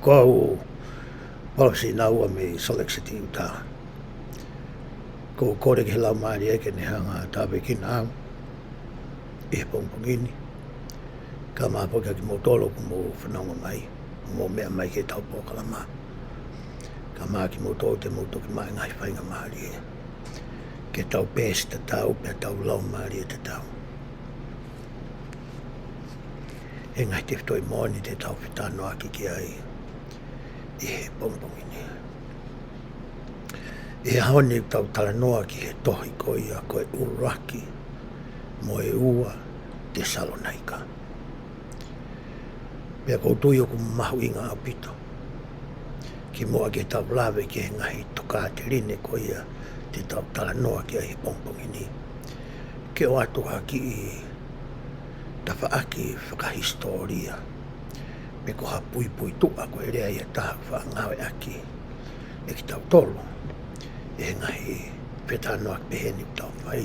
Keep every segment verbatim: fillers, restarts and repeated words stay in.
Ko au Palasi Naua mei Salt Lake City, Utah. ʻOku ou kole ki he Laumālie ke ne hanga ʻo tāpuekina au ʻi he pongipongi ni. Kae ʻumaʻā foki kimoutolu ʻoku mou fanongo mai, mou meʻa mai ki heʻetau polokalama. Kae ʻumaʻā kimoutolu te mou toki maʻu e ngaahi faingamālie ke tau peesi tatau pea tau laumālie tatau he ngaahi tefitoʻi moʻoni te tau fetalanoaʻaki ki ai ʻi he pongipongi ni. ʻI he ʻaho ni ʻoku tau talanoa ki he tohi ko ia ko e ʻUluaki mo e Ua Tesalonaika. Pea ʻoku ou tui ʻoku mahuʻinga ʻaupito kimuʻa ke tau lave ki he ngaahi tokāteline ko ia te tau talanoa ki ai he pongipongi ni, ke ʻoatu ha kiʻi tafaʻaki fakahisitōlia pe ko ha puipuituʻa, ko e lea ia ʻe taha ʻoku faʻa ngāueʻaki ʻe kitautolu ʻi he ngaahi fetalanoaʻaki pehē ni ʻoku tau fai,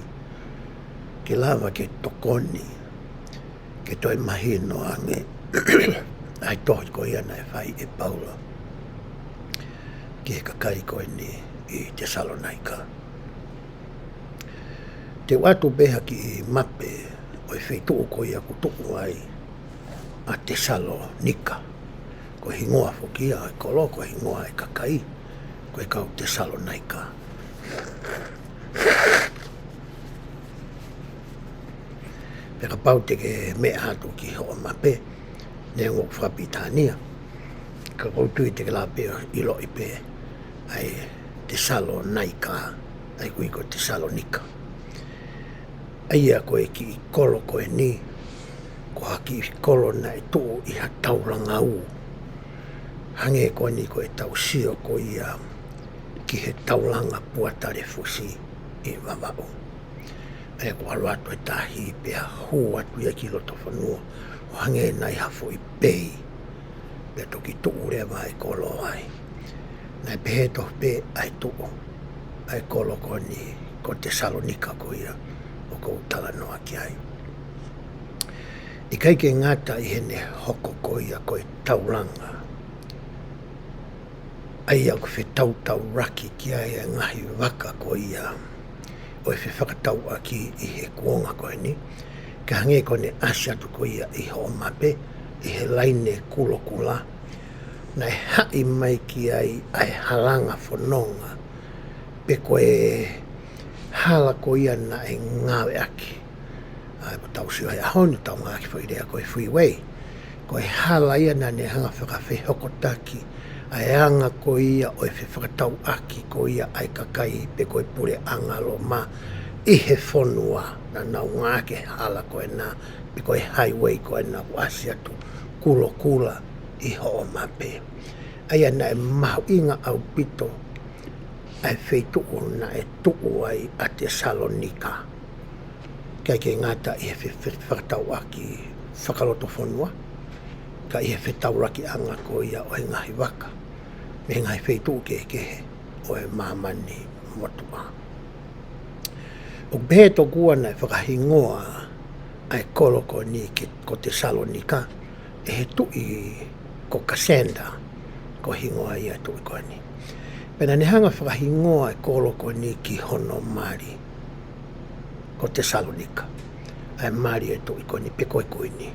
ke lava ke tokoni ke toe mahino ange ʻa e tohi ko ia naʻe fai ʻe Paula ki he kakai ko eni ʻi Tesalonaika. Te u ʻoatu pē ha kiʻi mape ʻo e feituʻu ko ia ʻoku tuʻu ai ʻa Tesalonika. Ko e hingoa foki ia ʻo e kolo, ko e hingoa ʻo e kakai, ko e kau Tesalonaika. Pea kapau te ke meʻa atu ki hoʻo mape, neongo ʻoku fakapilitānia, ka ʻoku ou tui te ke lava pē ʻo ʻiloʻi pē ʻa e Tesalonaika, ʻa ia ʻoku ui ko Tesalonika. ʻA ia ko e kiʻi kolo ko eni, ko ha kiʻi kolo naʻe tuʻu ʻi ha taulanga ū. Hangē ko eni ko ʻetau sio ko ia ki he taulanga Puatalefusi ʻi Vavaʻu. ʻA ia ʻoku ʻalu atu e tahi pea hū atu ia ki loto fonua ʻo hangē naʻe ʻi ai ha foʻi pei, pea toki tuʻu leva e kolo ai. Naʻe pehē tofu pē ʻa e tuʻu ʻa e kolo ko eni ko Tesalonika ko ia ʻoku ou talanoa ki ai. ʻIkai ke ngata ʻi heʻene hoko ko ia ko e taulanga, ʻa ia ʻoku fetautaulaki ki ai e ngaahi vaka ko ia ʻo e fefakatauʻaki ʻi he kuonga ko eni, ka hangē ko ʻene ʻasi atu ko ia ʻi hoʻo mape, ʻi he laine kulokula, naʻe haʻi mai ki ai ʻa e halanga fononga, pe ko e hala ko ia naʻe ngāueʻaki. ʻA ia ʻoku tau sio he ʻaho ni ʻoku tau ngāueʻaki foʻi lea ko e freeway. Ko e hala ia naʻa ne hanga fakafehokotaki ʻa e anga ko ia ʻo e fefakatauʻaki ko ia ʻa e kakai pe ko e puleʻanga Loma ʻi he fonua, naʻa nau ngāueʻaki e hala ko ena, pe ko e highway ko ena ʻoku ʻasi atu Kulokula ʻi hoʻo mape. ʻA ia naʻe mahuʻinga ʻaupito ʻa e feituʻu naʻe tuʻu ai ʻa Tesalonika. ʻIkai ke ngata ʻi he fe-, fe-, fakatauʻaki fakalotofonua, ka ʻi he fetaulakiʻanga ko ia ʻo e ngaahi vaka mei he ngaahi feituʻu kehekehe ʻo e māmani motuʻa. ʻOku pehē tokua naʻe fakahingoa ʻa e kolo ko eni ke, ko Tesalonika, ʻe he tuʻi ko Kasenda, ko e hingoa ia ʻo e tuʻi ko eni. Pea naʻa ne hanga ʻo fakahingoa e kolo ko eni ki hono mali, ko Tesalonika, ʻa e mali ʻo e tuʻi ko eni pe ko e kuini.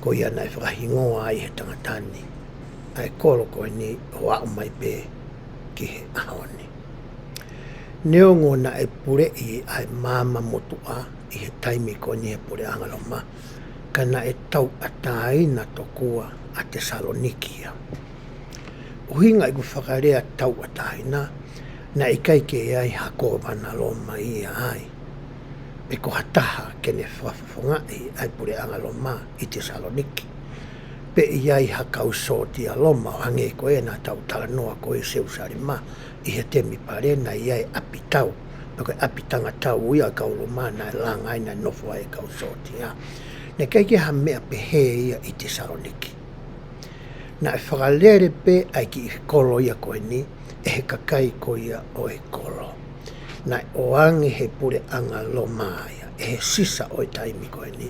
Ko ia naʻe fakahingoa ai ʻe he tangata ni ʻa e kolo ko eni ʻo aʻu mai pē ki he ʻaho ni. Neongo naʻe puleʻi ʻa e maama motuʻa ʻi he taimi ko eni ʻe he puleʻanga Loma, ka naʻe tauʻatāina tokua ʻa Tesaloniki ia. ʻUhinga ʻeku fakalea tauʻatāina, naʻe ʻikai ke ʻi ai ha kōvana Loma ia ai, pe ko ha taha ke ne fakafofongaʻi ʻa e puleʻanga Loma ʻi Tesaloniki. Pe ʻi ai ha kau sōtia Loma ʻo hangē ko ē naʻa tau talanoa ko ē ʻi Selusalema ʻi he temipale, naʻe ʻi ai e ʻapitau, pe ko e ʻapitanga tau ia ʻa e kau Loma naʻe langa ai, naʻe nofo ai e kau sōtia. Naʻe ʻikai ke ʻi ai ha meʻa pehē ia ʻi Tesaloniki. Naʻe fakalele pē ʻa e kiʻi kolo ia ko eni ʻe he kakai ko ia ʻo e kolo. Naʻe ʻoange ʻe he puleʻanga Loma ia, ʻe he Sisa ʻo e taimi ko eni,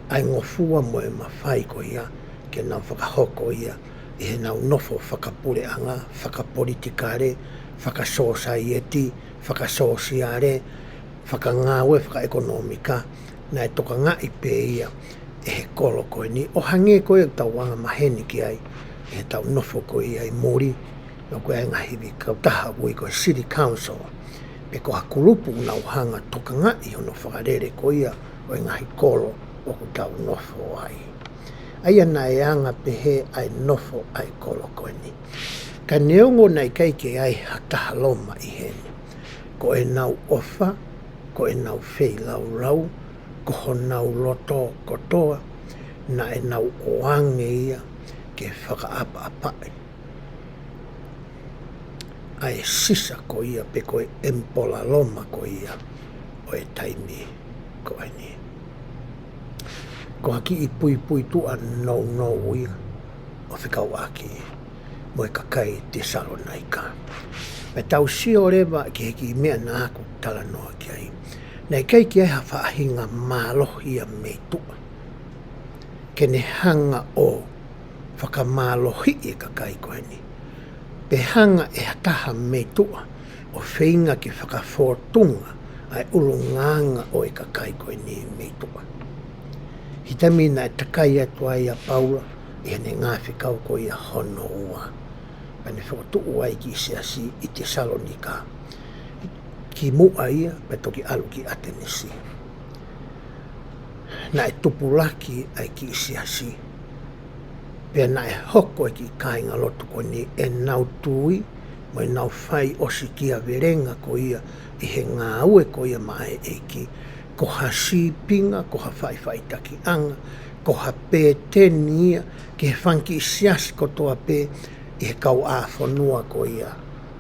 ʻa e ngofua mo e mafai ko ia ke nau fakahoko ia ʻi heʻenau nofo fakapuleʻanga, fakapolitikale, fakasōsaieti, fakasōsiale, fakangāue, fakaʻekonōmika. Naʻe tokangaʻi pē ia ʻe he kolo ko eni, ʻo hangē ko ia ʻoku tau angamaheni ki ai ʻi heʻetau nofo ko ia ʻi muli, ʻoku ʻi ai e ngaahi ivi kautaha ʻoku ui ko e City Council, pe ko ha kulupu ʻoku nau hanga ʻo tokangaʻi hono fakalele ko ia ʻo e ngaahi kolo ʻoku tau nofo ai. ʻA ia naʻe anga pehē ʻa e nofo ʻa e kolo ko eni. Ka neongo naʻe ʻikai ke ʻi ai ha taha Loma ʻi heni, ko ʻenau ʻofa, ko ʻenau feilaulau, ko honau loto kotoa, naʻa nau ʻoange ia ke fakaʻapaʻapaʻi ʻa e Sisa ko ia pe ko e ʻEmipola Loma ko ia ʻo e taimi ko eni. Ko ha kiʻi puipuituʻa nounou ia ʻo fekauʻaki mo e kakai Tesalonika. Pea tau sio leva ki he kiʻi meʻa naʻa ku talanoa ki ai. Naʻe ʻikai ke ʻi ai ha faʻahinga mālohi ia mei tuʻa ke ne hanga ʻo fakamālohiʻi e kakai ko eni, pe hanga ʻe ha taha mei tuʻa ʻo feinga ke fakafōtunga ʻa e ʻulungaanga ʻo e kakai ko eni mei tuʻa. He taimi naʻe takai atu ai ʻa Paula ʻi heʻene ngaahi fekau ko ia hono ua, pea ne fokotuʻu ai e kiʻi siasi ʻi Tesalonika, kimuʻa ia pea toki ʻalu ki ʻAtenisi. Naʻe tupulaki ʻa e kiʻi siasi, pea naʻe hoko e kiʻi kāingalotu ko eni ʻenau tui mo ʻenau faiʻosikiavelenga ko ia ʻi he ngāue ko ia maʻa e ʻEiki, ko ha sīpinga, ko ha faʻifaʻitakiʻanga, ko ha pēteni ia ki he fanga kiʻi siasi kotoa pē ʻi he kauʻāfonua ko ia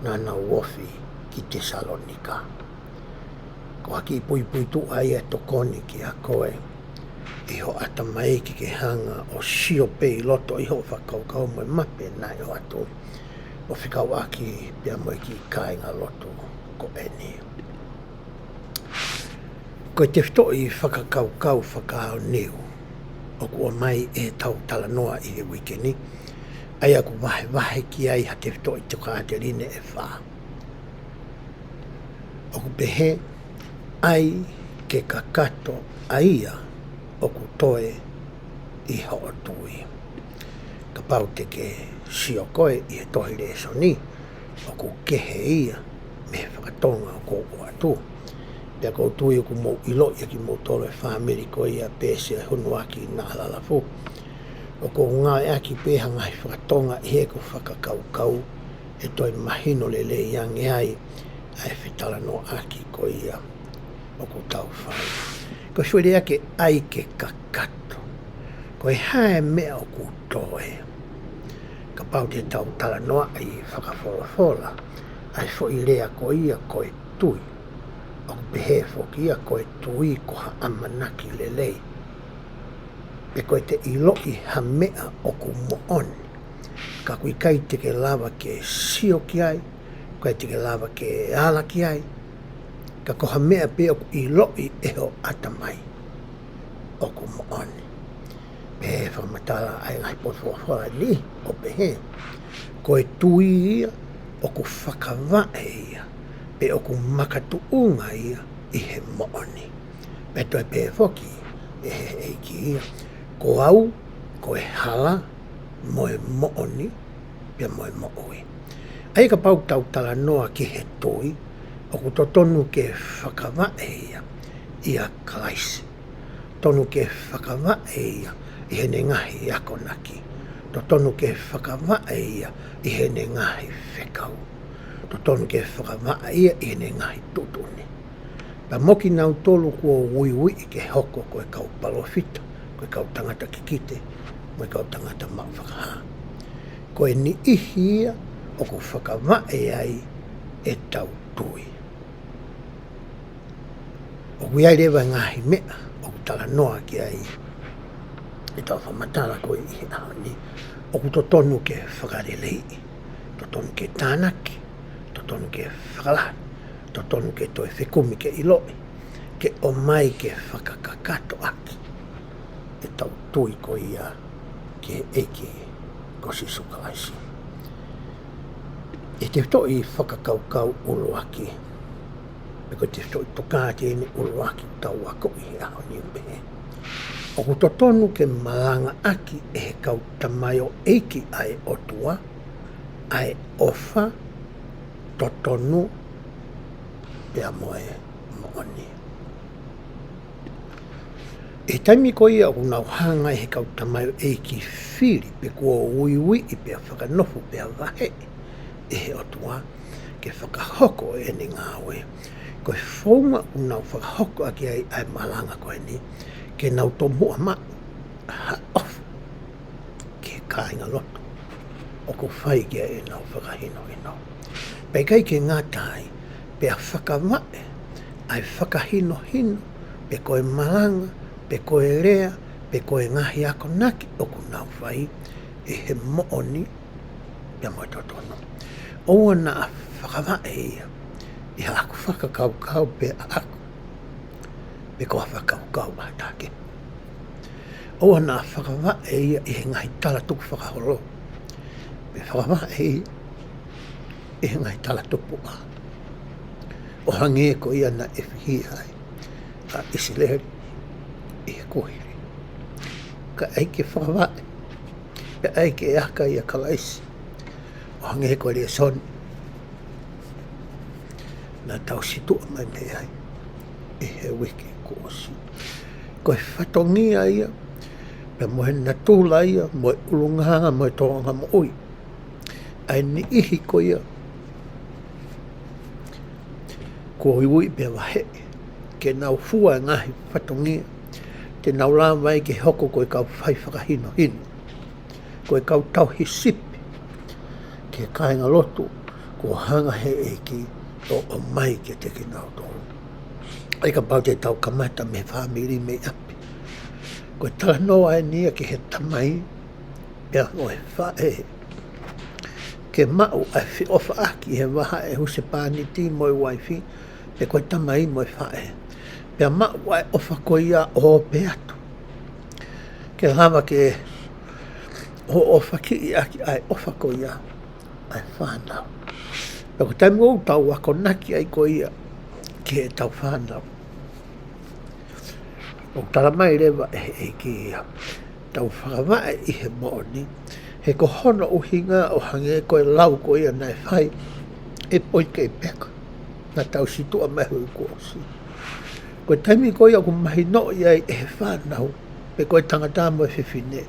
naʻa nau ofi ki Tesalonika. Ko ha kiʻi puipuituʻa ia ʻe tokoni kiate koe ʻi hoʻo ʻatamai ke ke hanga ʻo sio pē ʻi loto ʻi hoʻo fakakaukau mo e mape naʻe ʻoatu ʻo fekauʻaki pea mo e kiʻi kāingalotu ko eni. Ko e tefitoʻi fakakaukau fakaʻaoneo ʻoku ʻomai ʻe heʻetau talanoa ʻi he uike ni, ʻa ia ʻoku vahevahe ki ai ha tefitoʻi tokāteline ʻe fā. ʻOku pehē, ʻai ke kakato ʻa ia ʻoku toe ʻi hoʻo tui. Kapau te ke sio koe ʻi he tohi lēsoni, ʻoku kehe ia mei he fakatonga ʻoku ou ʻoatu. Pea ʻoku ou tui ʻoku mou ʻiloʻi ʻa kimoutolu e fāmili ko ia Pēsi ʻa e Hunuaki Naʻalalafu. ʻOku ou ngāueʻaki pē ha ngaahi fakatonga ʻi heʻeku fakakaukau ʻe toe mahino lelei ange ai ʻa e fetalanoaʻaki ko ia ʻoku tau fai. Ko e foʻi lea ke ʻai ke kakato. Ko e hā e meʻa ʻoku toe? Kapau te tau talanoaʻi fakafolofola, ʻa e foʻi lea ko ia ko e tui. ʻOku pehē foki ia ko e tui ko ha ʻamanaki lelei. Pe ko ʻete ʻiloʻi ha meʻa ʻoku moʻoni. Ka ʻoku ʻikai te ke lava ke sio ki ai, ʻikai te ke lava ke ala ki ai. Ka ko ha meʻa pē ʻoku ʻiloʻi ʻe ho ʻatamai ʻoku moʻoni. Pehē fakamatala ʻa e ngaahi potu folofola ni ʻo pehē. Ko e tui ia ʻoku fakavaʻe ia, pe ʻoku makatuʻunga ia ʻi he moʻoni. Pea toe pehē foki ʻe he ʻEiki ia. Ko au, ko e hala, mo e moʻoni, pea mo e moʻui. ʻA ia kapau tau talanoa ki he tui, ʻoku totonu ke fakavaʻe ia ʻia Kalaisi. Tonu ke fakavaʻe ia ʻi heʻene ngaahi akonaki. Totonu ke fakavaʻe ia ʻi heʻene ngaahi fekau. Totonu ke fakavaʻe ia ʻi heʻene ngaahi tuʻutuʻuni. Pea mo kinautolu kuo uiuiʻi ke hoko ko e kau palōfita, ko e kau tangata kikite, mo e kau tangata maʻu fakahā. Ko e niʻihi ia ʻoku fakavaʻe ai ʻetau tui. ʻOku ʻi ai leva e ngaahi meʻa ʻoku talanoa ki ai ʻetau fakamatala ko ē ʻi he ʻaho ni. ʻOku totonu ke fakaleleiʻi, totonu ke tānaki, totonu ke fakalahi, totonu ke toe fekumi ke ʻiloʻi, ke ʻomai ke fakakakatoʻaki ʻetau tui ko ia ki he ʻEiki ko Sīsū Kalaisi. ʻI he tefitoʻi fakakaukau ʻuluaki, pe ko e tefitoʻi tokāteline ʻuluaki ʻoku tau akoʻi he ʻaho ni ʻo pehē. ʻOku totonu ke malangaʻaki ʻe he kau tamaioʻeiki ʻa e ʻOtua, ʻa e ʻofa, totonu, pea mo e moʻoni. ʻI he taimi ko ia ʻoku nau hanga ʻe he kau tamaioʻeiki fili pe kuo uiuiʻi pea fakanofo pea vaheʻi ʻe he ʻOtua ke fakahoko ʻene ngāue. Ko e founga ʻoku nau fakahoko ʻaki ai ʻa e malanga ko eni, ke nau tomuʻa maʻu ha ʻofa ki he kāingalotu ʻoku fai ki ai ʻenau fakahinohino. Pea ʻikai ke ngata ai, pea fakavaʻe ʻa e fakahinohino, pe ko e malanga, pe ko e lea, pe ko e ngaahi akonaki ʻoku nau fai ʻi he moʻoni pea mo e totonu. ʻOua naʻa fakavaʻe ia ʻi haʻaku fakakaukau pe ʻaʻaku, pe ko ha fakakaukau ʻa ha taha kehe. ʻOua naʻa fakavaʻe ia ʻi he ngaahi tala tukufakaholo, pe fakavaʻe ia ʻi he ngaahi tala tupuʻa, ʻo hangē ko ia naʻe fihia ai ʻa ʻIsileli ʻi he kuohili. Ka ʻai ke fakavaʻe, pea ʻai ke aka ʻia Kalaisi, ʻo hangē ko e lēsoni naʻa tau situʻa mai mei ai ʻi he uike kuo ʻosi. Ko e fatongia ia, pea mo e natula ia, mo e ʻulungaanga, mo e tōʻonga moʻui ʻa e niʻihi ko ia kuo uiuiʻi pea vaheʻi, ke nau fua e ngaahi fatongia te nau lava ai ke hoko ko e kau fai fakahinohino, ko e kau tauhi sipi ki he kāingalotu kuo hanga ʻe he ʻEiki ʻo ʻomai kiate kinautolu. ʻA ia kapau te tau kamata mei he fāmili mei ʻapi. Ko e talanoa eni ia ki he tamai pea mo e faʻē, ke maʻu ʻa e feʻofaʻaki he vahaʻa ʻo e husepāniti mo e uaifi, pe ko e tamai mo e faʻē. Pea maʻu ʻa e ʻofa ko ia ʻo ope atu, ke lava ke ʻoʻofakiʻi ʻaki ʻa e ʻofa ko ia ʻa e fānau. Pea ko e taimi ʻoku tau akonaki ai ko ia ki heʻetau fānau, ʻoku tala mai leva ʻe he ʻEiki ia, tau fakavaʻe ʻi he moʻoni, he ko hono ʻuhinga ʻo hangē ko e lau ko ia naʻe fai ʻe Poikei Peka, naʻa tau situʻa mai he uike kuo ʻosi. Ko e taimi ko ia ʻoku mahinoʻi ai ʻe he fānau, pe ko e tangata mo e fefine,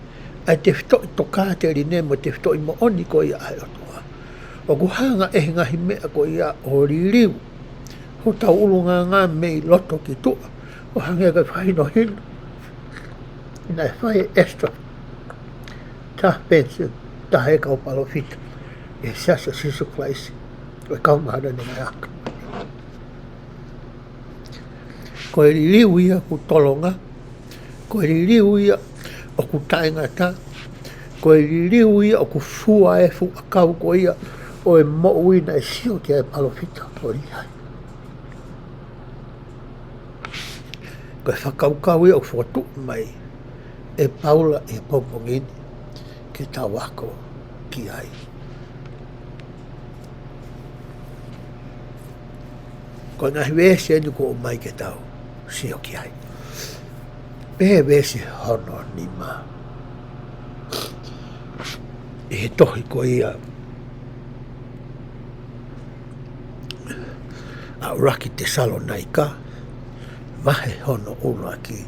ʻa e tefitoʻi tokāteline mo e tefitoʻi moʻoni ko ia ʻa e ʻOtua, ʻoku hanga ʻe he ngaahi meʻa ko ia ʻo liliu Ko ʻetau ʻulungaanga mei loto ki tuʻa, ʻo hangē ko e fakahinohino naʻe fai ʻe Ezra Taft Benson, taha e kau palōfita ʻi he Siasi ʻo Sīsū Kalaisi ʻo e Kau Māʻoniʻoni ʻi he Ngaahi ʻAho Kimui Ni. Ko e liliu ia ʻoku tolonga, ko e liliu ia ʻoku taʻengata, ko e liliu ia ʻoku fua e fuʻu ʻakau ko ia ʻo e moʻui naʻe sio ki ai e palōfita ko Līhai. Ko e fakakaukau ia ʻoku fokotuʻu mai ʻe Paula ʻi he pongipongi ni ke tau ako ki ai. Ko e ngaahi veesi eni ʻoku ʻomai ke tau sio ki ai. Pehē veesi hono nima ʻi he tohi ko ia ʻa ʻUluaki Tesalonaika, vahe hono ʻuluaki,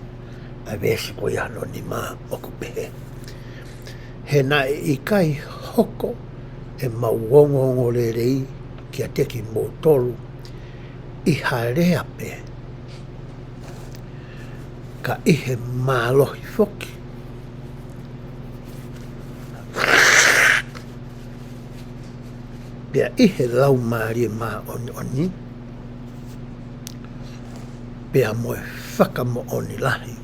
ʻa e veesi ko ia hono nima ʻoku pehē: He naʻe ʻikai hoko ʻemau ongoongolelei kiate kimoutolu ʻi ha lea pē, ka ʻi he mālohi foki, pea ʻi he Laumālie Māʻoniʻoni, pea mo e fakamoʻoni lahi.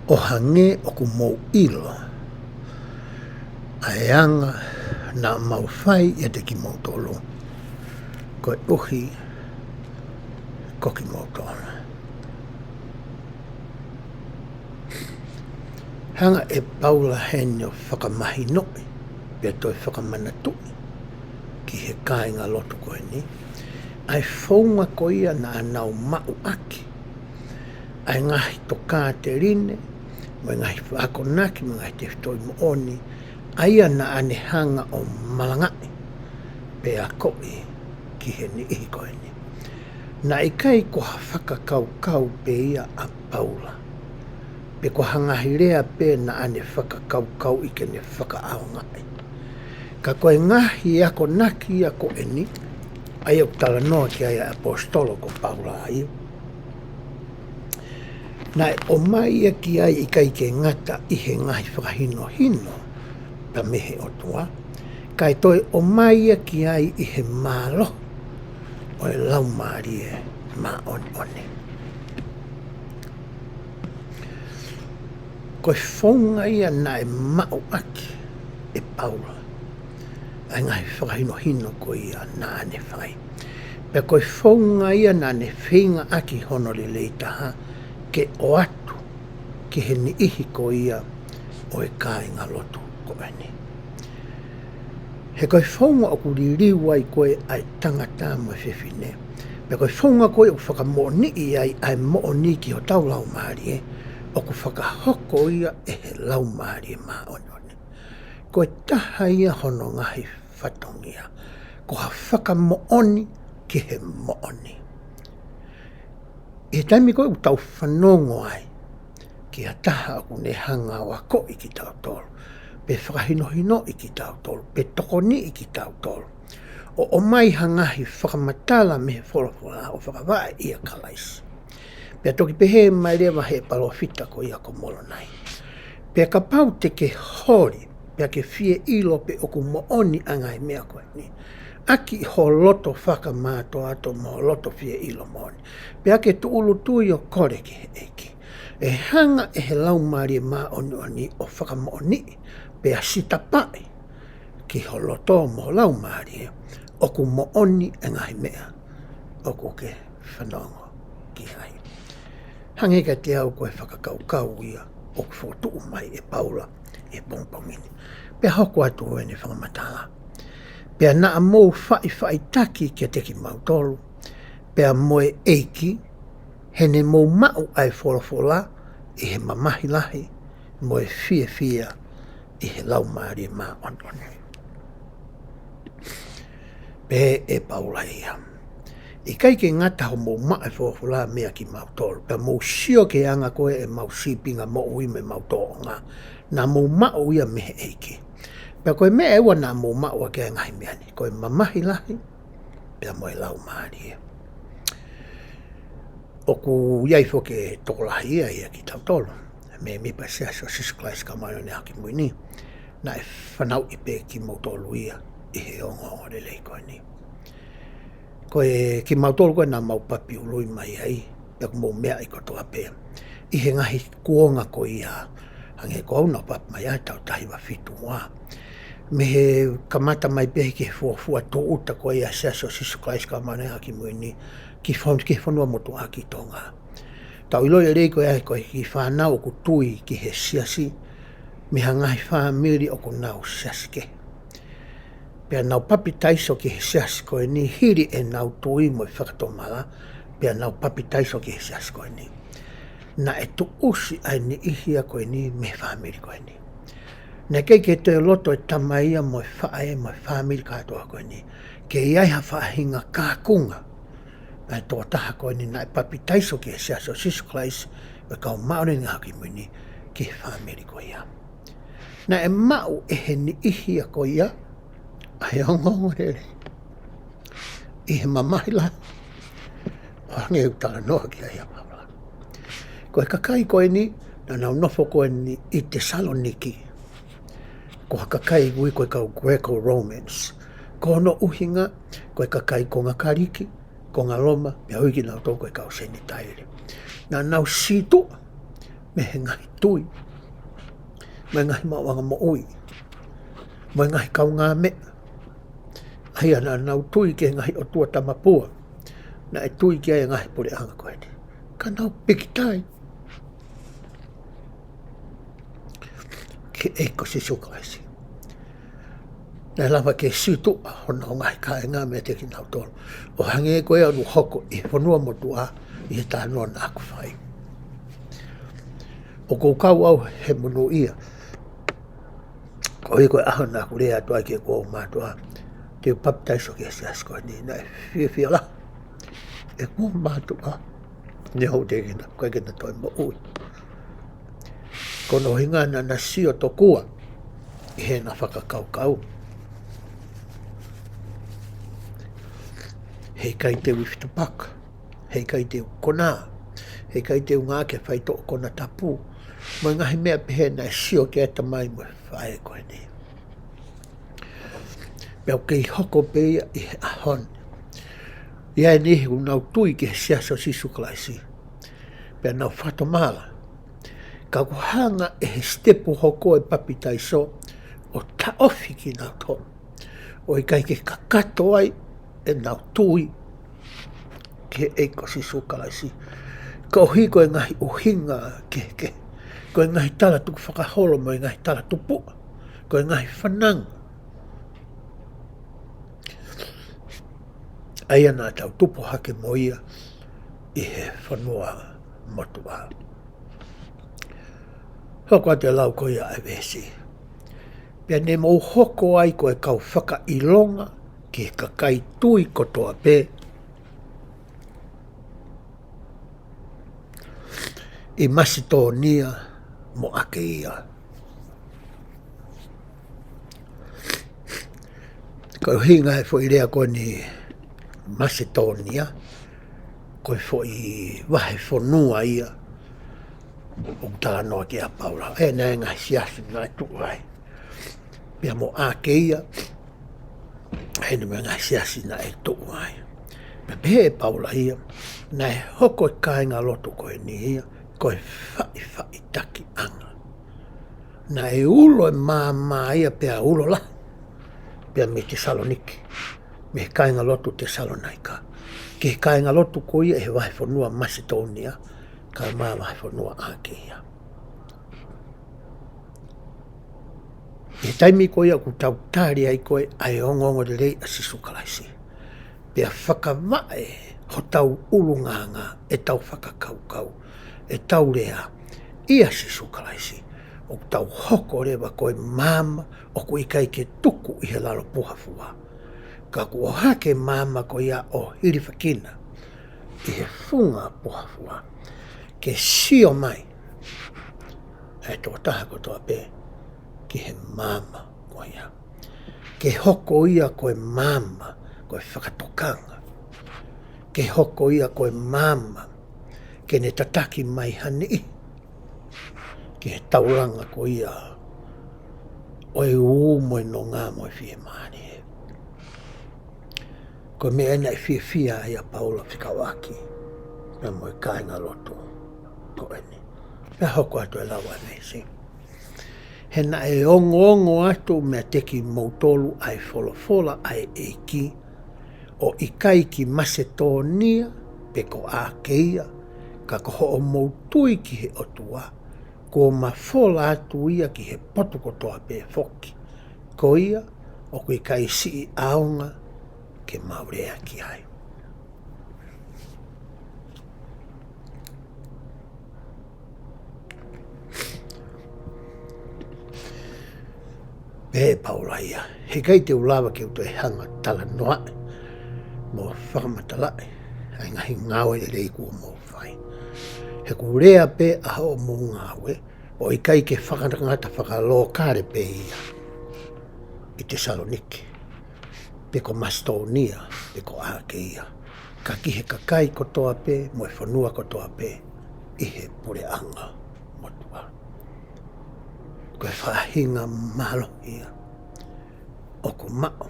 ʻO hangē ʻoku mou ʻilo ʻa e anga naʻa mau fai ʻiate kimoutolu, koeʻuhi ko kimoutolu. Hanga ʻe Paula heni ʻo fakamahinoʻi, pea toe fakamanatuʻi ki he kāingalotu ko eni ʻa e founga ko ia naʻa nau maʻu ʻaki ʻa e ngaahi tokāteline, mo e ngaahi akonaki, mo e ngaahi tefitoʻi moʻoni, ʻa ia naʻa ne hanga ʻo malangaʻi pe akoʻi ki he niʻihi ko eni. Naʻe ʻikai ko ha fakakaukau pē ia ʻa Paula, pe ko ha ngaahi lea pē naʻa ne fakakaukauʻi ke ne fakaʻaongaʻi. Ka ko e ngaahi akonaki ia ko eni, ʻa ia ʻoku talanoa ki ai ʻa e ʻaposetolo ko Paula ai, naʻe ʻomai ia ki ai ʻikai ke ngata ʻi he ngaahi fakahinohino pē mei he ʻOtua, kae toe ʻomai ia ki ai ʻi he mālohi ʻo e Laumālie Māʻoniʻoni. Ko e founga ia naʻe maʻu ʻaki ʻe Paula ʻa e ngaahi fakahinohino ko ia naʻa ne fai. Pea ko e founga ia naʻa ne feinga ʻaki hono lelei taha ke ʻoatu ki he niʻihi ko ia ʻo e kāingalotu ko eni. He ko e founga ʻoku liliu ai ko ē ʻa e tangata mo e fefine, pea ko e founga ko ē ʻoku fakamoʻoniʻi ai ʻa e moʻoni ki hotau laumālie, ʻoku fakahoko ia ʻe he Laumālie Māʻoniʻoni. Ko e taha ia hono ngaahi fatongia, ko ha fakamoʻoni ki he moʻoni. ʻI he taimi ko ē ʻoku tau fanongo ai ki ha taha ʻoku ne hanga ʻo akoʻi kitautolu, pe fakahinohinoʻi kitautolu, pe tokoniʻi kitautolu, ʻo ʻomai ha ngaahi fakamatala mei he folofola ʻo fakavaʻe ʻia Kalaisi, pea toki pehē mai leva ʻe he palōfita ko ia ko Molonai: Pea kapau te ke holi, pea ke fie ʻilo pe ʻoku moʻoni ʻa e ngaahi meʻa ko eni, ʻaki ho loto fakamātoato mo ho loto fie ʻilo moʻoni, pea ke tūʻulutui ʻo kole ki he ʻEiki, ʻe hanga ʻe he Laumālie Māʻoniʻoni ʻo fakamoʻoniʻi, pea sitapaʻi ki ho loto mo ho laumālie ʻoku moʻoni ʻa e ngaahi meʻa ʻoku ke fanongo ki ai. Hangē kiate au ko e fakakaukau ia ʻoku fokotuʻu mai ʻe Paula ʻi he pongipongi ni. Pea hoko atu ʻene fakamatala: Pea naʻa mou faʻifaʻitaki kiate kimautolu pea mo e ʻEiki, he ne mou maʻu ʻa e folofola ʻi he mamahi lahi mo e fiefia ʻi he Laumālie Māʻoniʻoni. Pehē ʻe Paula ia: ʻIkai ke ngata hoʻomou maʻu e folofola meia kimautolu, pea mou sio ki he anga ko ē ʻemau sīpinga moʻui mo ʻemau tōʻonga, naʻa mou maʻu ia mei he ʻEiki. Pea ko e meʻa ʻe ua naʻa mou maʻu ʻaki ʻa e ngaahi meʻa ni, ko e mamahi lahi, pea mo e laumālie. ʻOku ʻi ai foki e tokolahi ia ʻia kitautolu, mēmipa Siasi ʻo Sīsū Kalaisi ʻo e Kau Māʻoniʻoni ʻi he Ngaahi ʻAho Kimui Ni, naʻe fanauʻi pē kimoutolu ia ʻi he ongoongolelei ko eni. Ko e kimautolu ko ē naʻa mau papi ului mai ai, pea ʻoku mou meaʻi kotoa pē ʻi he ngaahi kuonga ko ia, hangē ko au naʻa ku papi mai ai taʻu taha hiva fitu ua. Mei he kamata mai pē ki he fuofua tūʻuta ko ia ʻa e Siasi ʻo Sīsū Kalaisi ʻo e Kau Māʻoniʻoni ʻi he Ngaahi ʻAho Kimui Ni, ki fon-, ki he fonua motuʻa ki Tonga. Tau ʻiloʻi lelei ko e ʻai ko e kiʻi fānau ʻoku tui ki he siasi, mei ha ngaahi fāmili ʻoku nau siasi kehe. Pea nau papitaiso ki he siasi ko eni hili ʻenau tui mo e fakatomala, pea nau papitaiso ki he siasi ko eni. Naʻe tuʻusi ʻa e niʻihi ia ko eni mei he fāmili ko eni. Naʻe ʻikai ke toe loto e tamai ia mo e faʻē mo e fāmili kātoa ko eni ke ʻi ai ha faʻahinga kākunga ʻa e tokotaha ko eni naʻe papitaiso ki he Siasi ʻo Sīsū Kalaisi ʻo e Kau Māʻoniʻoni ʻi he Ngaahi ʻAho Kimui Ni ki he fāmili ko ia. Naʻe maʻu ʻe he niʻihi ia ko ia ʻa e ongoongolelei ʻi he mamahi lahi, ʻo hangē ʻoku talanoa ki ai ʻa Paula. Ko e kakai ko eni naʻa nau nofo ko eni ʻi Tesaloniki, ko ha kakai ʻoku ui ko e kau Greco-Romans. Ko hono ʻuhinga, ko e kakai konga Kaliki, konga Loma, pea ui kinautolu ko e kau Senitaile. Naʻa nau sītuʻa mei he ngaahi tui, mo e ngaahi maʻuʻanga moʻui, mo e ngaahi kaungāmeʻa. ʻA ia naʻa nau tui ki he ngaahi ʻotua tamapua naʻe tui ki ai e ngaahi puleʻanga ko eni. Ka nau pikitai ki he ʻEiki ko Sīsū Kalaisi. Naʻe lava ke sītuʻa hono ngaahi kāinga meiate kinautolu, ʻo hangē ko ia ʻoku hoko ʻi he fonua motuʻa ʻi he talanoa naʻa ku fai. ʻOku ou kau au he monūʻia koeʻuhi ko e ʻaho naʻa ku lea atu ai ki heʻeku ongo mātuʻa te u papitaiso ki he siasi ko eni. Naʻe fiefia lahi ʻeku ongo mātuʻa, neongo ʻoku teʻeki ke na, ʻikai ke na toe moʻui. Ko hono ʻuhinga naʻa na sio tokua ʻi heʻena fakakaukau, heʻikai te u ʻi Fitupaka, heʻikai te u konā, heʻikai te u ngāueʻaki e faitoʻo konatapu, mo e ngaahi meʻa pehē naʻe sio ki ai e tamai mo e faʻē ko eni. Pea ʻoku kei hoko pē ia ʻi he ʻaho ni. ʻI ai e niʻihi ʻoku nau tui ki he Siasi ʻo Sīsū Kalaisi, pea nau fakatomala, ka ʻoku hanga ʻe he sitepu hoko e papitaiso ʻo taʻofi kinautolu, ʻo ʻikai ke kakato ai ʻenau tui ki he ʻEiki ko Sīsū Kalaisi, koeʻuhi ko e ngaahi ʻuhinga kehekehe, ko e ngaahi tala tukufakaholo mo e ngaahi tala tupuʻa, ko e ngaahi fananga, ʻa ia naʻa tau tupu hake mo ia ʻi he fonua motuʻa. Hoko atu e lau ko ia ʻa e veesi: Pea ne mou hoko ai ko e kau fakaʻilonga ki he kakai tui kotoa pē ʻi Masitōnia mo ʻAkeia. Ko e ʻuhinga e foʻi lea ko eni Masitōnia, ko e foʻi vahefonua ia ʻoku talanoa ki ai ʻa Paula. ʻE, naʻe ngaahi siasi naʻe tuʻu ai. Pea mo ʻAkeia, ʻe, naʻe ngaahi siasi naʻe tuʻu ai. Pea pehē ʻe Paula ia, naʻe hoko e kāingalotu ko eni ia ko e faʻifaʻitakiʻanga. Naʻe ulo e maama ia pea ulo lahi, pea mei Tesaloniki, mei he kāingalotu Tesalonaika, ki he kāingalotu ko ia ʻi he vahefonua Masitōnia, kae ʻumaʻā e vahefonua ʻAkeia. ʻI he taimi ko ia ʻoku tau tali ai ko ē ʻa e ongoongolelei ʻa Sīsū Kalaisi, pea fakavaʻe hotau ʻulungaanga, ʻetau fakakaukau, ʻetau lea ʻia Sīsū Kalaisi, ʻoku tau hoko leva ko e maama ʻoku ʻikai ke tuku ʻi he lalo puha fua. Ka kuo ʻohake maama ko ia ʻo hilifaki ʻi he funga puha fua, ke sio mai ʻa e tokotaha kotoa pē ki he maama ko ia, ke hoko ia ko e maama ko e fakatokanga, ke hoko ia ko e maama ke ne tataki mai ha niʻihi ki he taulanga ko ia ʻo e ū mo e nonga mo e fiemālie. Ko e meʻa ena ʻe fiefia ai ʻa Paula fekauʻaki pea mo e kāingalotu ko eni. Pea hoko atu e lau ʻa e veesi: He naʻe ongoongo atu meiate kimoutolu ʻa e folofola ʻa e ʻEiki, ʻo ʻikai ki Masitōnia pe ko ʻAkeia, ka ko hoʻomou tui ki he ʻOtua, kuo mafola atu ia ki he potu kotoa pē foki. Ko ia, ʻoku ʻikai siʻi ʻaonga ke mau lea ki ai. Pehē ʻe Paula ia, he ʻikai te u lava ke u toe hanga talanoaʻi mo fakamatalaʻi ʻa e ngaahi ngāue lelei kuo mou fai. He ʻoku lea pē ʻa hoʻomou ngāue, ʻo ʻikai ke fakangatangata fakalokale pē ia ʻi Tesalonike, pe ko Masitōnia, pe ko ʻAkeia, ka ki he kakai kotoa pē mo e fonua kotoa pē ʻi he puleʻanga motuʻa. Ko e faʻahinga mālohi ia ʻoku maʻu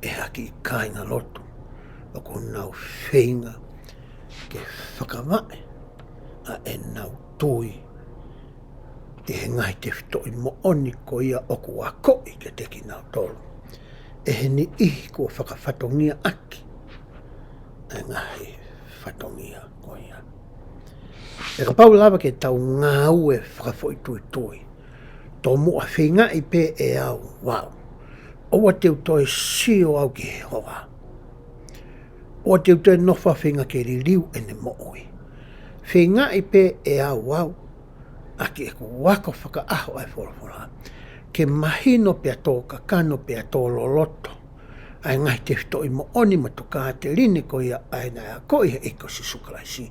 ʻe ha kiʻi kāingalotu ʻoku nau feinga ke fakavaʻe ʻa ʻenau tui ʻi he ngaahi tefitoʻi moʻoni ko ia ʻoku akoʻi kiate kinautolu ʻe he niʻihi kuo fakafatongiaʻaki ʻa e ngaahi fatongia ko ia. Pea kapau lava ke tau ngāue fakafoʻituitui, tomuʻa feingaʻi pē ʻe au, au, ʻoua te u toe sio au ki he hoa. ʻOua te u toe nofo feinga ke liliu ʻene moʻui. Feingaʻi pē ʻe au, au, ʻaki ʻeku ako fakaʻaho ʻa e folofola, ke mahino pea tō kakano pea tō loloto ʻa e ngaahi tefitoʻi moʻoni mo e tokāteline ko ia ʻa ia naʻe akoʻi ʻe he ʻEiki ko Sīsū Kalaisi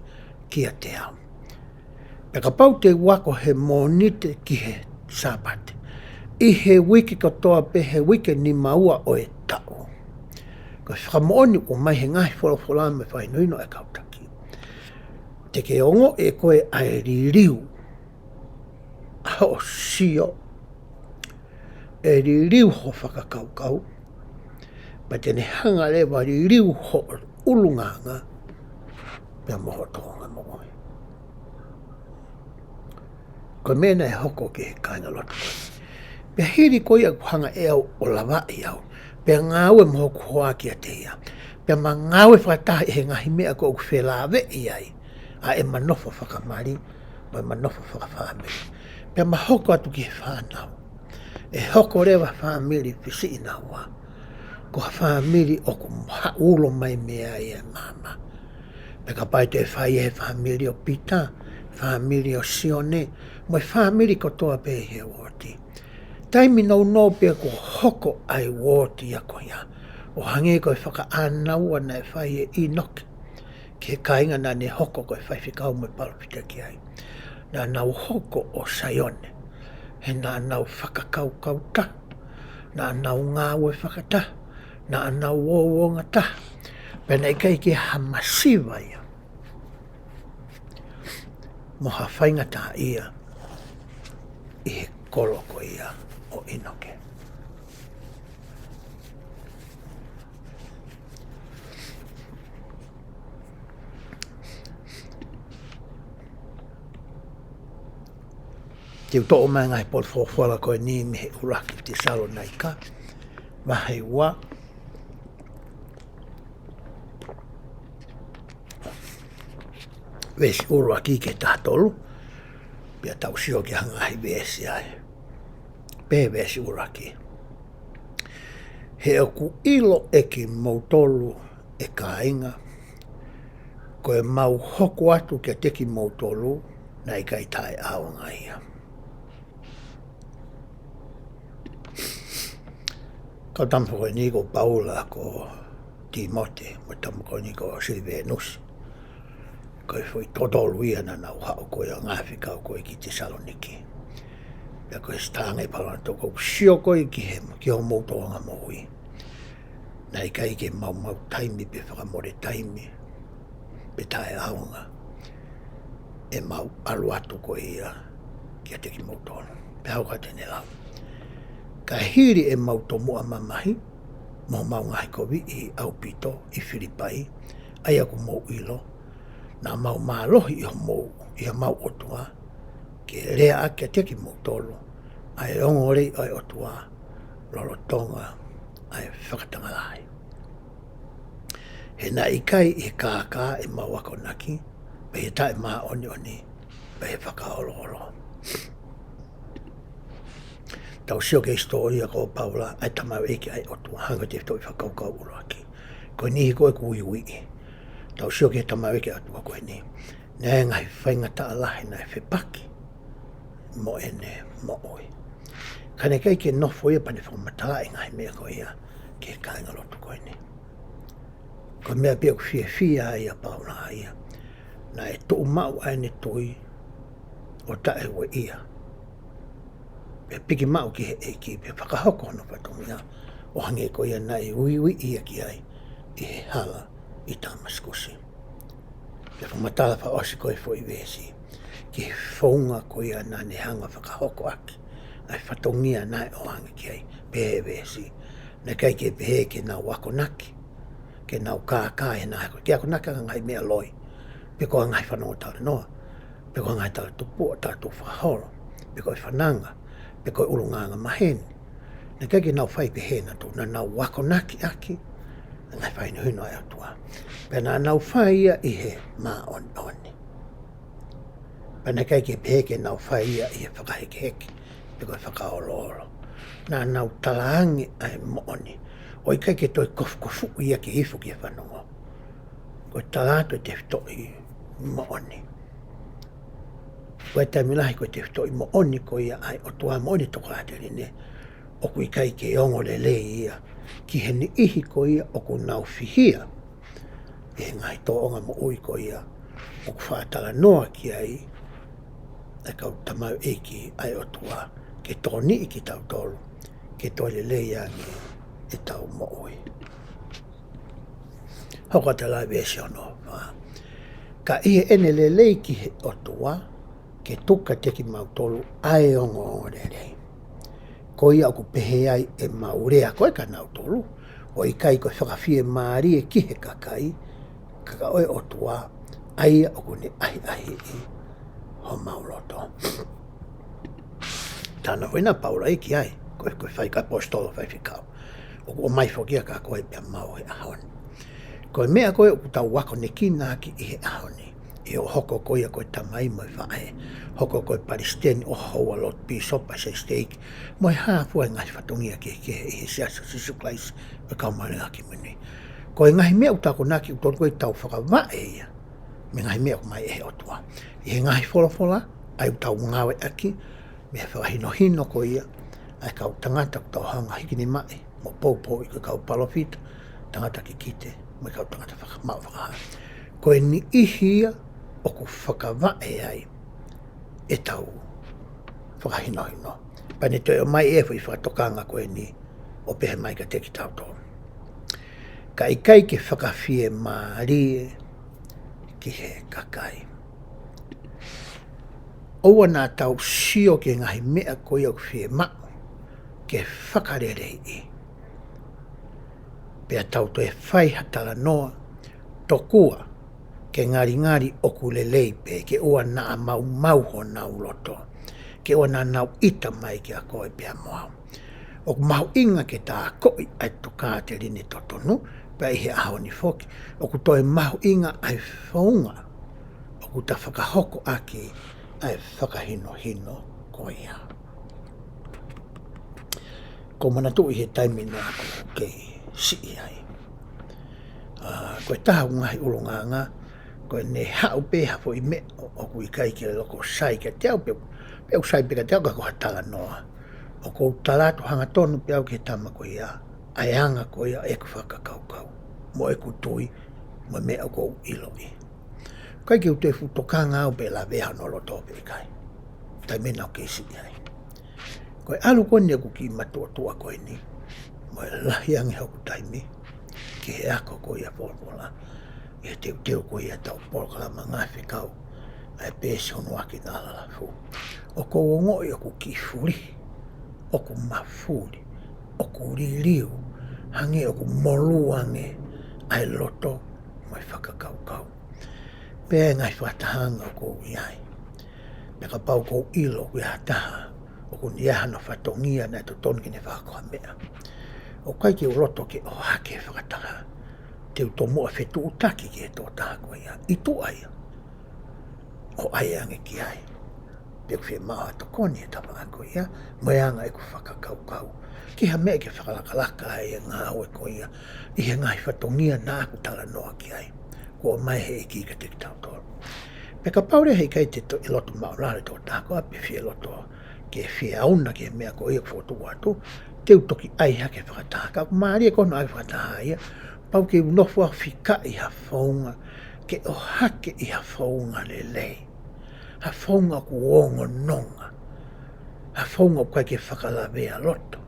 kiate au. Pea kapau te u ako he Mōnite ki he Sāpate ʻi he uike kotoa pē he uike nimaua ʻo e taʻu, ko e fakamoʻoni ʻoku ʻomai he ngaahi folofola mo e fakahinohino ʻa e kau taki, te ke ongoʻi ʻe koe ʻa e liliu ʻa hoʻo sio, ʻe liliu hoʻo fakakaukau, pea te ne hanga leva ʻo liliu hoʻo ʻulungaanga pea mo hoʻo tōʻonga moʻui. Ko e meʻa naʻe hoko ki he kāingalotu ko eni. Pea hili ko ia kuo hanga ʻe au ʻo lavaʻi au, pea ngāue mo hoku hoa kiate ia, pea ma ngāue fakataha ʻi he ngaahi meʻa ko ē ʻoku felāveʻi ai ʻa ʻema nofo fakamali mo ʻema nofo fakafāmili. Pea ma hoko atu ki he fānau, ʻe hoko leva ha fāmili fisiʻinaua, ko ha fāmili ʻoku haʻu ulo mai mei ai e maama. Pea kapau te u fai ʻi he fāmili ʻo Pita, fāmili ʻo Sione, mo e fāmili kotoa pē ʻi he uooti. Taimi nounou pē kuo hoko ai e uooti ia ko ia, ʻo hangē ko e fakaʻānaua naʻe fai ʻe ʻĪnoke ki he kāinga naʻa ne hoko ko e faifekau mo e palōfita ki ai. Naʻa nau hoko ʻo Saione, he naʻa nau fakakaukau taha, naʻa nau ngāue fakataha, naʻa nau uouongataha, pea naʻe ʻikai ke ha masiva ia mo ha faingataʻaʻia ʻi he kolo ko ia ʻo ʻĪnoke. Te u toʻo mai e ngaahi potu folofola ko eni mei he ʻuluaki Tesalonaika, vahe ua, veesi ʻuluaki ki he taha tolu, pea tau sio ki he ngaahi veesi ai. Pehē veesi ʻuluaki: He ʻoku ʻilo ʻe kimoutolu, ʻe kāinga, ko ʻemau hoko atu kiate kimoutolu naʻe ʻikai taʻeʻaonga ia. Ko e tama ko eni ko Paula, ko Tīmote, mo e tama ko eni ko Silivenusi. Ko e foʻi totolu ia naʻa nau haʻu ko ia ʻo ngāue fekau ko ē ki Tesaloniki. Pea ko e sitaange Paula naʻe toki sio ko ē ki he, ki hoʻomou tōʻonga moʻui. Naʻe ʻikai ke maumau taimi pe fakamole taimi pe taʻeʻaonga ʻemau ʻalu atu ko ia kiate kimoutolu. Pea ʻoku ʻikai te ne lau. Ka hili ʻemau tomuʻa mamahi, mo homau ngaahi koviʻi ʻaupito ʻi Filipai, ʻa ia ʻoku mou ʻilo, naʻa mau mālohi ʻi homou, ʻi homau ʻOtua, ke leaʻaki kiate kimoutolu ʻa e ongoongolelei ʻo e ʻOtua, lolotonga ʻa e fakatanga lahi. He naʻe ʻikai ʻi he kākā ʻemau akonaki, pe ʻi he taʻemāʻoniʻoni, pe ʻi he fakaoloolo. Tau sio ki he hisitōlia ko Paula, ʻa e tamaioʻeiki ʻa e ʻOtua, hangē ko e tefitoʻi fakakaukau ʻuluaki. Ko e niʻihi ko ē ʻoku uiuiʻi. Tau sio ki he tamaioʻeiki ʻa e ʻOtua ko eni. Naʻe ngaahi faingataʻa lahi naʻe fepaki mo ʻene moʻui. Ka naʻe ʻikai ke nofo ia pea ne fakamatalaʻi e ngaahi meʻa ko ia ki he kāingalotu ko eni. Ko e meʻa pē ʻoku fiefia ai ʻa Paula ia. Naʻe tuʻu maʻu ʻa ʻene tui ʻo taʻeueʻia. Pea piki maʻu ki he ʻEiki, pea fakahoko hono fatongia, ʻo hangē ko ia naʻe uiuiʻi ia ki ai ʻi he hala ʻi Tāmasikusi. Pea fakamatala fakaʻosi ko ē foʻi veesi ki he founga ko ia naʻa ne hanga ʻo fakahoko ʻaki ʻa e fatongia naʻe ʻoange ki ai. Pehē ʻe he veesi, naʻe ʻikai ke pehē ke nau akonaki, ke nau kākā he naʻa ko ē ke akonaki ʻa e ngaahi meʻa loi, pe ko e ngaahi fanongo talanoa, pe ko e ngaahi talatupuʻa, talatuʻu fakaholo, pe ko e fananga, pe ko e ʻulungaanga maheni. Naʻe ʻikai ke nau fai pehē naʻa tau, naʻa nau akonaki ʻaki ʻa e ngaahi fakahinohino ʻa e ʻOtua. Pea naʻa nau fai ia ʻi he māʻoniʻoni. Pea naʻe ʻikai ke pehē ke nau fai ia ʻi he fakahekeheke, pe ko e fakaoloolo. Naʻa nau talaange ʻa e moʻoni, ʻo ʻikai ke toe kofukofuʻi ia ke ifo ki he fanongo. Ko e tala atu e tefitoʻi moʻoni. Ko e taimi lahi ko e tefitoʻi moʻoni ko ia ʻa e ʻOtua, moʻoni tokāteline, ʻoku ʻikai ke ongo lelei ia ki he niʻihi ko ia ʻoku nau fihia ʻi he ngaahi tōʻonga moʻui ko ia ʻoku faʻa talanoa ki ai ʻa e kau tamaioʻeiki ʻa e ʻOtua, ke tokoniʻi kitautolu ke toe lelei ange ʻetau moʻui. Hoko atu ʻa e veesi hono fā. Ka ʻi heʻene lelei ki he ʻOtua, ke tuku kiate kimautolu ʻa e ongoongolelei. Ko ia ʻoku pehē ai ʻemau lea ko ē kia nautolu, ʻo ʻikai ko e fakafiemālie ki he kakai, ka ko e ʻOtua, ʻa ia ʻoku ne ʻahiʻahiʻi homau loto. Talanoa ʻa Paula ia ki ai, ko e, ko e fai ka ʻaposetolo, faifekau. ʻOku ʻomai foki ia kia koe pea mo au he ʻaho ni. Ko e meʻa ko ē ʻoku tau akonekina ʻaki ʻi he ʻaho ni, ʻi hoʻo hoko ko ia ko e tamai mo e faʻē, hoko ko e palesiteni ʻo ha houa, lord bishop ʻa e siteiki, mo e hā fua e ngaahi fatongia kehekehe ʻi he Siasi ʻo Sīsū Kalaisi ʻo e Kau Māʻoniʻoni ʻi he Ngaahi ʻAho Kimui Ni. Ko e ngaahi meʻa ʻoku tau akonaki ʻoku totonu ko ē ke tau fakavaʻe ia mei he ngaahi meʻa ʻoku ʻomai ʻe he ʻOtua. ʻI he ngaahi folofola ʻa ia ʻoku tau ngāueʻaki, mei he fakahinohino ko ia ʻa e kau tangata ʻoku tau hanga ʻo hikinimaʻi mo poupouʻi, ko e kau palōfita, tangata kikite, mo e kau tangata faka-, maʻu fakahā. Ko e niʻihi ia ʻoku fakavaʻe ai ʻetau fakahinohino. Pea ne toe ʻomai e foʻi fakatokanga ko eni ʻo pehē mai kiate kitautolu. Ka ʻikai ke fakafiemālie ki he kakai. ʻOua naʻa tau sio ki he ngaahi meʻa ko ia ʻoku fiemaʻu ke fakaleleiʻi, pea tau toe fai ha talanoa, tokua ke ngalingali ʻoku lelei pē, ke ʻoua naʻa maumau honau loto, ke ʻoua naʻa nau ʻita mai kia koe pea mo au. ʻOku mahuʻinga ke ta akoʻi ʻa e tokāteline totonu, pea ʻi he ʻaho ni foki, ʻoku toe mahuʻinga ʻa e founga ʻoku ta fakahoko ʻaki ʻa e fakahinohino ko ia. ʻOku ou manatuʻi he taimi naʻa ku kei siʻi ai. ʻA, ko e taha ʻo e ngaahi ʻulungaanga, ko ʻene haʻu pē ha foʻi meʻa ʻo, ʻoku ʻikai ke loko sai kiate au pe, pe ʻoku sai pē kiate au ka ko ha talanoa. ʻOku ou tala atu hangatonu pē au ki he tama ko ia, ʻa e anga ko ia ʻeku fakakaukau, mo ʻeku tui, mo e meʻa ʻoku ou ʻiloʻi. ʻIkai ke u toe fuʻu tokanga au pe lavea hono loto pe ʻikai. Taimi naʻa ku kei siʻi ai. Ko e ʻalu ko eni ʻeku kiʻi matuʻotuʻa ko eni, mo e lahi ange hoku taimi ki he ako ko ia folofola, ʻi he teuteu ko ia ʻetau polokalama ngaahi fekau ʻa e peesi hono aki na lalafu. ʻOku ou ongoʻi ʻoku kiʻi fuli, ʻoku mafuli, ʻoku liliu, hangē ʻoku molū ange ʻa e loto mo e fakakaukau. Pea ʻi he ngaahi fakatahaʻanga ʻoku ou ʻi ai, pea kapau ʻoku ou ʻilo ʻoku ʻi ai ha taha ʻoku ne ʻi ai hano fatongia naʻe totonu ke ne fai ha meʻa, ʻoku ʻikai ke u loto ke ʻohake fakataha. Te u tomuʻa fetuʻutaki ki he tokotaha ko ia ʻi tuʻa ia, ʻo ʻai ange ki ai pe ʻoku fiemaʻu ha tokoni ʻe he tama ko ia, mo e anga ʻeku fakakaukau ki ha meʻa ke fakalakalaka ai e ngāue ko ia ʻi he ngaahi fatongia naʻa ku talanoa ki ai, kuo ʻomai he ʻEiki kiate kitautolu. Pea kapau leva he ʻikai te toe loto maʻulalo e tokotaha ko ia pe fie loto ke fie ʻauna ki he meʻa ko ia ʻoku fokotuʻu atu, te u toki ʻai hake fakataha. Ka ʻoku mālie ko hono ʻai fakataha ia, pau ke u nofo au ʻo fikaʻi ha founga ke ʻohake ʻi ha founga lelei, ha founga ʻoku ongo nonga, ha founga ʻoku ʻikai ke fakalavea loto,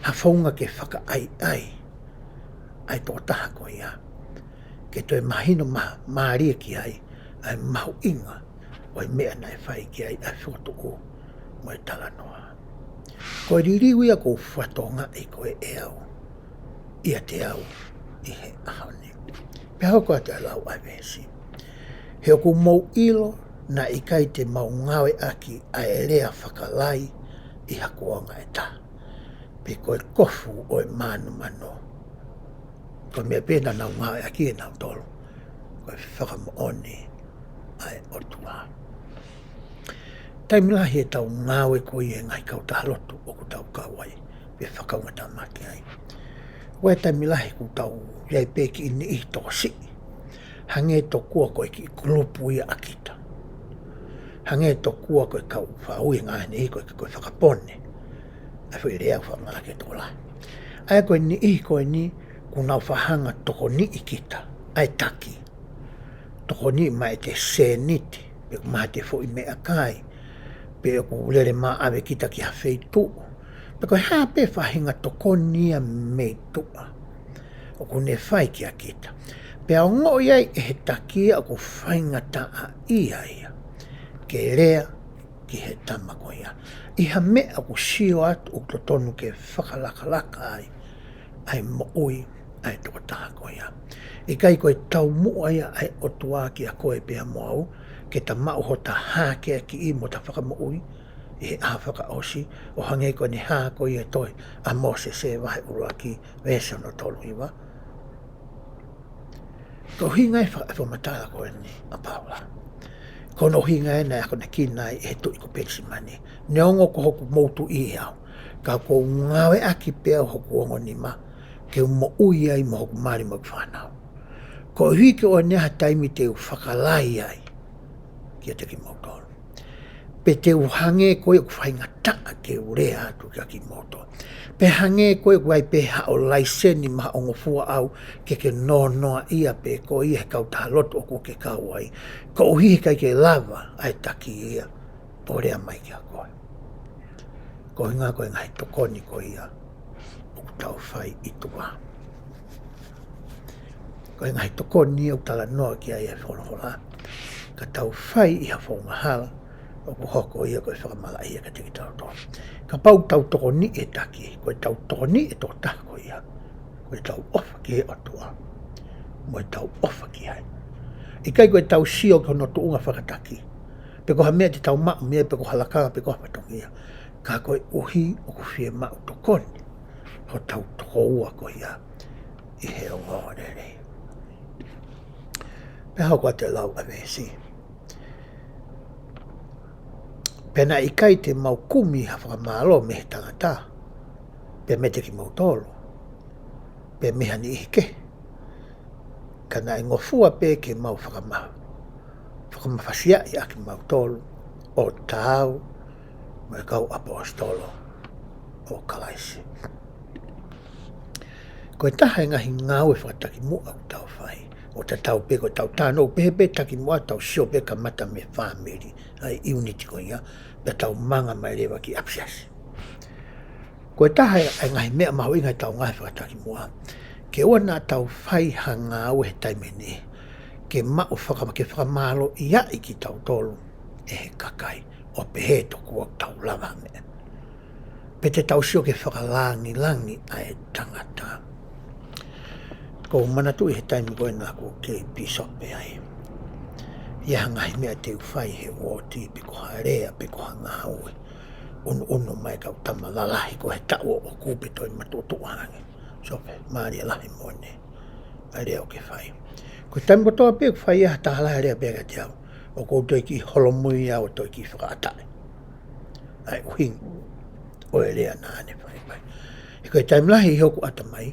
ha founga ke fakaʻaiʻai ʻa e tokotaha ko ia, ke toe mahino ma-, mālie ki ai ʻa e mahuʻinga ʻo e meʻa naʻe fai ki ai ʻa e fokotuʻu mo e talanoa. Ko e liliu ia ʻoku ou fakatokangaʻi ko e ʻe au ʻiate au ʻi he ʻaho ni. Pea hoko atu e lau ʻa e veesi: He ʻoku mou ʻilo naʻe ʻikai te mau ngāueʻaki ʻa e lea fakalai ʻi ha kuonga ʻe taha, pe ko e kofu ʻo e mānumanu. Ko e meʻa pē naʻa nau ngāueʻaki ʻe nautolu, ko e fakamoʻoni ʻa e ʻOtua. Taimi lahi ʻetau ngāue ko ia ʻi he ngaahi kautaha lotu ʻoku tau kau ai, pe fakaungatāmaki ai, ʻoku ʻi ai e taimi lahi ʻoku tau ʻi ai pē kiʻi niʻihi tokosiʻi, hangē tokua ko e kiʻi kulupu ia ʻa kita, hangē tokua ko e kau faʻu ʻi he ngaahi niʻihi ko e, ko e fakapone, ʻa e foʻi lea ʻoku faʻa ngāueʻaki ʻe he tokolahi. ʻA ia ko e niʻihi ko eni ʻoku nau faʻa hanga ʻo tokoniʻi kita, ʻa e taki, tokoniʻi mai ʻete sēniti, pe ʻoku maha ʻete foʻi meʻakai, pe ʻoku lele maʻave kita ki ha feituʻu, pe ko e hā pē faʻahinga tokoni ia mei tuʻa ʻoku ne fai kia kita. Pea ongoʻi ai ʻe he taki ia ʻoku faingataʻaʻia ia ke lea ki he tama ko ia ʻi ha meʻa ʻoku sio atu ʻoku totonu ke fakalakalaka ai ʻa e moʻui ʻa e tokotaha ko ia. ʻIkai ko e taumuʻa ia ʻa e ʻOtua kiate koe pea mo au, ke ta maʻu hota hākeakiʻi mo ta fakamoʻui ʻi he ʻaho fakaʻosi, ʻo hangē ko ʻene hā ko ia ʻi he tohi ʻa Mōsese vahe ʻuluaki veesi hono tolu hiva? Ko e ʻuhinga e faka-, e fakamatala ko eni ʻa Paula, ko hono ʻuhinga ē naʻe akonekina ai ʻe he tuʻi ko Penisimani: Neongo ko hoku mou tuʻi au, ka ʻoku ou ngāueʻaki pē au hoku ongo nima ke u moʻui ai mo hoku mali mo ʻeku fānau, koeʻuhi ke ʻoua naʻa ʻi ai ha taimi te u fakalai ai kiate kimoutolu, pe te u hangē ko ia ʻoku faingataʻa ke u lea atu kiate kimoutolu, pe hangē ko ia ʻoku ʻi ai pē haʻo laiseni maʻa hoʻo ngofua ʻau ke ke nonoaʻia pē koe ʻi he kautaha lotu ʻoku ke kau ai, koeʻuhi he ʻikai ke lava ʻa e taki ia ʻo lea mai kiate koe. Ko e ʻuhinga ko e ngaahi tokoni ko ia ʻoku tau fai ʻi tuʻa. Ko e ngaahi tokoni ia ʻoku talanoa ki ai e folofola, ka tau fai ʻi ha founga hala ʻoku hoko ia ko e fakamalaʻia kiate kitautolu. Kapau ʻoku tau tokoniʻi e taki, ko ʻetau tokoniʻi e tokotaha ko ia, ko ʻetau ʻofa ki he ʻOtua mo ʻetau ʻofa ki ai. ʻIkai ko ʻetau sio ki hono tuʻunga fakataki, pe ko ha meʻa te tau maʻu mei ai, pe ko ha lakanga, pe ko ha fatongia, ka koeʻuhi ʻoku fiemaʻu tokoni hotau tokoua ko ia ʻi he ongoongolelei. Pea hoko atu e lau ʻa e veesi: Pea naʻe ʻikai te mau kumi ha fakamālō mei he tangata, pe meiate kimoutolu, pe mei ha niʻihi kehe, ka naʻe ngofua pē ke mau fakama-, fakamafasiaʻi ʻa kimautolu ʻo taau mo e kau ʻaposetolo ʻo Kalaisi. Ko e taha e ngaahi ngāue fakatakimuʻa ʻoku tau fai, ʻo tatau pē ko ʻetau talanoa pē he pē takimuʻa, tau sio pē kamata mei he fāmili, ʻa e ʻiuniti ko ia, pea tau manga mai leva ki ʻapisiasi. Ko e taha e ngaahi meʻa mahuʻinga ʻetau ngāue fakatakimuʻa, ke ʻoua naʻa tau fai ha ngāue he taimi ni ke maʻu fakama-, ke fakamālōʻiaʻi kitautolu ʻe he kakai, ʻo pehē tokua ʻoku tau lava meʻa. Pe te tau sio ke fakalāngilangi ʻa e tangata. ʻOku ou manatuʻi he taimi ko ē naʻa ku kei pīsope ai, ʻi ai ha ngaahi meʻa te u fai he uooti, pe ko ha lea, pe ko ha ngāue ʻunuʻunu mai e kau tama lalahi ko ē he taʻu ʻoku ou pē toe matuʻotuʻa ange. Pīsope, mālie lahi moʻoni ʻa e lea ʻoku ke fai. Ko e taimi kotoa pē ʻoku fai ai ha taha lahi e lea pē kiate au, ʻoku ou toe kiʻi holomui au ʻo toe kiʻi fakaʻataʻi ʻa e ʻuhinga ʻo e lea naʻa ne fai mai. He ko e taimi lahi ʻi hoku ʻatamai,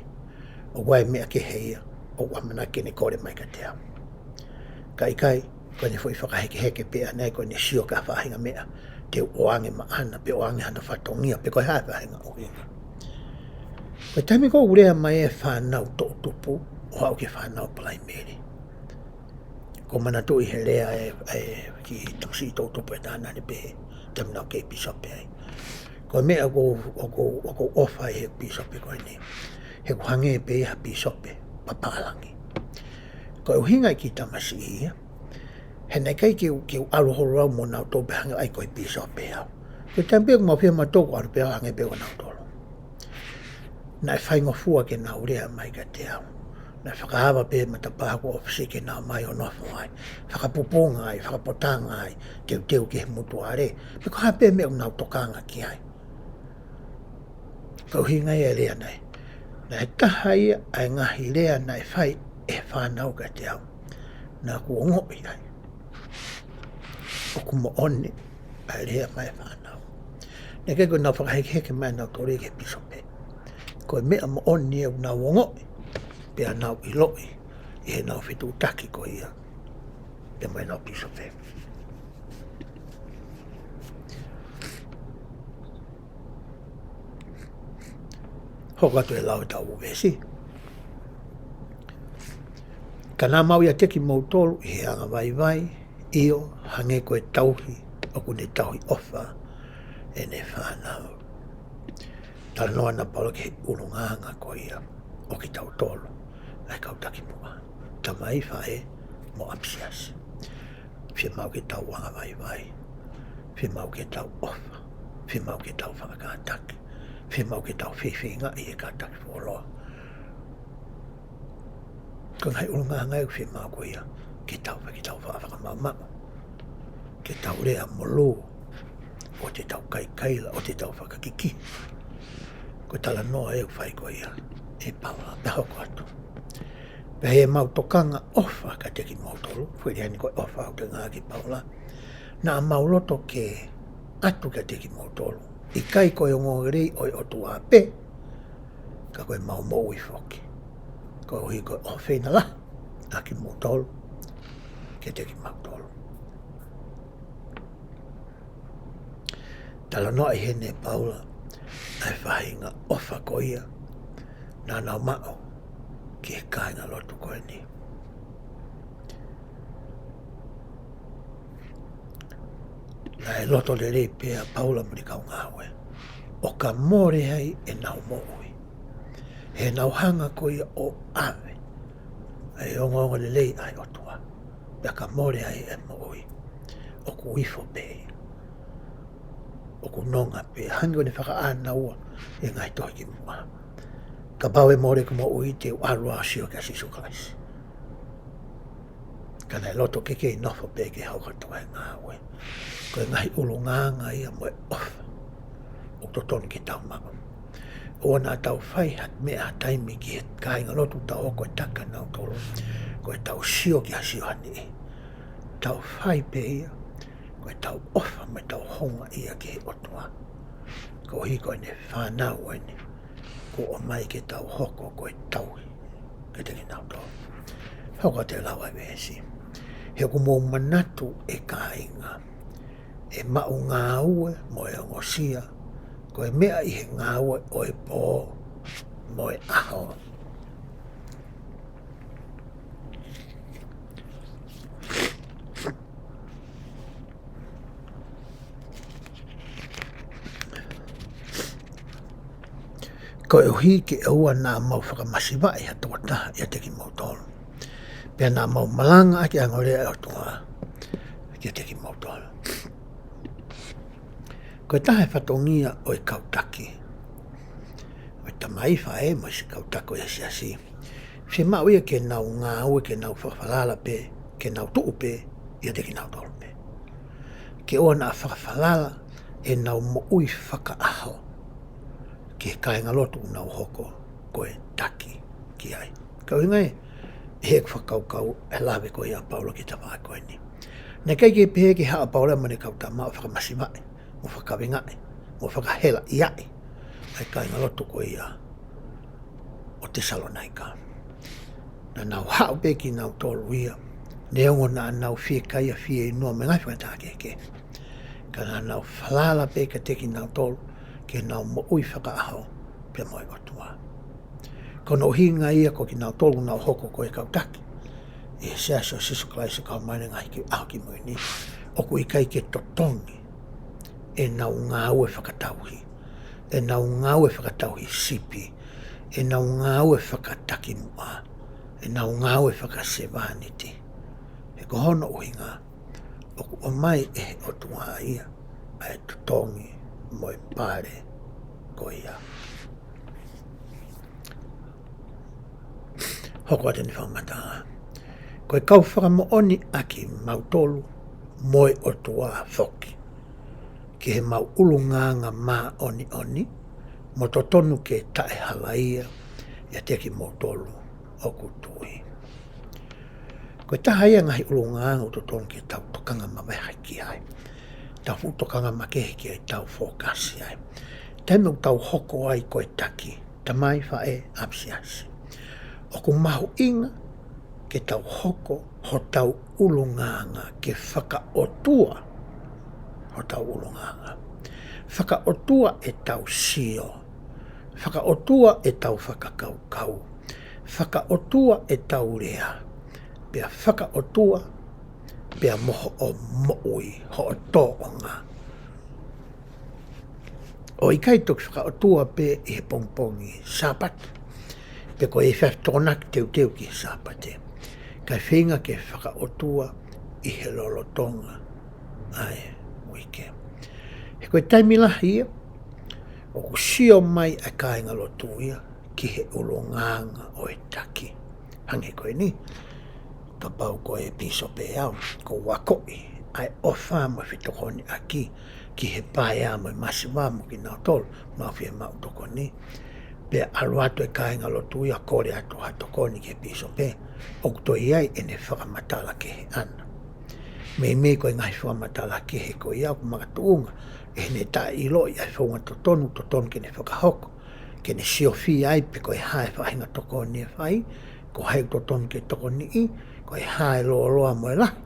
ʻoku ʻi ai e meʻa kehe ia ʻoku ʻamanaki ke ne kole mai kiate au. Ka ʻikai, ko ʻene foʻi fakahekeheke pē ʻaʻana ia, ko ʻene sio ki ha faʻahinga meʻa te u ʻoange maʻana, pe ʻoange hano fatongia, pe ko e hā e faʻahinga ʻuhinga. Ko e taimi ko ē ʻoku lea mai e fānau toʻutupu ʻo aʻu ki he fānau Palaimeli. ʻOku ou manatuʻi he lea e, e kiʻi tamasiʻi toʻutupu ʻe taha naʻa ne pehē, taimi naʻa ku kei pīsope ai. Ko e meʻa ʻoku, ʻoku, ʻoku ou ʻofa ai he pīsope ko eni, he ʻoku hangē pē ia ha pīsope papālangi. Ko e ʻuhinga e kiʻi tamasiʻi ia, he naʻe ʻikai ke u, ke u ʻalu holo au mo nautolu pea hangē ai ko e pīsope au. Ko e taimi pē ʻoku mau fiemaʻu ʻo ʻalu pē au hangē pē ko nautolu. Naʻe faingofua ke nau lea mai kiate au. Naʻe fakaava pē matapā hoku ʻōfisi ke nau ō mai ʻo nofo ai. Fakapupunga ai, fakapotanga ai, teuteu ki he mutuale. Pe ko e hā pē meʻa ʻoku nau tokanga ki ai. Ko e ʻuhinga ia e lea naʻe, naʻe taha ia ʻa e ngaahi lea naʻe fai ʻe he fānau kiate au, naʻa ku ongoʻi ai ʻoku moʻoni ʻa e lea mai e fānau. Naʻe ʻikai ko ʻenau fakahekeheke mai ʻanautolu ia ki he pīsope. Ko e meʻa moʻoni ia ʻoku nau ongoʻi, pea nau ʻiloʻi ʻi heʻenau fetuʻutaki ko ia pea mo ʻenau pīsope. Hoko atu e lau ʻetau veesi. Ka naʻa mau ʻiate kimoutolu ʻi he anga vaivai, ʻio, hangē ko e tauhi ʻoku ne tauhi ʻofa ʻene fānau. Talanoa ʻa Paula ki he ʻulungaanga ko ia ʻo kitautolu ʻa e kau takimuʻa, tamai, faʻē mo ʻapisiasi. Fiemaʻu ke tau anga vaivai. Fiemaʻu ke tau ʻofa. Fiemaʻu ke tau faʻa kātaki. Fiemaʻu ke tau feifeingaʻi he kātaki fuoloa. Ko e ngaahi ʻulungaanga ʻoku fiemaʻu ko ia ke tau, ke tau faʻa fakamaʻumaʻu, ke tau lea molū, ʻoua te tau kaikaila, ʻoua te tau fakakiki. Ko e talanoa ʻoku fai ko ia ʻe Paula, pea hoko atu. Pea ʻi heʻemau tokanga ʻofa kiate kimoutolu, foʻi lea eni ko e ʻofa ʻoku ngāueʻaki ʻe Paula, naʻa mau loto ke ʻatu kiate kimoutolu, ʻikai ko e ongoongolelei ʻo e ʻOtua pē, ka ko ʻemau moʻui foki, koeʻuhi ko e ʻofeina lahi ʻa kimoutolu kiate kimautolu. Talanoaʻi heni ʻe Paula ʻa e faʻahinga ʻofa ko ia naʻa nau maʻu ki he kāingalotu ko eni. Naʻe loto lelei pē ʻa Paula mo ʻene kau ngāue ʻo ka mole ai ʻenau moʻui, he naʻa nau hanga ko ia ʻo ʻave ʻa e ongoongolelei ʻa e ʻOtua, pea ka mole ai e moʻui, ʻoku ifo pē ia. ʻOku nonga pē, hangē ko ʻene fakaʻānaua ʻi he ngaahi tohi kimuʻa. Kapau ʻe mole hoku moʻui, te u ʻalu ʻo sio kia Sīsū Kalaisi. Ka naʻe loto ke kei nofo pē ke hoko atu e ngāue. Ko e ngaahi ʻulungaanga ia mo e ʻofa ʻoku totonu ke tau maʻu. ʻOua naʻa tau fai ha meʻa ha taimi ki he kāingalotu tau hoko ʻo taki kinautolu, ko ʻetau sio kia Siohane. Tau fai pē ia ko ʻetau ʻofa mo ʻetau houngaʻia ki he ʻOtua, koeʻuhi ko ʻene fānau eni kuo ʻomai ke tau hoko ko e tauhi kiate kinautolu. Hoko atu e lau ʻa e veesi. He ʻoku mou manatu, ʻe kāinga, ʻemau ngāue mo e ongosia, ko e meʻa ʻi he ngāue ʻo e pō mo e ʻaho, Koeʻuhi ke ʻoua naʻa mau fakamasivaʻi ha tokotaha ʻiate kimoutolu, pea naʻa mau malangaʻaki ʻa e ongoongolelei ʻa e ʻOtua kiate kimoutolu. Ko e taha e fatongia ʻo e kau taki, ʻo e tamai, faʻē mo e siʻi kau taki ʻo e siasi, fiemaʻu ia ke nau ngāue, ke nau fakafalala pē, ke nau tuʻu pē ʻiate kinautolu pē, ke ʻoua naʻa fakafalala ʻenau moʻui fakaʻaho ki he kāingalotu ʻoku nau hoko ko e taki ki ai. Ka ʻuhinga ē, ʻi heʻeku fakakaukau e lave ko ia ʻa Paula ki he tafaʻaki ko eni, naʻe ʻikai ke pehē ke haʻu ʻa Paula mo ʻene kau tama ʻo fakamasivaʻi mo fakakavengaʻi mo fakahelaʻiaʻi ʻa e kāingalotu ko ia ʻo Tesalonaika. Naʻa nau haʻu pē kinautolu ia, neongo naʻa nau fiekaia, fieinua mo e ngaahi faingataʻa kehekehe, ka naʻa nau falala pē kiate kinautolu ke nau moʻui fakaʻaho pea mo e ʻOtua. Ko hono ʻuhinga ia ko kinautolu ʻoku nau hoko ko e kau taki ʻi he Siasi ʻo Sīsū Kalaisi ʻo e Kau Māʻoniʻoni ʻi he Ngaahi ʻaho Kimui Ni, ʻoku ʻikai ke totongi ʻenau ngāue fakatauhi, ʻenau ngāue fakatauhi sipi, ʻenau ngāue fakatakimuʻa, ʻenau ngāue fakasevāniti. He ko hono ʻuhinga, ʻoku ʻomai ʻe he ʻOtua ia ʻa e totongi mo e pale ko ia. Hoko atu ʻene fakamatala: Ko e kau fakamoʻoni ʻa kimautolu mo e ʻOtua foki ki heʻemau ʻulungaanga māʻoniʻoni, mo totonu ke taʻehalaia ʻiate kimoutolu ʻoku tui. Ko e taha ia e ngaahi ʻulungaanga ʻoku totonu ke tau tokanga makehe ki ai, tau fuʻu tokanga makehe ki ai, tau fokasi ai, taimi ʻoku tau hoko ai ko e taki, tamai, faʻē, ʻapisiasi. ʻOku mahuʻinga ke tau hoko hotau ʻulungaanga ke fakaʻotua hotau ʻulungaanga, fakaʻotua ʻetau sio, fakaʻotua ʻetau fakakaukau, fakaʻotua ʻetau lea, pea fakaʻotua pea mo hoʻo moʻui, hoʻo tōʻonga. ʻO ʻikai toki fakaʻotua pē ʻi he pongipongi Sāpate, pe ko e efiafi Tokonaki teuteu ki he Sāpate, kae feinga ke fakaʻotua ʻi he lolotonga ʻa e uike. He ko e taimi lahi ia ʻoku sio mai ʻa e kāingalotu ia ki he ʻulungaanga ʻo e taki. Hangē ko eni, kapau ko e pīsope au, ʻoku ou akoʻi ʻa e ʻofa mo e fetokoniʻaki ki he paea mo e masiva mo kinautolu ʻoku nau fiemaʻu tokoni, pea ʻalu atu e kāingalotu ia ʻo kole atu ha tokoni ki he pīsope, ʻoku toe ʻi ai ʻene fakamatala kehe ʻana. Meimei ko e ngaahi fakamatala kehe ko ia ʻoku makatuʻunga ʻi heʻene taʻeʻiloʻi ʻa e founga totonu, totonu ke ne fakahoko, ke ne siofia ai pe ko e hā e faʻahinga tokoni ʻe fai, ko hai ʻoku totonu ke tokoniʻi, ko e hā e lōloa mo e lahi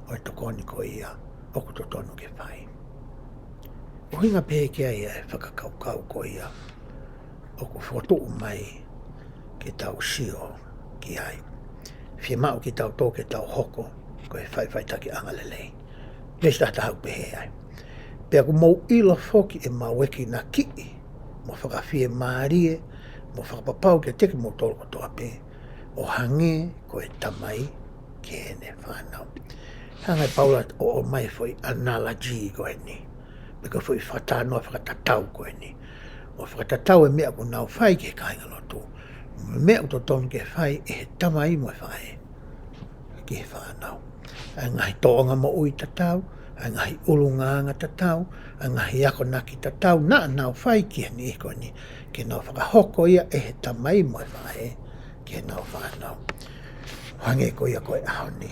ʻo e tokoni ko ia ʻoku totonu ke fai. ʻUhinga pehē ki ai ʻa e fakakaukau ko ia ʻoku fokotuʻu mai ke tau sio ki ai. Fiemaʻu kitautolu ke tau hoko ko e faʻifaʻitakiʻanga lelei. Veesi taha taha ʻoku pehē ai: Pea ʻoku mou ʻilo foki ʻemau ʻekinaki mo fakafiemālie mo fakapapau kiate kimoutolu kotoa pē, ʻo hangē ko e tamai ki heʻene fānau. Hanga ʻe Paula ʻo ʻomai e foʻi analogy ko eni, pe ko e foʻi fakatalanoa fakatatau ko eni, ʻo fakatatau e meʻa ʻoku nau fai ki he kāingalotu, meʻa ʻoku totonu ke fai ʻe he tamai mo e faʻē ki he fānau. ʻA e ngaahi tōʻonga moʻui tatau, ʻa e ngaahi ʻulungaanga tatau, ʻa e ngaahi akonaki tatau naʻa nau fai ki he niʻihi ko eni, ke nau fakahoko ia ʻe he tamai mo e faʻē ki heʻenau fānau. Hangē ko ia ko e ʻaho ni,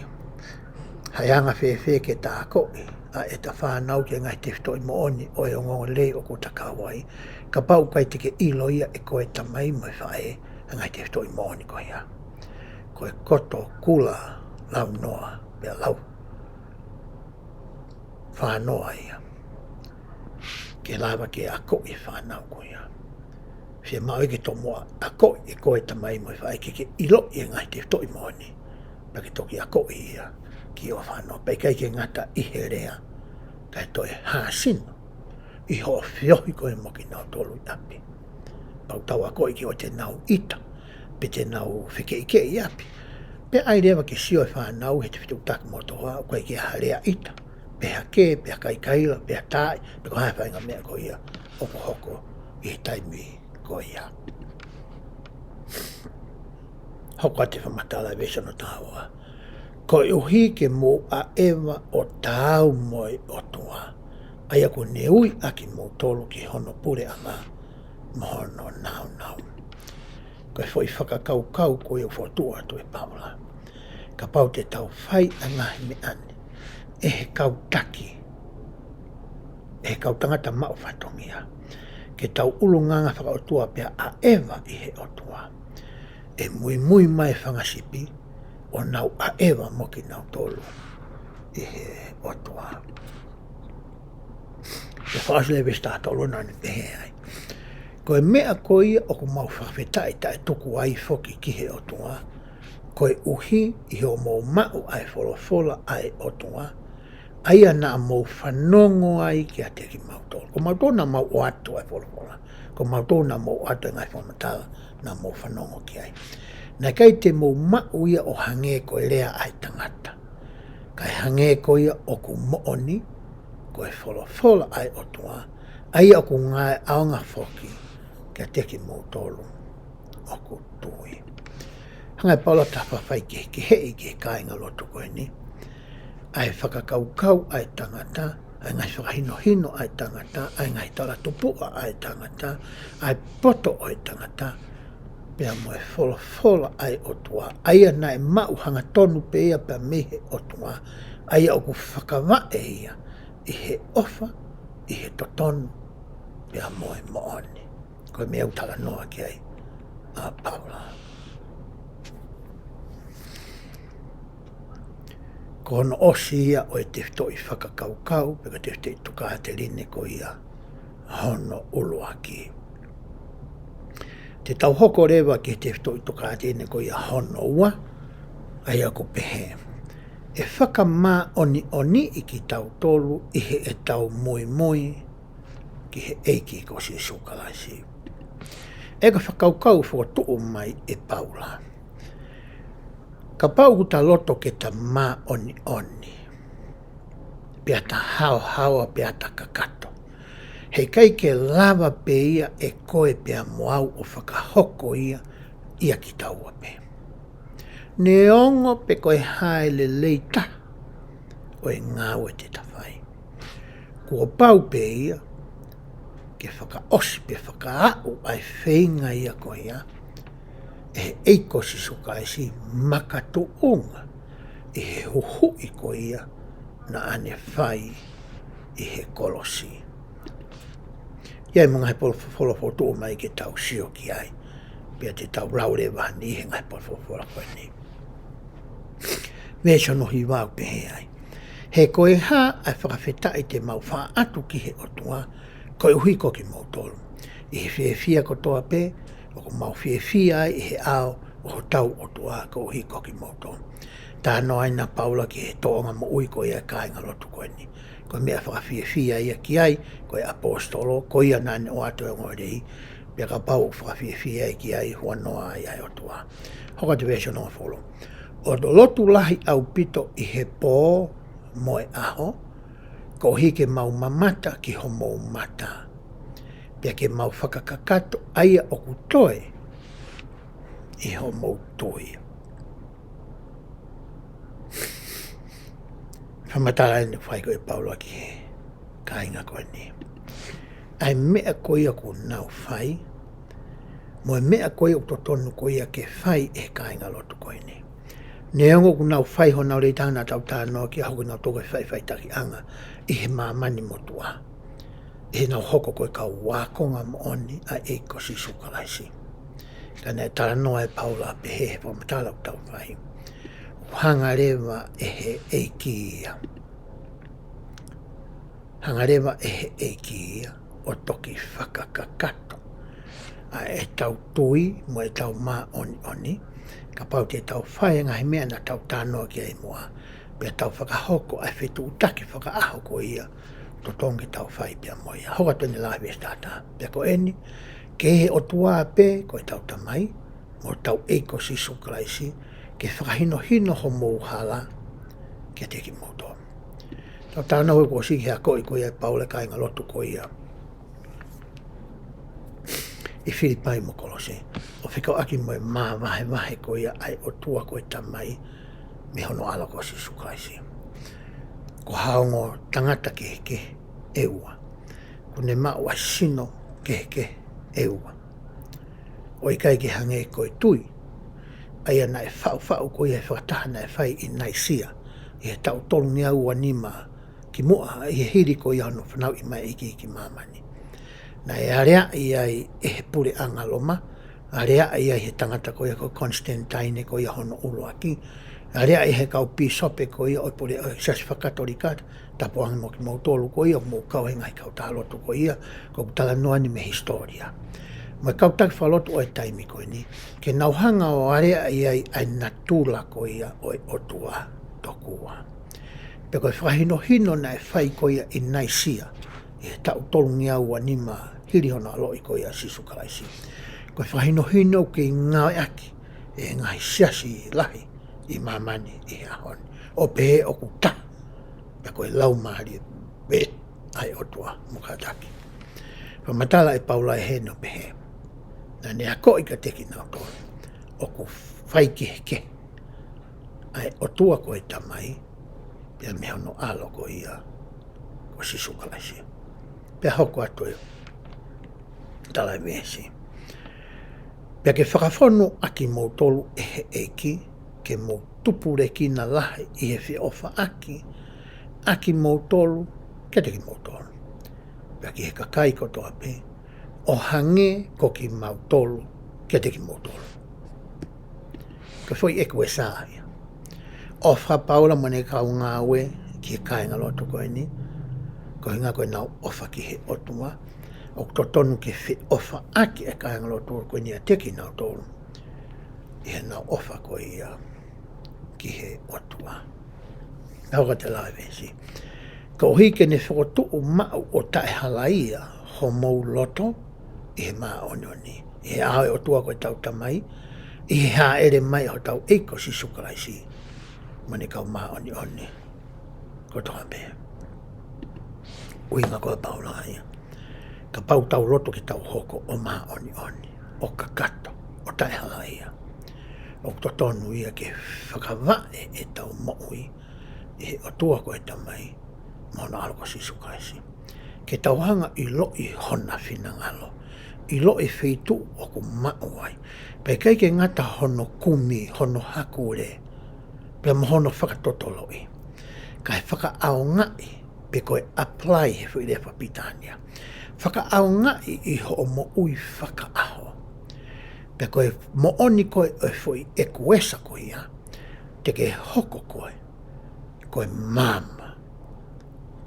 ʻe anga fēfē ke ta akoʻi ʻa ʻeta fānau ki he ngaahi tefitoʻi moʻoni ʻo e ongoongolelei ʻoku ta kau ai, kapau ʻoku ʻikai te ke ʻilo ia ʻe koe tamai mo e faʻē ʻa e ngaahi tefitoʻi moʻoni ko ia? Ko e koto kula launoa pea lau fānoa ia ke lava ke akoʻi e fānau ko ia. Fiemaʻu ia ke tomuʻa akoʻi ʻe koe tamai mo e faʻē ke ke ʻiloʻi e ngaahi tefitoʻi moʻoni, pea ke toki akoʻi ia ki hoʻo fānau, pea ʻikai ke ngata ʻi he lea, kae toe hāsino ʻi hoʻo feohi koe mo kinautolu ʻi ʻapi. ʻoku tau akoʻi ki ai ʻoua te nau ʻita, pe te nau fekeʻikeʻi ʻi ʻapi. Pea ʻai leva ke sio e fānau he te fetuʻutaki mo toa, ʻoku ʻikai ke ʻi ai ha lea ʻita, pe ha kē, pe ha kaikaila, pe ha taaʻi, pe ko e hā e faʻahinga meʻa ko ia ʻoku hoko ʻi he taimi ko ia. Hoko atu e fakamatala e veesi hono taha ua. Koeʻuhi ke mou ʻaʻeva ʻo taau mo e ʻOtua, ʻa ia kuo ne ui ʻa kimoutolu ki hono puleʻanga mo hono nāunau. Ko e foʻi fakakaukau ko ia ʻoku fokotuʻu atu ʻe Paula. Kapau te tau fai ʻa e ngaahi meʻa ni ʻe he kau taki, ʻe he kau tangata maʻu fatongia, ke tau ʻulungaanga fakaʻotua pea ʻaʻeva ʻi he ʻOtua, ʻe muimui mai e fanga sipi ʻo nau ʻaʻeva mo kinautolu ʻi he ʻOtua. Pea fakaʻosi leva e veesi taha tolu, naʻa ne pehē ai: Ko e meʻa ko ia ʻoku mau fakafetaʻi taʻetuku ai foki ki he ʻOtua, koeʻuhi ʻi hoʻomou maʻu ʻa e folofola ʻa e ʻOtua, ʻa ia naʻa mou fanongo ai kiate kimautolu. Ko mautolu naʻa mau ʻoatu ʻa e folofola. Ko mautolu naʻa mau ʻoatu e ngaahi fakamatala naʻa mou fanongo ki ai. Naʻe ʻikai te mou maʻu ia ʻo hangē ko e lea ʻa e tangata, kae hangē ko ia ʻoku moʻoni, ko e folofola ʻa e ʻOtua, ʻa ia ʻoku ngāue ʻaonga foki kiate kimoutolu ʻoku tui. Hanga ʻe Paula ʻo tafafai ke, ke heʻi ki he kāingalotu ko eni ʻa e fakakaukau ʻa e tangata, ʻa e ngaahi fakahinohino ʻa e tangata, ʻa e ngaahi talatupuʻa ʻa e tangata, ʻa e poto ʻo e tangata, pea mo e folofola ʻa e ʻOtua, ʻa ia naʻe maʻu hangatonu pē ia pea mei he ʻOtua, ʻa ia ʻoku fakavaʻe ia ʻi he ʻofa, ʻi he totonu, pea mo e moʻoni. Ko e meʻa ʻoku talanoa ki ai ʻa Paula. Ko hono ʻosi ia ʻo e tefitoʻi fakakaukau, pe ko e tefitoʻi tokāteline ko ia hono ʻuluaki. Te tau hoko leva ki he tefitoʻi tokāteline ko ia hono ua, ʻa ia ʻoku pehē: ʻE fakamāʻoniʻoniʻi kitautolu ʻi heʻetau muimui ki he ʻEiki ko Sīsū Kalaisi. ʻE ko e fakakaukau fokotuʻu mai ʻe Paula. Kapau ʻoku ta loto ke ta māʻoniʻoni, pea ta haohaoa, pea ta kakato, heʻikai ke lava pē ia ʻe koe pea mo au ʻo fakahoko ia ʻia kitaua pē. Neongo pe ko e hā e lelei taha ʻo e ngāue te ta fai, kuo pau pē ia ke fakaʻosi pe fakaaʻu ʻa e feinga ia ko ia ʻe he ʻEiki ko Sīsū Kalaisi, makatuʻunga ʻi he huhuʻi ko ia naʻa ne fai ʻi he kolosi. ʻI ai mo e ngaahi folofola fokotuʻu mai ke tau sio ki ai, pea te tau lau leva ʻi he ngaahi folofola ko eni. Veesi hono hiva ʻoku pehē ai: He ko e hā ʻa e fakafetaʻi te mau faʻa ʻatu ki he ʻOtua koeʻuhi ko kimoutolu, ʻi he fiefia kotoa pē ʻoku mau fiefia ai ʻi he ʻao ʻo hotau ʻOtua koeʻuhi ko kimoutolu? Talanoa ʻena ʻa Paula ki he tōʻonga moʻui ko ia e kāingalotu ko eni. Ko e meʻa fakafiefia ia ki ai ko e ʻaposetolo, ko ia naʻa ne ʻoatu e ongoongolelei, pea kapau ʻoku fakafiefia ia ki ai, huanoa ai ʻa e ʻOtua. Hoko atu veesi hono hongofulu: ʻO lotu lahi ʻaupito ʻi he pō mo e ʻaho, koeʻuhi ke mau mamata ki homou mata, pea ke mau fakakakato ʻa ia ʻoku toe ʻi homou tui. Fakamatala ʻeni ʻoku fai ko ē ʻe Paula ki he kāinga ko eni, ʻa e meʻa ko ia ʻoku nau fai, mo e meʻa ko ia ʻoku totonu ko ia ke fai ʻe he kāingalotu ko eni. Neongo ʻoku nau fai honau lelei taha naʻa tau talanoa ki ai, hoko ʻenau tō ko e faʻifaʻitakiʻanga ʻi he māmani motuʻa, ʻi heʻenau hoko ko e kau ākonga moʻoni ʻa e ʻEiki ko Sīsū Kalaisi. Ka naʻe talanoa ʻe Paula pehē he fakamatala ʻoku tau fai, ʻoku hanga leva ʻe he ʻEiki ia, hanga leva ʻe he ʻEiki ia ʻo toki fakakakato ʻa ʻetau tui mo ʻetau māʻoniʻoni, kapau te tau fai e ngaahi meʻa naʻa tau talanoa ki ai muʻa, pea tau fakahoko ʻa e fetuʻutaki fakaʻaho ko ia totonu ke tau fai pea mo ia. Hoko atu ʻeni lau veesi taha taha: Pea ko eni, Ke he ʻOtua pē ko ʻetau Tamai, mo hotau ʻEiki ko Sīsū Kalaisi, ke fakahinohino homou hala kiate kimoutolu. Tau tānaki kuo ʻosi ki he akoʻi ko ia ʻe Paula e kāingalotu ko ia ʻi Filipai mo Kolose, ʻo fekauʻaki mo e māvahevahe ko ia ʻa e ʻOtua ko e Tamai mei hono ʻAlo ko Sīsū Kalaisi. Ko ha ongo tangata kehekehe ʻe ua, kuo ne maʻu ʻa e sino kehekehe ʻe ua, ʻo ʻikai ke hangē ko e tui, ʻa ia naʻe faʻufaʻu ko ia he fakataha naʻe fai ʻi Naisia ʻi he taʻu tolungeau ua nima kimuʻa, ʻi he hili ko ia hono fanauʻi mai e ʻEiki ki māmani. Naʻe aleaʻi ai ʻe he puleʻanga Loma, aleaʻi ai he tangata ko ia ko Konisitaniaine ko ia hono ʻuluaki, aleaʻi he kau pīsope ko ia ʻo e pule ʻo e Siasi Fakakatolika, tapu ange mo kimoutolu ko ia ʻoku mou kau he ngaahi kautaha lotu ko ia, ko ʻeku talanoa ni mei he hisitōlia mo e kau taki fakalotu ʻo e taimi ko eni, ke nau hanga ʻo aleaʻi ai ʻa e natula ko ia ʻo e ʻOtua tokua. Pea ko e fakahinohino naʻe fai ko ia ʻi Naisia ʻi he taʻu tolungeau ua nima hili hono ʻaloʻi ko ia ʻa Sīsū Kalaisi, ko e fakahinohino ʻoku kei ngāueʻaki ʻe he ngaahi siasi lahi ʻi māmani ʻi he ʻaho ni, ʻo pehē ʻoku taha pea ko e Laumālie pē ʻa e ʻOtua, mo kātaki. Fakamatala ʻe Paula ʻi heni ʻo pehē, naʻa ne akoʻi kiate kinautolu ʻoku faikehekehe ʻa e ʻOtua ko e Tamai pea mei hono ʻAlo ko ia ko Sīsū Kalaisi. Pea hoko atu e tala e veesi: Pea ke fakafonu ʻa kimoutolu ʻe he ʻEiki, ke mou tupulekina lahi ʻi he feʻofaʻaki ʻa kimoutolu kiate kimoutolu, pea ki he kakai kotoa pē, ʻo hangē ko kimautolu kiate kimoutolu. Ko e foʻi ʻekuesa ia. ʻOfa ʻa Paula mo ʻene kau ngāue ki he kāingalotu ko eni, ko e ʻuhinga ko ʻenau ʻofa ki he ʻOtua. ʻOku totonu ke feʻofaʻaki e kāingalotu ko eni ʻiate kinautolu ʻi heʻenau ʻofa ko ia ki he ʻOtua. Naʻa ko e tala e veesi: Koeʻuhi ke ne fokotuʻu maʻu ʻo taʻehalaia homou loto ʻi he māʻoniʻoni, ʻi he ʻao ʻo e ʻOtua ko ʻetau Tamai, ʻi he hāʻele mai ʻa hotau ʻEiki ko Sīsū Kalaisi mo ʻene kau māʻoniʻoni kotoa pē. ʻUhinga ko ē ʻa Paula ia, kapau ʻoku tau loto ke tau hoko ʻo māʻoniʻoni, ʻo kakato, ʻo taʻehalaia, ʻoku totonu ia ke fakavaʻe ʻetau moʻui ʻi he ʻOtua ko e Tamai mo hono ʻAlo ko Sīsū Kalaisi, ke tau hanga ʻo ʻiloʻi hona finangalo, ʻiloʻi e feituʻu ʻoku maʻu ai, pea ʻikai ke ngata hono kumi, hono hakule, pea mo hono fakatotoloʻi, kae fakaʻaongaʻi, pe ko e apply he foʻi lea fakapilitānia, fakaʻaongaʻi ʻi hoʻo moʻui fakaʻaho. Pea ko e moʻoni ko ē ʻo e foʻi ʻekuesa ko ia, te ke hoko koe ko e maama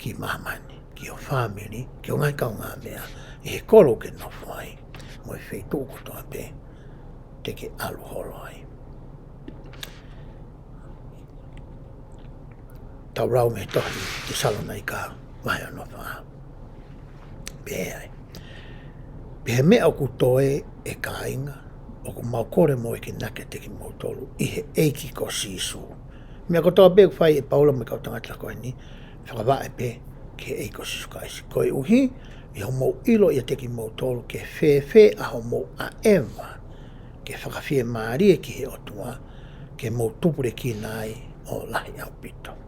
ki māmani, ki ho fāmili, ki ho ngaahi kaungāmeʻa, ʻi he kolo ʻoku ke nofo ai, mo e feituʻu kotoa pē te ke ʻalu holo ai. Tau lau mei he tohi Tesalonaika vahe hono fā. Pehē ai: Pea ʻi he meʻa ʻoku toe, ʻe kāinga, ʻoku mau kole mo ekinaki ʻiate kimoutolu ʻi he ʻEiki ko Sīsū. Meʻa kotoa pē ʻoku fai ʻe Paula mo e kau tangata ko eni, fakavaʻe pē ki he ʻEiki ko Sīsū Kalaisi. Koeʻuhi, ʻi hoʻomou ʻilo ʻiate kimoutolu ke fēfē ʻa hoʻomou ʻaʻeva ke fakafiemālie ki he ʻOtua, ke mou tupulekina ai ʻo lahi ʻaupito.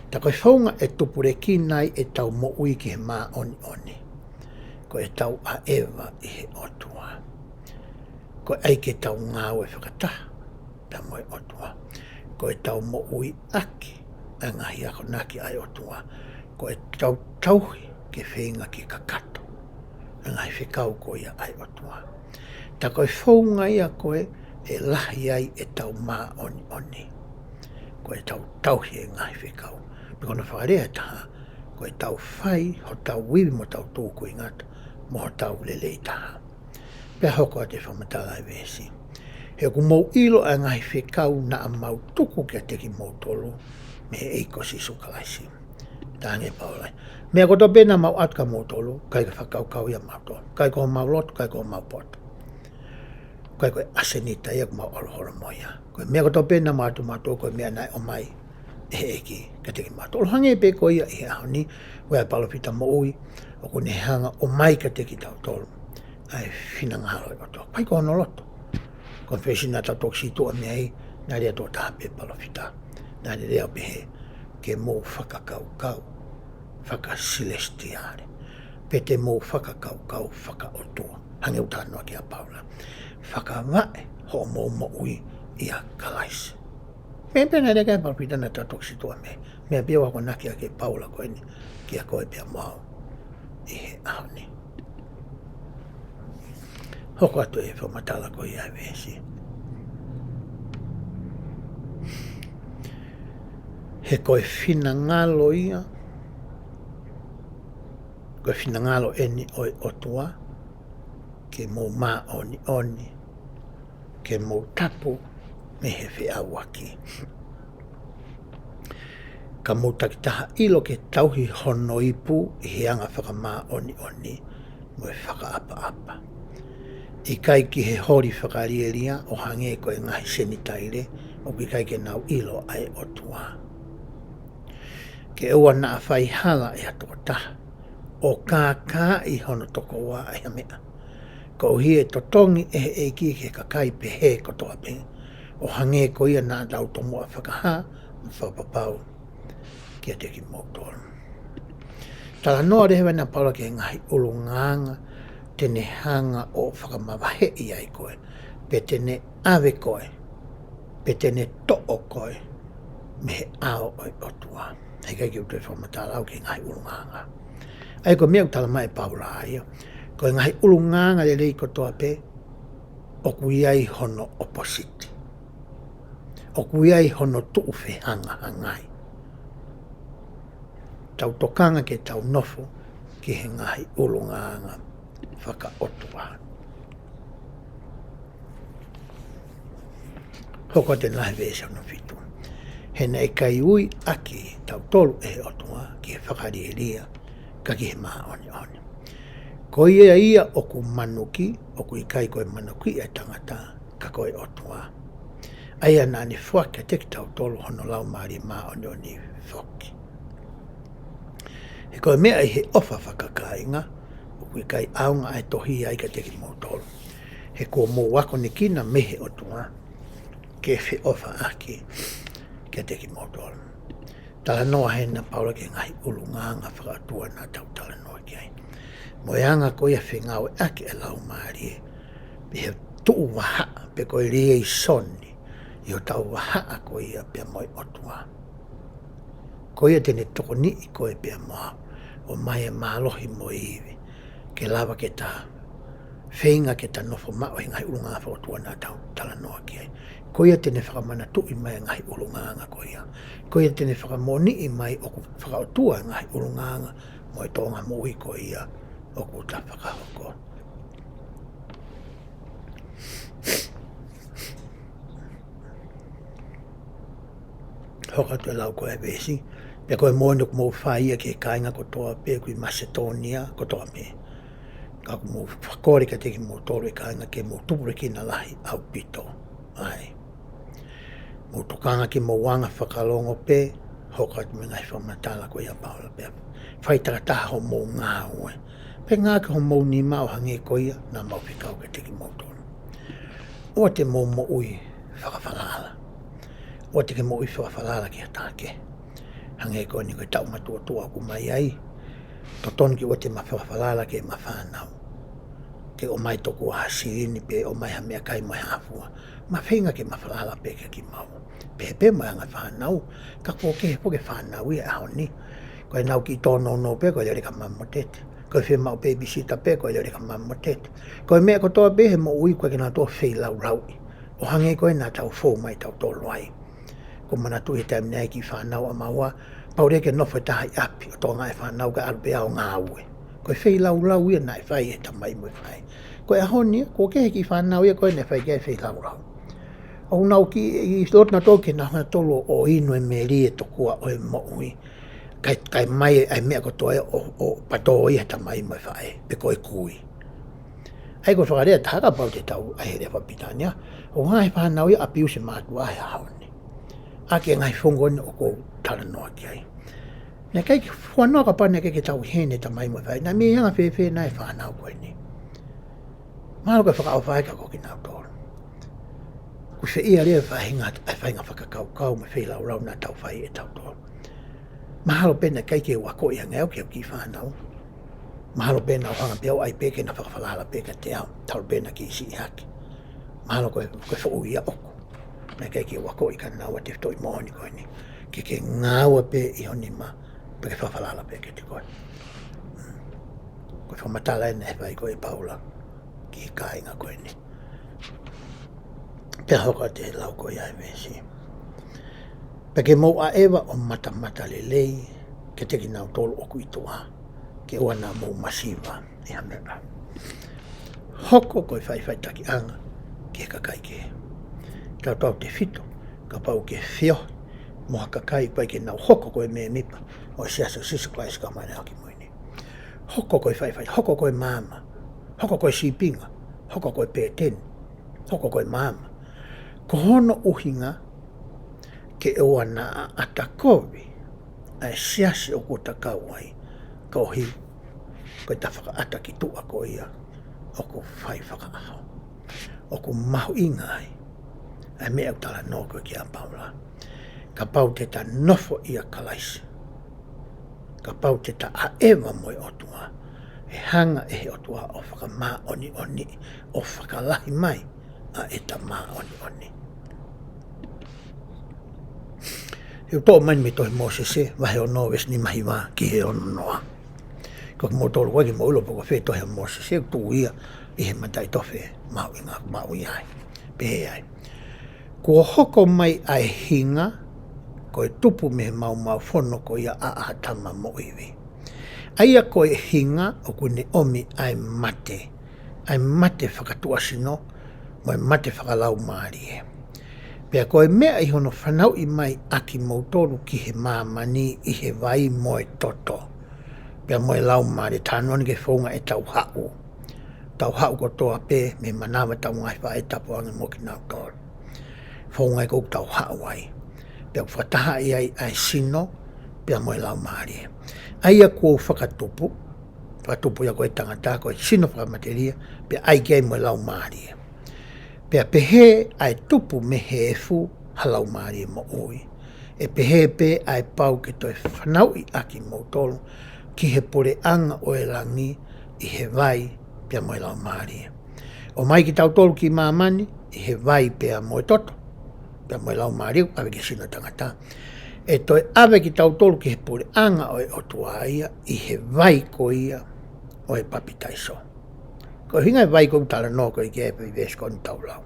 Ta ko e founga ʻe tupulekina ai ʻetau moʻui ki he māʻoniʻoni, ko ʻetau ʻaʻeva ʻi he ʻOtua. Ko e ʻai ke tau ngāue fakataha pea mo e ʻOtua. Ko ʻetau moʻui ʻaki ʻa e ngaahi akonaki ʻa e ʻOtua. Ko ʻetau tauhi ke feinga ke kakato ʻa e ngaahi fekau ko ia ʻa e ʻOtua. Ta ko e founga ia ko ē ʻe lahi ai ʻetau māʻoniʻoni, ko ʻetau tauhi e ngaahi fekau. Pe ko hono fakalea ʻe taha, ko ʻetau fai hotau ivi mo hotau tūkuingata mo hotau lelei taha. Pea hoko atu e fakamatala e veesi: He ʻoku mou ʻilo ʻa e ngaahi fekau naʻa mau tuku kiate kimoutolu mei he ʻEiki ko Sīsū Kalaisi. Talaange ʻe Paula ia, meʻa kotoa pē naʻa mau ʻoatu kia moutolu, ʻikai ke fakakaukau ia ʻa mautolu. ʻIkai ko homau lotu, ʻikai ko homau poto. ʻIkai ko e ʻasenita ia ʻoku mau ʻoloholo mo ia. Ko e meʻa kotoa pē naʻa mau ʻoatu kia moutolu, ko e meʻa naʻe ʻomai ʻe he ʻEiki kiate kimautolu. Hangē pē ko ia ʻi he ʻaho ni, ko e palōfita moʻui, ʻoku ne hanga ʻo ʻomai kiate kitautolu ʻa e finangalo ʻo e ʻOtua. ʻIkai ko hono loto. Confession naʻa tau toki sītuʻa mei ai, naʻe lea tuʻo taha pē palōfita. Naʻa ne lea ʻo pehē, ke mou fakakaukau fakasilesitiale, pe te mou fakakaukau fakaʻotua. Hangē ʻoku talanoa ki ai ʻa Paula. Fakavaʻe hoʻomou moʻui ʻia Kalaisi. Meʻa pē naʻe lea ki ai ʻa e palōfita naʻa tau toki sītuʻa mei ai. Meʻa pē ʻoku akonaki ʻaki ʻe Paula ko eni kia koe pea mo au ʻi he ʻaho ni. Hoko atu e fakamatala ko ia ʻa e veesi. He ko e finangalo ia, ko e finangalo eni ʻo e ʻOtua, ke mou māʻoniʻoni, ke mou tapu mei he feʻauaki. Ka mou takitaha ʻilo ke tauhi hono ipu ʻi he anga fakamāʻoniʻoni mo e fakaʻapaʻapa. ʻIkai ki he holi fakalielia ʻo hangē ko e ngaahi Senitaile, ʻoku ʻikai ke nau ʻilo ʻa e ʻOtua. Ke ʻoua naʻa fai hala ʻe ha tokotaha, ʻo kākaaʻi hono tokoua ʻe ha meʻa. Koeʻuhi ʻe totongi ʻe he ʻEiki ki he kakai pehē kotoa pē, ʻo hangē ko ia naʻa tau tomuʻa fakahā mo fakapapau kiate kimoutolu. Talanoa leva ʻena ʻa Paula ki he ngaahi ʻulungaanga te ne hanga ʻo fakamavaheʻi ai koe, pe te ne ʻave koe, pe te ne toʻo koe mei he ʻao ʻo e ʻOtua. He ʻikai ke u toe fakamatala au ki he ngaahi ʻulungaanga. ʻA ia ko e meʻa ʻoku talamai ʻe Paula ia, ko e ngaahi ʻulungaanga lelei kotoa pē, ʻoku ʻi ai hono ʻopositi. ʻOku ʻi ai hono tuʻu fehangahangai. Tau tokanga ke tau nofo ki he ngaahi ʻulungaanga fakaʻotua. Hoko atu ʻena he veesi hono fitu. He naʻe ʻikai ui ʻaki kitautolu ʻe he ʻOtua ki he fakalielia, ka ki he māʻoniʻoni. Ko ia ia ʻoku manuki, ʻoku ʻikai ko e manuki ʻa e tangata, ka ko e ʻOtua. ʻA ia naʻa ne foaki kiate kitautolu hono Laumālie Māʻoniʻoni foki. He ko e meʻa ʻi he ʻofa fakakāinga, ʻoku ʻikai ʻaonga ʻa e tohi ia kiate kimoutolu. He kuo mou akonekina mei he ʻOtua ke feʻofaʻaki kiate kimoutolu. Talanoa heni ʻa Paula ki he ngaahi ʻulungaanga fakaʻotua naʻa tau talanoa ki ai. Mo e anga ko ia fengāueʻaki ʻa e Laumālie, pe he tuʻu vahaʻa, pe ko e liaisoni, ʻi hotau vahaʻa ko ia pea mo e ʻOtua. Ko ia te ne tokoniʻi koe pea mo au, ʻo ʻomai e mālohi mo e ivi, ke lava ke ta feinga ke ta nofo maʻu he ngaahi ʻulungaanga fakaʻotua naʻa tau talanoa ki ai. Ko ia te ne fakamanatuʻi mai e ngaahi ʻulungaanga ko ia. Ko ia te ne fakamoʻoniʻi mai ʻoku fakaʻotua e ngaahi ʻulungaanga mo e tōʻonga moʻui ko ia ʻoku ta fakahoko. Hoko atu e lau ko e veesi. Pea ko e moʻoni ʻoku mou fai ia ki he kāinga kotoa pē ʻoku ʻi Masitōnia kotoa pē. Ka ʻoku mou fakakole kiate kimoutolu ʻe kāinga ke mou tupulekina lahi ʻaupito. ʻAi. Mou tokanga ke mou anga fakalongo pē, hoko atu mo e ngaahi fakamatala ko ia ʻa Paula pea fai takataha hoʻomou ngāue. Pea ngāueʻaki hoʻomou nima ʻo hangē ko ia naʻa mau fekau kiate kimoutolu. ʻOua te mou moʻui fakafalala. ʻOua te ke moʻui fakafalala ki ha taha kehe. Hangē ko eni ko e taʻu matuʻotuʻa ʻoku ʻomai ai. Totonu ke ʻoua te ma fakafalala ki heʻema fānau. Ke ʻomai tokua ha silini pe ʻomai ha meʻakai mo e hā fua. Ma feinga ke ma falala pē kia kimaua. Pehē pē mo e anga fānau, ka kuo kehe foki e fānau ia he ʻaho ni. Ko ʻenau kiʻi tōnounou pē, ko e lele ka mamotete. Ko e fiemaʻu pē babysitter pē, ko e lele ka mamotete. Ko e meʻa kotoa pē he moʻui ʻoku ʻikai ke nau toe feilaulauʻi. ʻO hangē ko ē naʻa tau fou mai tautolu ai. ʻOku ou manatuʻi he taimi naʻe ʻi ai e kiʻi fānau ʻamaua, pau leva ke nofo e taha ʻi ʻapi, ʻo tokangaʻi e fānau kae ʻalu pē ia ʻo ngāue. Ko e feilaulau ia naʻe fai ʻe he tamai mo e faʻē. Ko e ʻaho ni, kuo kehe e kiʻi fānau ia ko ē naʻe fai ki ai e feilaulau. ʻOku nau kiʻi, ʻi loto nautolu ke nau hanga nautolu ʻo inu e melie tokua ʻo e moʻui. Kae, kae ʻomai ʻa e meʻa kotoa ʻo, ʻo patō ia he tamai mo e faʻē, pe ko e kui. ʻA ia ko e fakalea ʻe taha kapau te tau ʻai he lea fakapilitānia, ʻoku hanga ʻe he fānau ia ʻo abuse e mātuʻa he ʻaho ni. ʻA e ngaahi founga ko eni ʻoku ou talanoa ki ai. Naʻe ʻikai ke fuanoa kapau naʻe ʻikai ke tau ʻi heni e tamai mo e faʻē, naʻe mei anga fēfē nai e fānau ko eni. Mahalo ko e fakaʻofa ia ka ko kinautolu. Ko e feia leva e faʻahinga, e faʻahinga fakakaukau mo e feilaulau naʻa tau fai ʻe tautolu. Mahalo pē naʻe ʻikai ke u akoʻi ange au ki he kiʻi fānau. Mahalo pē naʻa ku hanga pē au ʻai pē ke na fakafalala pē kiate au, talu pē naʻa ku siʻi hake. Mahalo ko e, ko e foʻui ia ʻoʻoku. Naʻe ʻikai ke u akoʻi kia naua e tefitoʻi moʻoni ko eni. Ke ke ngāue pē ʻi ho nima, pea ke fakafalala pē kiate koe. Ko e fakamatala eni naʻe fai ko ē ʻe Paula ki he kāinga ko eni. Pea hoko atu e lau ko ia e veesi. Pea ke mou ʻaʻeva ʻo matamatalelei kiate kinautolu ʻoku ʻi tuʻa, ke ʻoua naʻa mou masiva ʻi ha meʻa. Hoko ko e faʻifaʻitakiʻanga ki he kakai kehe. Tautautefito kapau ʻoku ke feohi mo ha kakai ʻoku ʻikai ke nau hoko ko e mēmipa ʻo e Siasi ʻo Sīsū Kalaisi ʻo e Kau Māʻoniʻoni ʻi he Ngaahi ʻAho Kimui Ni. Hoko ko e faʻifaʻi, hoko ko e maama, hoko ko e sīpinga, hoko ko e pēteni, hoko ko e maama. Ko hono ʻuhinga ke ʻoua naʻa ʻatakovi ʻa e siasi ʻoku ta kau ai, koeʻuhi ko ʻeta fakaʻata ki tuʻa ko ia ʻoku fai fakaʻaho. ʻOku mahuʻinga ai ʻa e meʻa ʻoku talanoa ko ē ki ai ʻa Paula. Kapau te ta nofo ʻia Kalaisi, kapau te ta ʻaʻeva mo e ʻOtua, ʻe hanga ʻe he ʻOtua ʻo fakamāʻoniʻoniʻi, ʻo fakalahi mai ʻa ʻeta māʻoniʻoni. He ʻoku toʻo mai mei he tohi Mōsese, vahe ono veesi nima hiva ki he ono noa. Ko kimoutolu ʻoku ʻikai ke mou ʻilo pe ko fē tohi ʻa Mōsese, ʻoku tuʻu ia ʻi he mataʻitofe mahuʻinga, mahuʻinga ai. Pehē ai. Kuo hoko mai ʻa e hinga, ko e tupu mei he maumau fono ko ia ʻa ʻĀtama mo ʻIvi. ʻA ia ko e hinga ʻoku ne ʻomi ʻa e mate, ʻa e mate fakatuʻasino, mo e mate fakalaumālie. Pea ko e meʻa ʻi hono fanauʻi mai ʻa kimoutolu ki he māmani ʻi he vai mo e toto, pea mo e laumālie, talanoa eni ki he founga ʻetau haʻu. Tau haʻu kotoa pē mei he manava ʻetau ngaahi faʻē, tapu ange mo kinautolu. Founga ia ʻoku tau haʻu ai. Pea ʻoku fakatahaʻi ai ʻa e sino, pea mo e laumālie. ʻA ia kuo fakatupu, fakatupu ia ko e tangata, ko e sino fakamatelie, pea ʻai ki ai mo e laumālie. Pea pehē ʻa e tupu mei he efu ha laumālie moʻui, ʻe pehē pē ʻa e pau ke toe fanauʻi ʻa kimoutolu ki he puleʻanga ʻo e langi ʻi he vai pea mo e laumālie. ʻOmai kitautolu ki māmani ʻi he vai pea mo e toto, pea mo e laumālie, ʻave ki he sino tangata. ʻE toe ʻave kitautolu ki he puleʻanga ʻo e ʻOtua ia ʻi he vai ko ia ʻo e papitaiso. Ko e ʻuhinga e vai ko ē ʻoku talanoa ko ē ki ai e veesi ko eni ʻoku tau lau.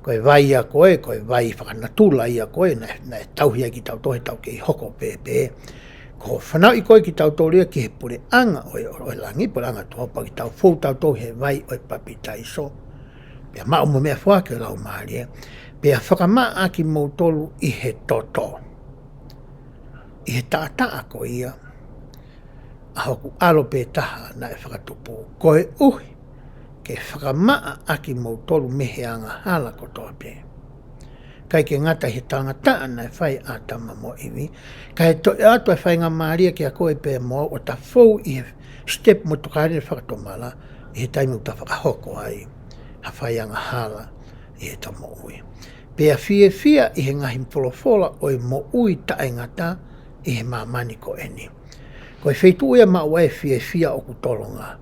Ko e vai ia ko ē, ko e vai fakanatula ia ko ē, naʻe, naʻe tauhi ai kitautolu he tau kei hoko pēpē. Ko e fanauʻi ko ē kitautolu ia ki he puleʻanga ʻo e, ʻo e langi, puleʻanga ʻo e ʻOtua, pea ke tau fou tautolu he vai ʻo e papitaiso. Pea maʻu mo e meʻafoaki ʻo e laumālie. Pea fakamaʻa ʻa kimoutolu ʻi he toto, ʻi he taʻataʻa ko ia ʻa hoku ʻAlo pē Taha naʻe Fakatupu, koeʻuhi ke fakamaʻa ʻa kimoutolu mei he angahala kotoa pē. ʻIkai ke ngata ʻi he talangataʻa naʻe fai ʻe ʻĀtama mo ʻIvi, kae toe ʻatu ʻa e faingamālie kiate koe pea mo au ʻo ta fou ʻi he sitepu mo e tokāteline fakatomala ʻi he taimi ʻoku ta fakahoko ai ha fai angahala ʻi heʻeta moʻui. Pea fiefia ʻi he ngaahi folofola ʻo e moʻui taʻengata ʻi he māmani ko eni. Ko e feituʻu ia ʻoku maʻu ai e fiefia ʻoku tolonga.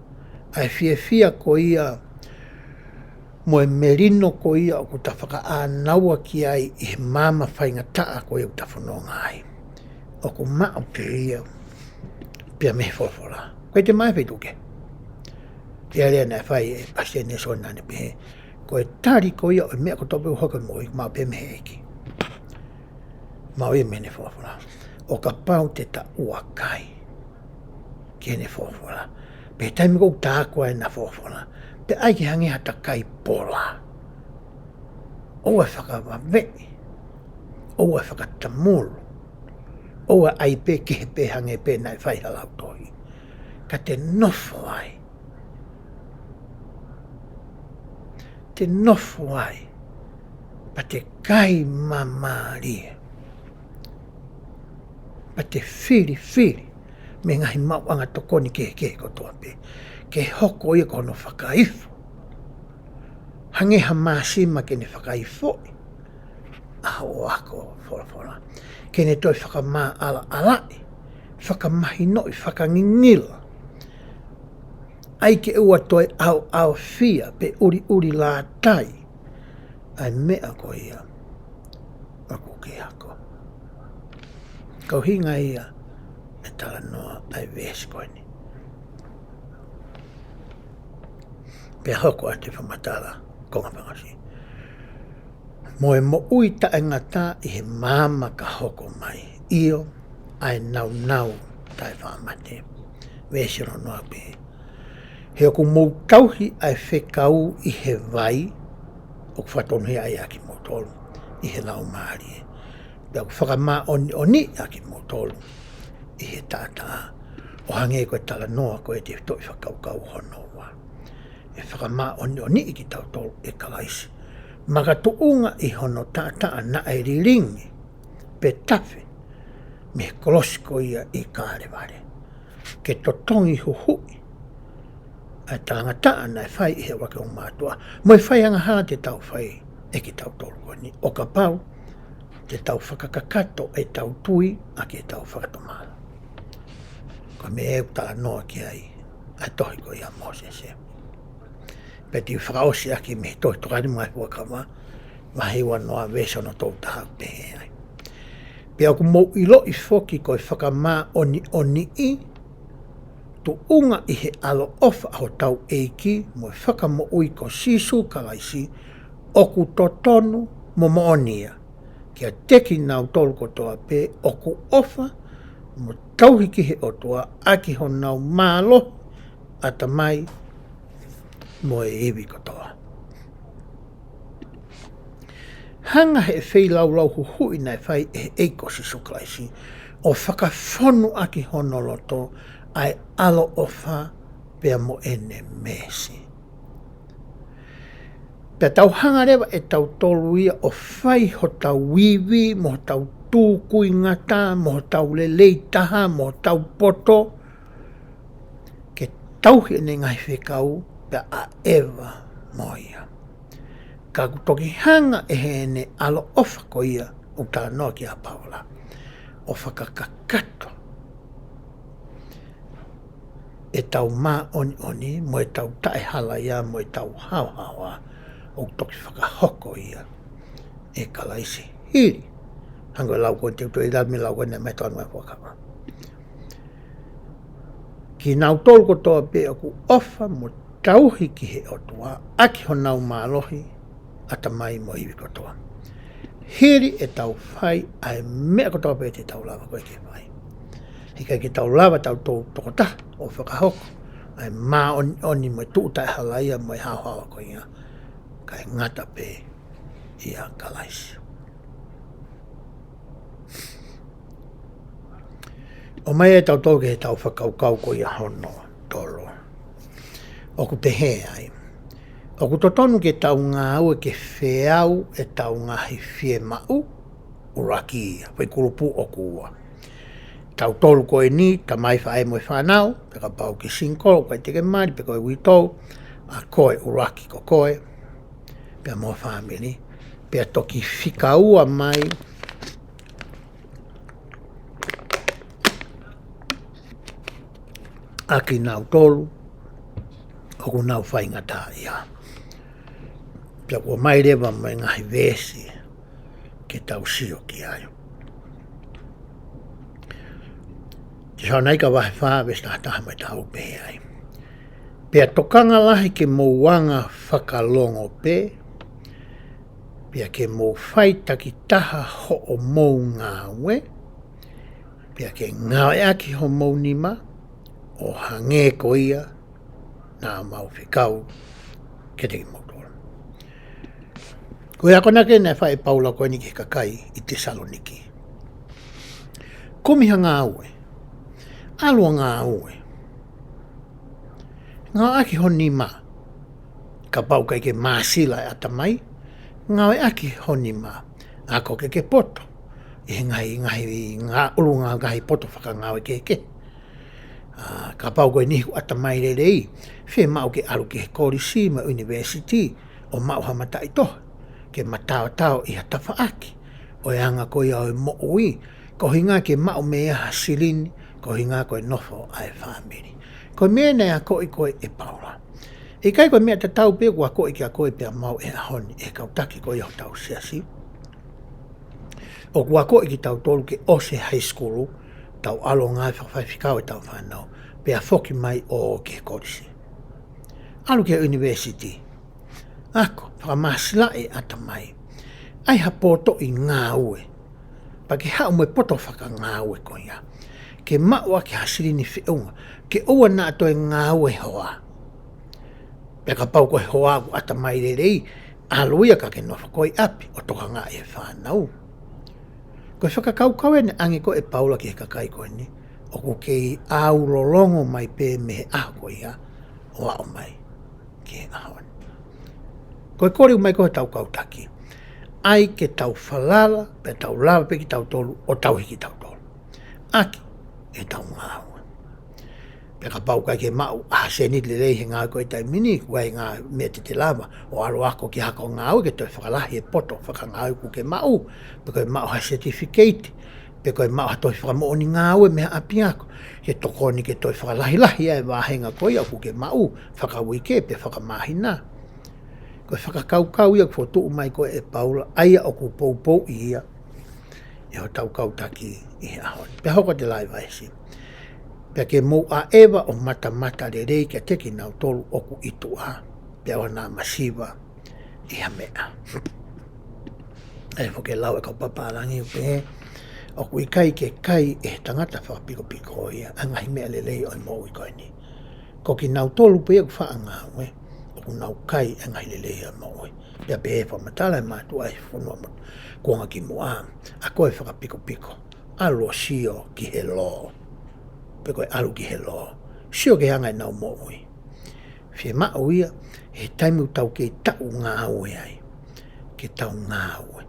ʻA e fiefia ko ia mo e melino ko ia ʻoku ta fakaʻānaua ki ai ʻi he maama faingataʻa ko ia ʻoku ta fononga ai. ʻOku maʻu pē ia pea mei he folofola. ʻOku ʻikai te maʻu e feituʻu kehe. Pea lea naʻe fai ʻe Palesiteni Nalesoni naʻa ne pehē, ko e tali ko ia ʻo e meʻa kotoa pē ʻoku hoko ʻi he moʻui, maʻu pē mei he ʻEiki. Maʻu ia mei heʻene folofola. ʻO kapau te ta ʻuakai ki heʻene folofola, pea taimi ʻoku ta ako ai ʻena folofola, pea ʻai ke hangē ha takai pola. ʻOua ʻe fakavaveʻi, ʻoua ʻe fakatamulu, ʻoua ʻe ʻai pē kehe pē hangē pē naʻe fai ha lautohi. Ka te nofo ai. Te nofo ai. Pea te kai māmālie. Pea te filifili mei he ngaahi maʻuʻanga tokoni kehekehe kotoa pē. Ke hoko ia ko hono fakaifo. Hangē ha māsima ke ne fakaifoʻi ʻa hoʻo ako folofola. Ke ne toe fakamaʻalaʻalaʻi, fakamahinoʻi, fakangingila. ʻAi ke ʻoua toe ʻaoʻaofia pe ʻuliʻulilātai ʻa e meʻa ko ia ʻoku ke ako. Ko e ʻuhinga ia e talanoa ʻa e veesi ko eni. Pea hoko atu e fakamatala, konga fakaʻosi. Mo e moʻui taʻengata ʻi he maama ka hoko mai. ʻIo, ʻa e nāunau taʻefaʻamate. Veesi ono noa pē. He ʻoku mou tauhi ʻa e fekau ʻi he vai, ʻoku fakatonuhia ai ʻa kimoutolu ʻi he laumālie. Pea ʻoku fakamāʻoniʻoniʻi ʻa kimoutolu ʻi he taʻataʻa. ʻO hangē ko e talanoa ko e te toki fakakaukau hono ua. ʻE fakamāʻoniʻoniʻi kitautolu ʻe Kalaisi. Makatuʻunga ʻi hono taʻataʻa naʻe lilingi pe tafe mei he kolosi ko ia ʻi Kalevale. Ke totongi huhuʻi ʻa e talangataʻa naʻe fai ʻe he ʻuluaki ongo mātuʻa. Mo e fai angahala te tau fai ʻe kitautolu ko eni. ʻO kapau te tau fakakakato ʻetau tui ʻaki ʻetau fakatomala. Ko e meʻa ʻoku talanoa ki ai ʻa e tohi ko ia ʻa Mōsese. Pea te u fakaʻosi ʻaki mei he tohi Tokāteline mo e Ngaahi Fuakava, vahe ua noa veesi ono tolu taha ʻoku pehē ai. Pea ʻoku mou ʻiloʻi foki ko e fakamāʻoniʻoniʻi tuʻunga ʻi he ʻaloʻofa ʻa hotau ʻEiki mo e Fakamoʻui ko Sīsū Kalaisi ʻoku totonu mo moʻoni ia kiate kinautolu kotoa pē ʻoku ʻofa mo tauhi ki he ʻOtua ʻaki honau mālohi, ʻatamai mo e ivi kotoa. Hanga ʻe he feilaulau huhuʻi naʻe fai ʻe he ʻEiki ko Sīsū Kalaisi ʻo fakafonu ʻaki hono loto ʻa e ʻaloʻofa pea mo ʻene meesi. Pea tau hanga leva ʻe tautolu ia ʻo fai hotau ivi, mo hotau tūkuingata, mo hotau lelei taha, mo hotau poto, ke tauhi ʻene ngaahi fekau, pea ʻaʻeva mo ia. Ka ʻoku toki hanga ʻe heʻene ʻaloʻofa ko ia ʻoku talanoa ki ai ʻa Paula ʻo fakakakato ʻetau māʻoniʻoni, mo ʻetau taʻehalaia, mo ʻetau haohaoa, ʻoku toki fakahoko ia ʻe Kalaisi hili. Hangē ko e lau ko eni te u toe lau mei he lau ko eni mei he Tokāteline mo e Ngaahi Fuakava. Kinautolu kotoa pē ʻoku ʻofa mo tauhi ki he ʻOtua, ʻaki honau mālohi, ʻatamai mo ivi kotoa. Hili ʻetau fai ʻa e meʻa kotoa pē te tau lava ko ē ke fai. Heʻikai ke tau lava tautolu tokotaha ʻo fakahoko ʻa e māʻoniʻoni mo e tuʻu taʻehalaia mo e haohaoa ko ia. Kae ngata pē ʻia Kalaisi. ʻOmai ʻe tautolu ki heʻetau fakakaukau ko ia hono tolu. ʻOku pehē ai. ʻOku totonu ke tau ngāue ke feau ʻetau ngaahi fiemaʻu, ʻuluaki ia, foʻi kulupu ʻoku ua. Tautolu ko eni, tamai, faʻē mo e fānau, pea kapau ʻoku ke single, ʻoku ʻikai te ke mali, pe ko e uitou, ʻa koe ʻuluaki ko koe, pea mo e fāmili, pea toki fika ua mai, ʻa kinautolu ʻoku nau faingataʻaʻia. Pea ʻoku ʻomai leva mo e ngaahi veesi ke tau sio ki ai. Tesalonaika vahe fā veesi taha taha mo e taha ua pehē ai. Pea tokanga lahi ke mou anga fakalongo pē, pea ke mou fai takitaha hoʻomou ngāue, pea ke ngāueʻaki homou nima, ʻo hangē ko ia naʻa mau fekau kiate kimoutolu. Ko e akonaki naʻe fai ʻe Paula ko eni ki he kakai ʻi Tesaloniki. Kumi ha ngāue. ʻAlu ʻo ngāue. Ngāueʻaki ho nima. Kapau ʻoku ʻikai ke māsila e ʻatamai, ngāueʻaki ho nima. Ako ke ke poto ʻi he ngaahi, ngaahi, ngaahi ʻulungaanga, ngaahi poto fakangāue kehekehe. ʻA, kapau ko e niʻihi ʻoku ʻatamai lelei, fiemaʻu ke ʻalu ki he kolisi mo e ʻunivēsiti ʻo maʻu ha mataʻitohi ke mataotao ʻi ha tafaʻaki ʻo e anga ko ia ʻo e moʻui, koeʻuhinga ke maʻu mei ai ha silini, koeʻuhinga ko e nofo ʻa e fāmili. Ko e meʻa naʻe akoʻi ko ē ʻe Paula. ʻIkai ko e meʻa tatau pē ʻoku akoʻi kia koe pea mo au he ʻaho ni ʻe he kau taki ko ia hotau siasi. ʻOku akoʻi kitautolu ke ʻosi e high school, tau ʻalu ʻo ngāue fakafaifekau ʻetau fānau, pea foki mai ʻo ki he kolisi. ʻAlu ki he ʻunivēsiti. Ako, fakamāsilaʻi e ʻatamai. ʻAi ha potoʻi ngāue. Pea ke haʻu mo e poto fakangāue ko ia. Ke maʻu ʻaki ha silini feʻunga. Ke ʻoua naʻa toe ngāue hoa. Pea kapau ko e hoa ʻoku ʻatamai lelei, ʻalu ia ka ke nofo ko ē ʻi ʻapi ʻo tokangaʻi e fānau. Ko e fakakaukau eni ʻange ko ē ʻe Paula ki he kakai ko eni, ʻoku kei ʻaulolongo mai pē mei he ʻaho ko ia ʻo aʻu mai ki he ʻaho ni. Ko e kole mai ko ē hotau kau taki, ʻai ke tau falala, pea tau lava pē kitautolu ʻo tauhi kitautolu ʻaki ʻetau ngāue. Pea kapau ʻoku ʻikai ke maʻu ha sēniti lelei he ngāue ko ē ʻi he taimi ni, ʻoku ʻi ai e ngaahi meʻa te te lava, ʻo ʻalu ʻo ako ki ha ako ngāue ke toe fakalahi e poto fakangāue ʻoku ke maʻu, pe ko e maʻu ha certificate, pe ko e maʻu ha tohi fakamoʻoni ngāue mei ha ʻapiako, ke tokoni ke toe fakalahilahi ʻa e vāhenga ko ia ʻoku ke maʻu, fakauike pe fakamāhina. Ko e fakakaukau ia ʻoku fokotuʻu mai ko ē ʻe Paula, ʻa ia ʻoku poupouʻi ia ʻe hotau kau taki ʻi he ʻaho ni. Pea hoko atu e lave veesi. Pea ke mou ʻaʻeva ʻo matamata lelei kiate kinautolu ʻoku ʻi tuʻa, pea ʻoua naʻa masiva ʻi ha meʻa. ʻA ia foki e lau ʻa e kau pāpālangi ʻoku pehē, ʻoku ʻikai ke kai ʻe he tangata fakapikopiko ia ʻa e ngaahi meʻa lelei ʻo e moʻui ko eni. Ko kinautolu pē ia ʻoku faʻa ngāue, ʻoku nau kai e ngaahi lelei ʻo e moʻui. Pea pehē fakamatala e mātuʻa ʻi he fonua mo e kuonga kimuʻa, ʻa koe fakapikopiko, ʻalu ʻo sio ki he lō. Pe ko e ʻalu ki he lō. Sio ki he anga ʻenau moʻui. Fiemaʻu ia, he taimi ʻoku tau kei taʻu ngāue ai, ke tau ngāue.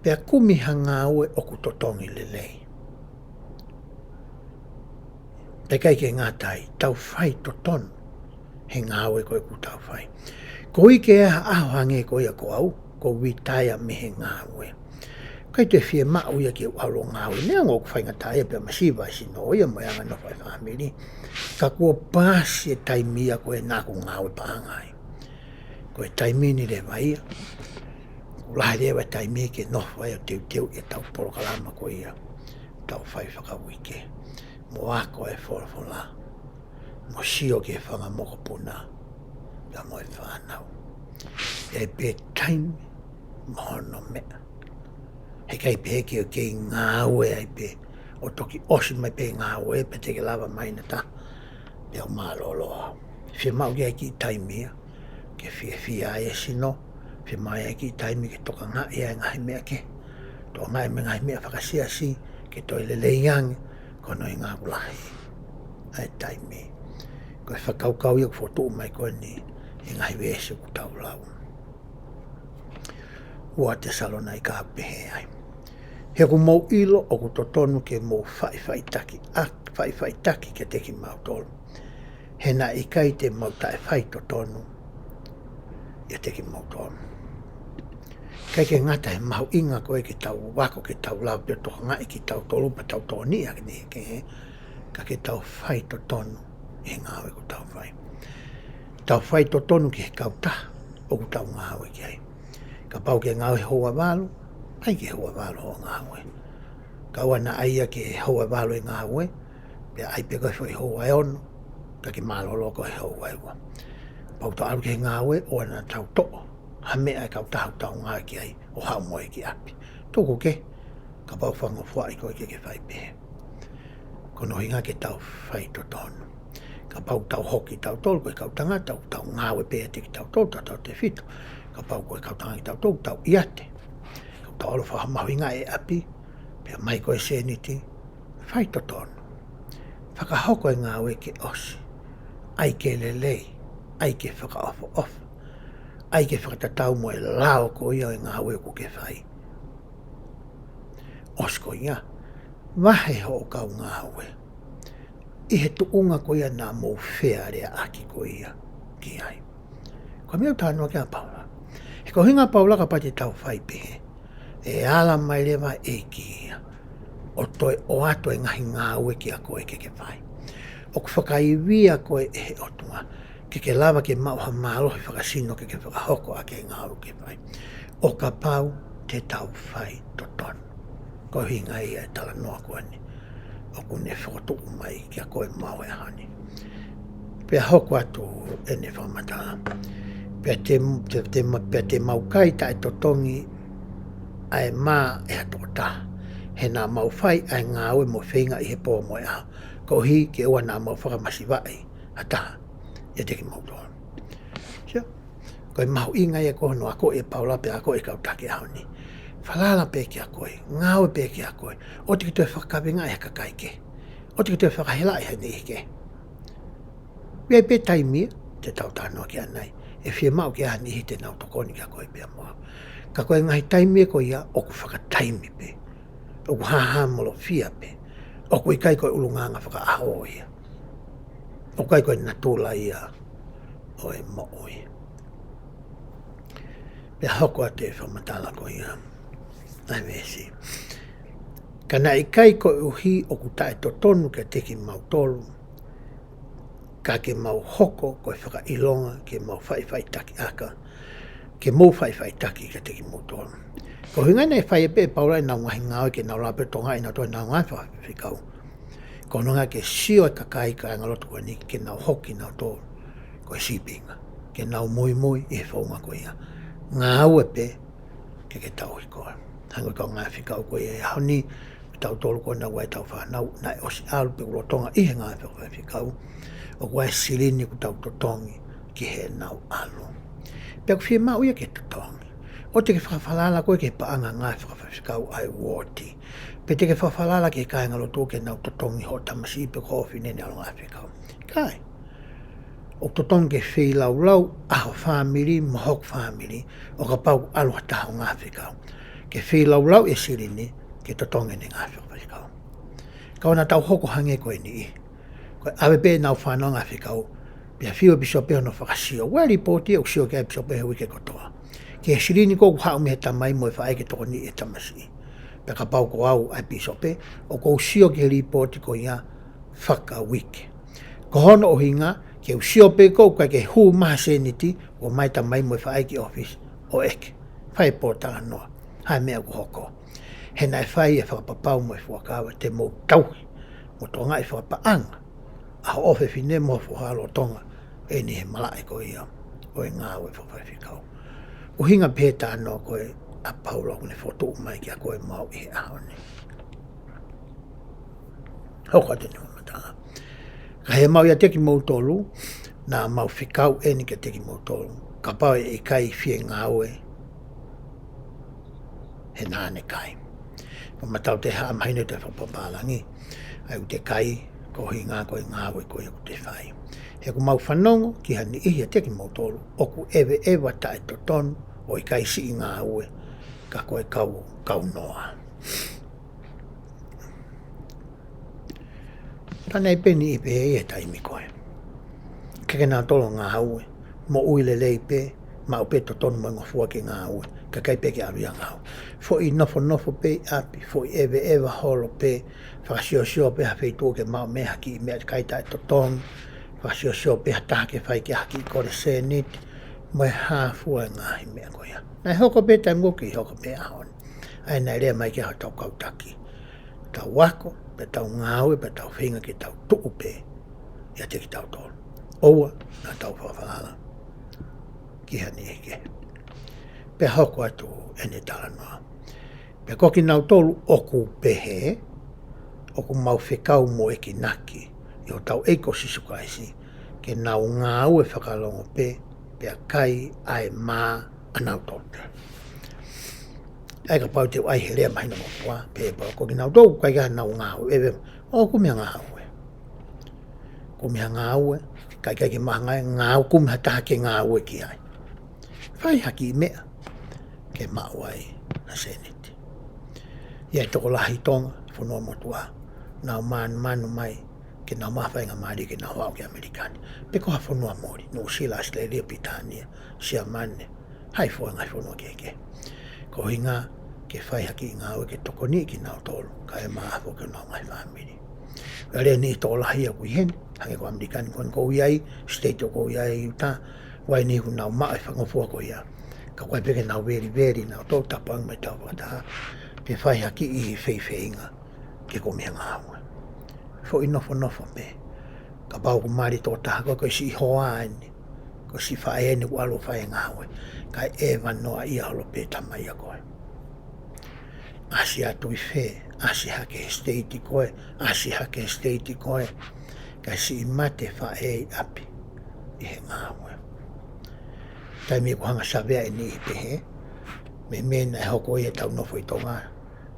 Pea kumi ha ngāue ʻoku totongi lelei. Pea ʻikai ke ngata ai, tau fai totonu he ngāue ko ē ʻoku tau fai. Ko e ʻikai ke ʻi ai ha ʻaho hangē ko ia ko au, ʻoku ou retire mei he ngāue. ʻIkai toe fiemaʻu ia ke u ʻalu ʻo ngāue. Neongo ʻoku faingataʻa ia pea masiva e sino ia mo e anga e nofo ʻa e fāmili. Ka kuo paasi e taimi ia ko ē naʻa ku ngāue paʻanga ai. Ko e taimi ni leva ia, ʻoku lahi leva e taimi ke nofo ai ʻo teuteu ʻetau polokalama ko ia ʻoku tau fai fakauike, mo ako e folofola, mo sio ki he fanga mokopuna, pea mo e fānau. ʻE pē taimi mo hono meʻa. He ʻikai pē ke, ke ngāue ai pē, ʻo toki ʻosi mai pē ngāue, pea te ke lava mai naʻa ta, pea u mālōlō. Fiemaʻu ke ʻi ai e kiʻi taimi ia ke fiefia ai e sino, fiemaʻu ai e kiʻi taimi ke tokangaʻi ai e ngaahi meʻa kehe, tokangaʻi mo e ngaahi meʻa fakasiasi, ke toe lelei ange, ko hono ʻuhinga ʻoku lahi ʻa e taimi. Ko e fakakaukau ia ʻoku fokotuʻu mai ko eni ʻi he ngaahi veesi ʻoku tau lau. Ua Tesalonaika ʻoku pehē ai. He ʻoku mou ʻilo ʻoku totonu ke mou faʻifaʻitaki, ʻa, faʻifaʻitaki kiate kimautolu. He naʻe ʻikai te mau taʻe fai totonu ʻiate kimautolu. ʻIkai ke ngata he mahuʻinga ko ē ke tau ako, ke tau lau, pea tokangaʻi kitautolu, pea tau tokoniʻi ʻaki ni ke, ka ke tau fai totonu ʻi he ngāue ʻoku tau fai. Tau fai totonu ki he kautaha ʻoku tau ngāue ki ai. Kapau ke ngāue houa valu, ʻai ki he houa valu hoʻo ngāue. Ka ʻoua naʻa ʻai ia ki he houa valu e ngāue, pea ʻai pē ko e foʻi houa ʻe ono, ka ke mālōlō ko e houa ʻe ua. Kapau tau ʻalu ki he ngāue, ʻoua naʻa tau toʻo ha meʻa ʻa e kautaha ʻoku tau ngāue ki ai, ʻo haʻu mo ia ki ʻapi. Tuku kehe, kapau fangofoaʻi koe ke ke fai pehē. Ko hono ʻuhinga ke tau fai totonu. Kapau tau hoki tautolu, ko e kau tangata, tau ngāue pē ʻiate kitautolu, tautautefito. Kapau ko e kau tangata kitautolu, tau ʻiate. Kapau tau ʻalu fakamahuʻingaʻi e ʻapi, pea ʻomai ko e sēniti, Fai totonu. Fakahoko e ngāue ke ʻosi. ʻAi ke lelei. ʻAi ke fakaʻofoʻofa. ʻAi ke fakatatau mo e lao ko ia ʻo e ngāue ʻoku ke fai. ʻOsi ko ia, vahe hoʻo kau ngāue ʻi he tuʻunga ko ia naʻa mou fealeaʻaki ko ia ki ai. Ko e meʻa ʻoku talanoa ki ai ʻa Paula. He ko e ʻuhinga ʻa Paula kapau te tau fai pehē, ʻe ala mai leva e ʻEiki ia ʻo toe ʻoatu e ngaahi ngāue kiate koe ke ke fai. ʻOku fakaivia koe ʻe he ʻOtua ke ke lava ke maʻu ha mālohi fakasino ke ke fakahoko ʻaki e ngāue ʻoku ke fai, ʻo kapau te tau fai totonu. Ko e ʻuhinga ia e talanoa ko eni ʻoku ne fokotuʻu mai kiate koe mo au he ʻaho ni. Pea hoko atu ʻene fakamatala. Pea te, te, te, ma- pea te mau kai taʻetotongi ʻa e mā ʻe ha tokotaha, he naʻa mau fai ʻa e ngāue mo e feinga ʻi he pō mo e ʻaho, koeʻuhi ke ʻoua naʻa mau fakamasivaʻi ha taha ʻiate kimoutolu. Sio? Ko e mahuʻinga ia ko hono akoʻi ʻe Paula pea akoʻi e kau taki ʻaho ni. Falala pē kiate koe, ngāue pē kiate koe, ʻoua te ke toe fakakavengaʻi ha kakai kehe, ʻoua te ke toe fakahelaʻi ha niʻihi kehe. ʻI ai pē taimi ia te tau talanoa ki ai ʻanai, ʻe fiemaʻu ke ʻi ai ha niʻihi te nau tokoni kiate koe pea mo au. Ka ko e ngaahi taimi ia ko ia ʻoku fakataimi pē, ʻoku hāhāmolofia pē, ʻoku ʻikai ko e ʻulungaanga fakaʻaho ia, ʻoku ʻikai ko e natula ia ʻo e moʻui. Pea hoko atu e fakamatala ko ia ʻa e veesi. Ka naʻe ʻikai koeʻuhi ʻoku taʻetotonu kiate kimautolu, ka ke mau hoko ko e fakaʻilonga ke mau faʻifaʻitakiʻaki, ke mou faʻifaʻitaki kiate kimoutolu. Ko e ʻuhinga naʻe fai pē ʻe Paula ʻenau ngaahi ngāue ke nau lava pē ʻo tokangaʻi ʻenau toe ʻenau ngāue fakafaifekau. Ko hono ʻuhinga ke sio e kakai kāingalotu ko eni ke nau hoko kinautolu ko e sīpinga, ke nau muimui ʻi he founga ko ia. Ngāue pē ke ke tauhi koe. Hangē ko e kau ngāue fakafaifekau ko ia he ʻaho ni, tautolu ko ena ʻoku ʻi ai ʻetau fānau naʻe ʻosi ʻalu pē ʻoku lolotonga ʻi he ngāue fakafaifekau, ʻoku ʻi ai e silini ʻoku tau totongi ki heʻenau ʻalu. Pea ʻoku fiemaʻu ia ke totongi. ʻOua te ke fakafalala koe ki he paʻanga ngāue fakafaifekau ʻa e uooti, pe te ke fakafalala ki he kāingalotu ke nau totongi hoʻo tamasiʻi pe ko hoʻo fefine naʻe ʻalu ngāue fakafaifekau. ʻIkai. ʻOku totonu ke feilaulau ʻa ho fāmili mo hoku fāmili ʻo kapau ʻoku ʻalu ha taha ʻo ngāue fakafaifekau, ke feilaulau e silini ke totongi ʻene ngāue fakafaifekau. Ka ʻoua naʻa tau hoko hangē ko e niʻihi. Ko e ʻave pē ʻenau fānau ngāue fakafaifekau, pea fiu e pīsope hono fakasio. ʻOku ʻi ai e līpooti ʻoku sio ki ai e pīsope he uike kotoa ki he silini ko ē ʻoku haʻu mei he tamai mo e faʻē ke tokoniʻi e tamasiʻi. Pea kapau ko au ʻa e pīsope, ʻoku ou sio ki he līpooti ko ia fakauike. Ko hono ʻuhinga ke u sio pē ko ē ʻoku ʻikai ke hū mai ha sēniti, ʻomai e tamai mo e faʻē ki ʻōfisi ʻo ʻeke, fai e pōtalanoa, hā e meʻa ʻoku hoko. He naʻe fai e fakapapau mo e fuakava te mou tauhi mo tokangaʻi fakapaʻanga ʻa hoʻo fefine mo ho foha lolotonga ʻeni he malaʻe ko ia ʻo e ngāue fakafaifekau. ʻUhinga pē he talanoa ko ē ʻa Paula ʻoku ne fokotuʻu mai kiate koe mo au ʻi he ʻaho ni. Hoko atu ʻene fakamatala. Ka ʻi heʻemau ʻiate kimoutolu, naʻa mau fekau ʻeni kiate kimoutolu, kapau ʻe ʻikai fie ngāue he naʻa ne kai. Ko e matau te haʻa mahino te fakapapālangi, ʻa ia ʻoku te kai, ko e ʻuhinga ko e ngāue ko ia ʻoku te fai. He ʻoku mau fanongo ki ha niʻihi ʻiate kimoutolu ʻoku ʻeveʻeva taʻetotonu ʻo ʻikai siʻi ngāue, ka ko e kau, kau noa. Pea naʻe pehē ni ʻi he pehē ʻi he taimi ko ē. Ke ke nau tolo ngāue, moʻui lelei pē, maʻu pē totonu mo e ngofua ke ngāue, kae ʻikai pē ke ʻalu ia ʻo ngāue. Foʻi nofonofo pē ʻi ʻapi, foʻi ʻeveʻeva holo pē, fakasiosio pē ha feituʻu ke maʻu mei ai ha kiʻi meʻakai taʻetotongi, fakasiosio pē ha taha ke fai ki ai ha kiʻi kole sēniti, mo e hā fua e ngaahi meʻa ko ia. Naʻe hoko pē taimi ko ē, hoko pē ʻaho ni. ʻA ia naʻe lea mai ki ai hotau kau taki. Tau ako, pea tau ngāue, pea tau feinga ke tau tuʻu pē ʻiate kitautolu. ʻOua naʻa tau fakafalala ki ha niʻihi kehe. Pea hoko atu ʻene talanoa. Pea ko kinautolu ʻoku pehē, ʻoku mau fekau mo enginaki ʻi hotau ʻEiki ko Sīsū Kalaisi, ke nau ngāue fakalongo pē, pea kai ʻa e mā ʻanautolu. ʻA ia kapau te u ʻai he lea mahino mo fua, pehē pau ko kinautolu ʻoku ʻikai ke nau ngāue, ʻe ve ʻO kumi ha ngāue. Kumi ha ngāue, ka ʻikai ke maʻu ha ngāue, ngāue kumi ha taha ke ngāue ki ai. Fai ha kiʻi meʻa, ke maʻu ai ha sēniti. ʻI ai e tokolahi Tonga, fonua motuʻa, nau manumanu mai, ke nau maʻu ha faingamālie ke nau haʻu ki ʻAmelika ni. Pe ko ha fonua muli, Nuʻusila, ʻAositelēlia, Pilitānia, Siamane, ha fua ngaahi fonua kehekehe. Ko e ʻuhinga ke fai ha kiʻi ngāue ke tokoniʻi kinautolu, kae ʻumaʻā foki honau ngaahi fāmili. ʻI ai e niʻihi tokolahi ʻoku ʻi heni, hangē ko ʻAmelika ni ko eni ʻoku ou ʻi ai, state ʻoku ou ʻi ai, Utah, ʻoku ʻi ai e niʻihi ʻoku nau maʻu e faingofua ko ia. Ka ʻoku ʻikai pē ke nau veliveli, nau toe tapu ange mo e tau fakataha, ke fai ha kiʻi feifeinga ke kumi ha ngāue. Foʻi nofonofo pē. Kapau ʻoku mali e tokotaha ko ē, ko e siʻi hoa eni, ko e siʻi faʻē eni ʻoku ʻalu ʻo fai e ngāue, kae ʻeva noaʻia holo pē e tamai ʻa koe. ʻAsi atu ʻi fē, ʻasi hake he state ko ē, ʻasi hake he state ko ē, kae siʻi mate e faʻē ʻi ʻapi ʻi he ngāue. Taimi ʻoku hanga ʻo savea e niʻihi pehē, mei meʻa naʻe hoko ʻi heʻetau nofo ʻi Tonga,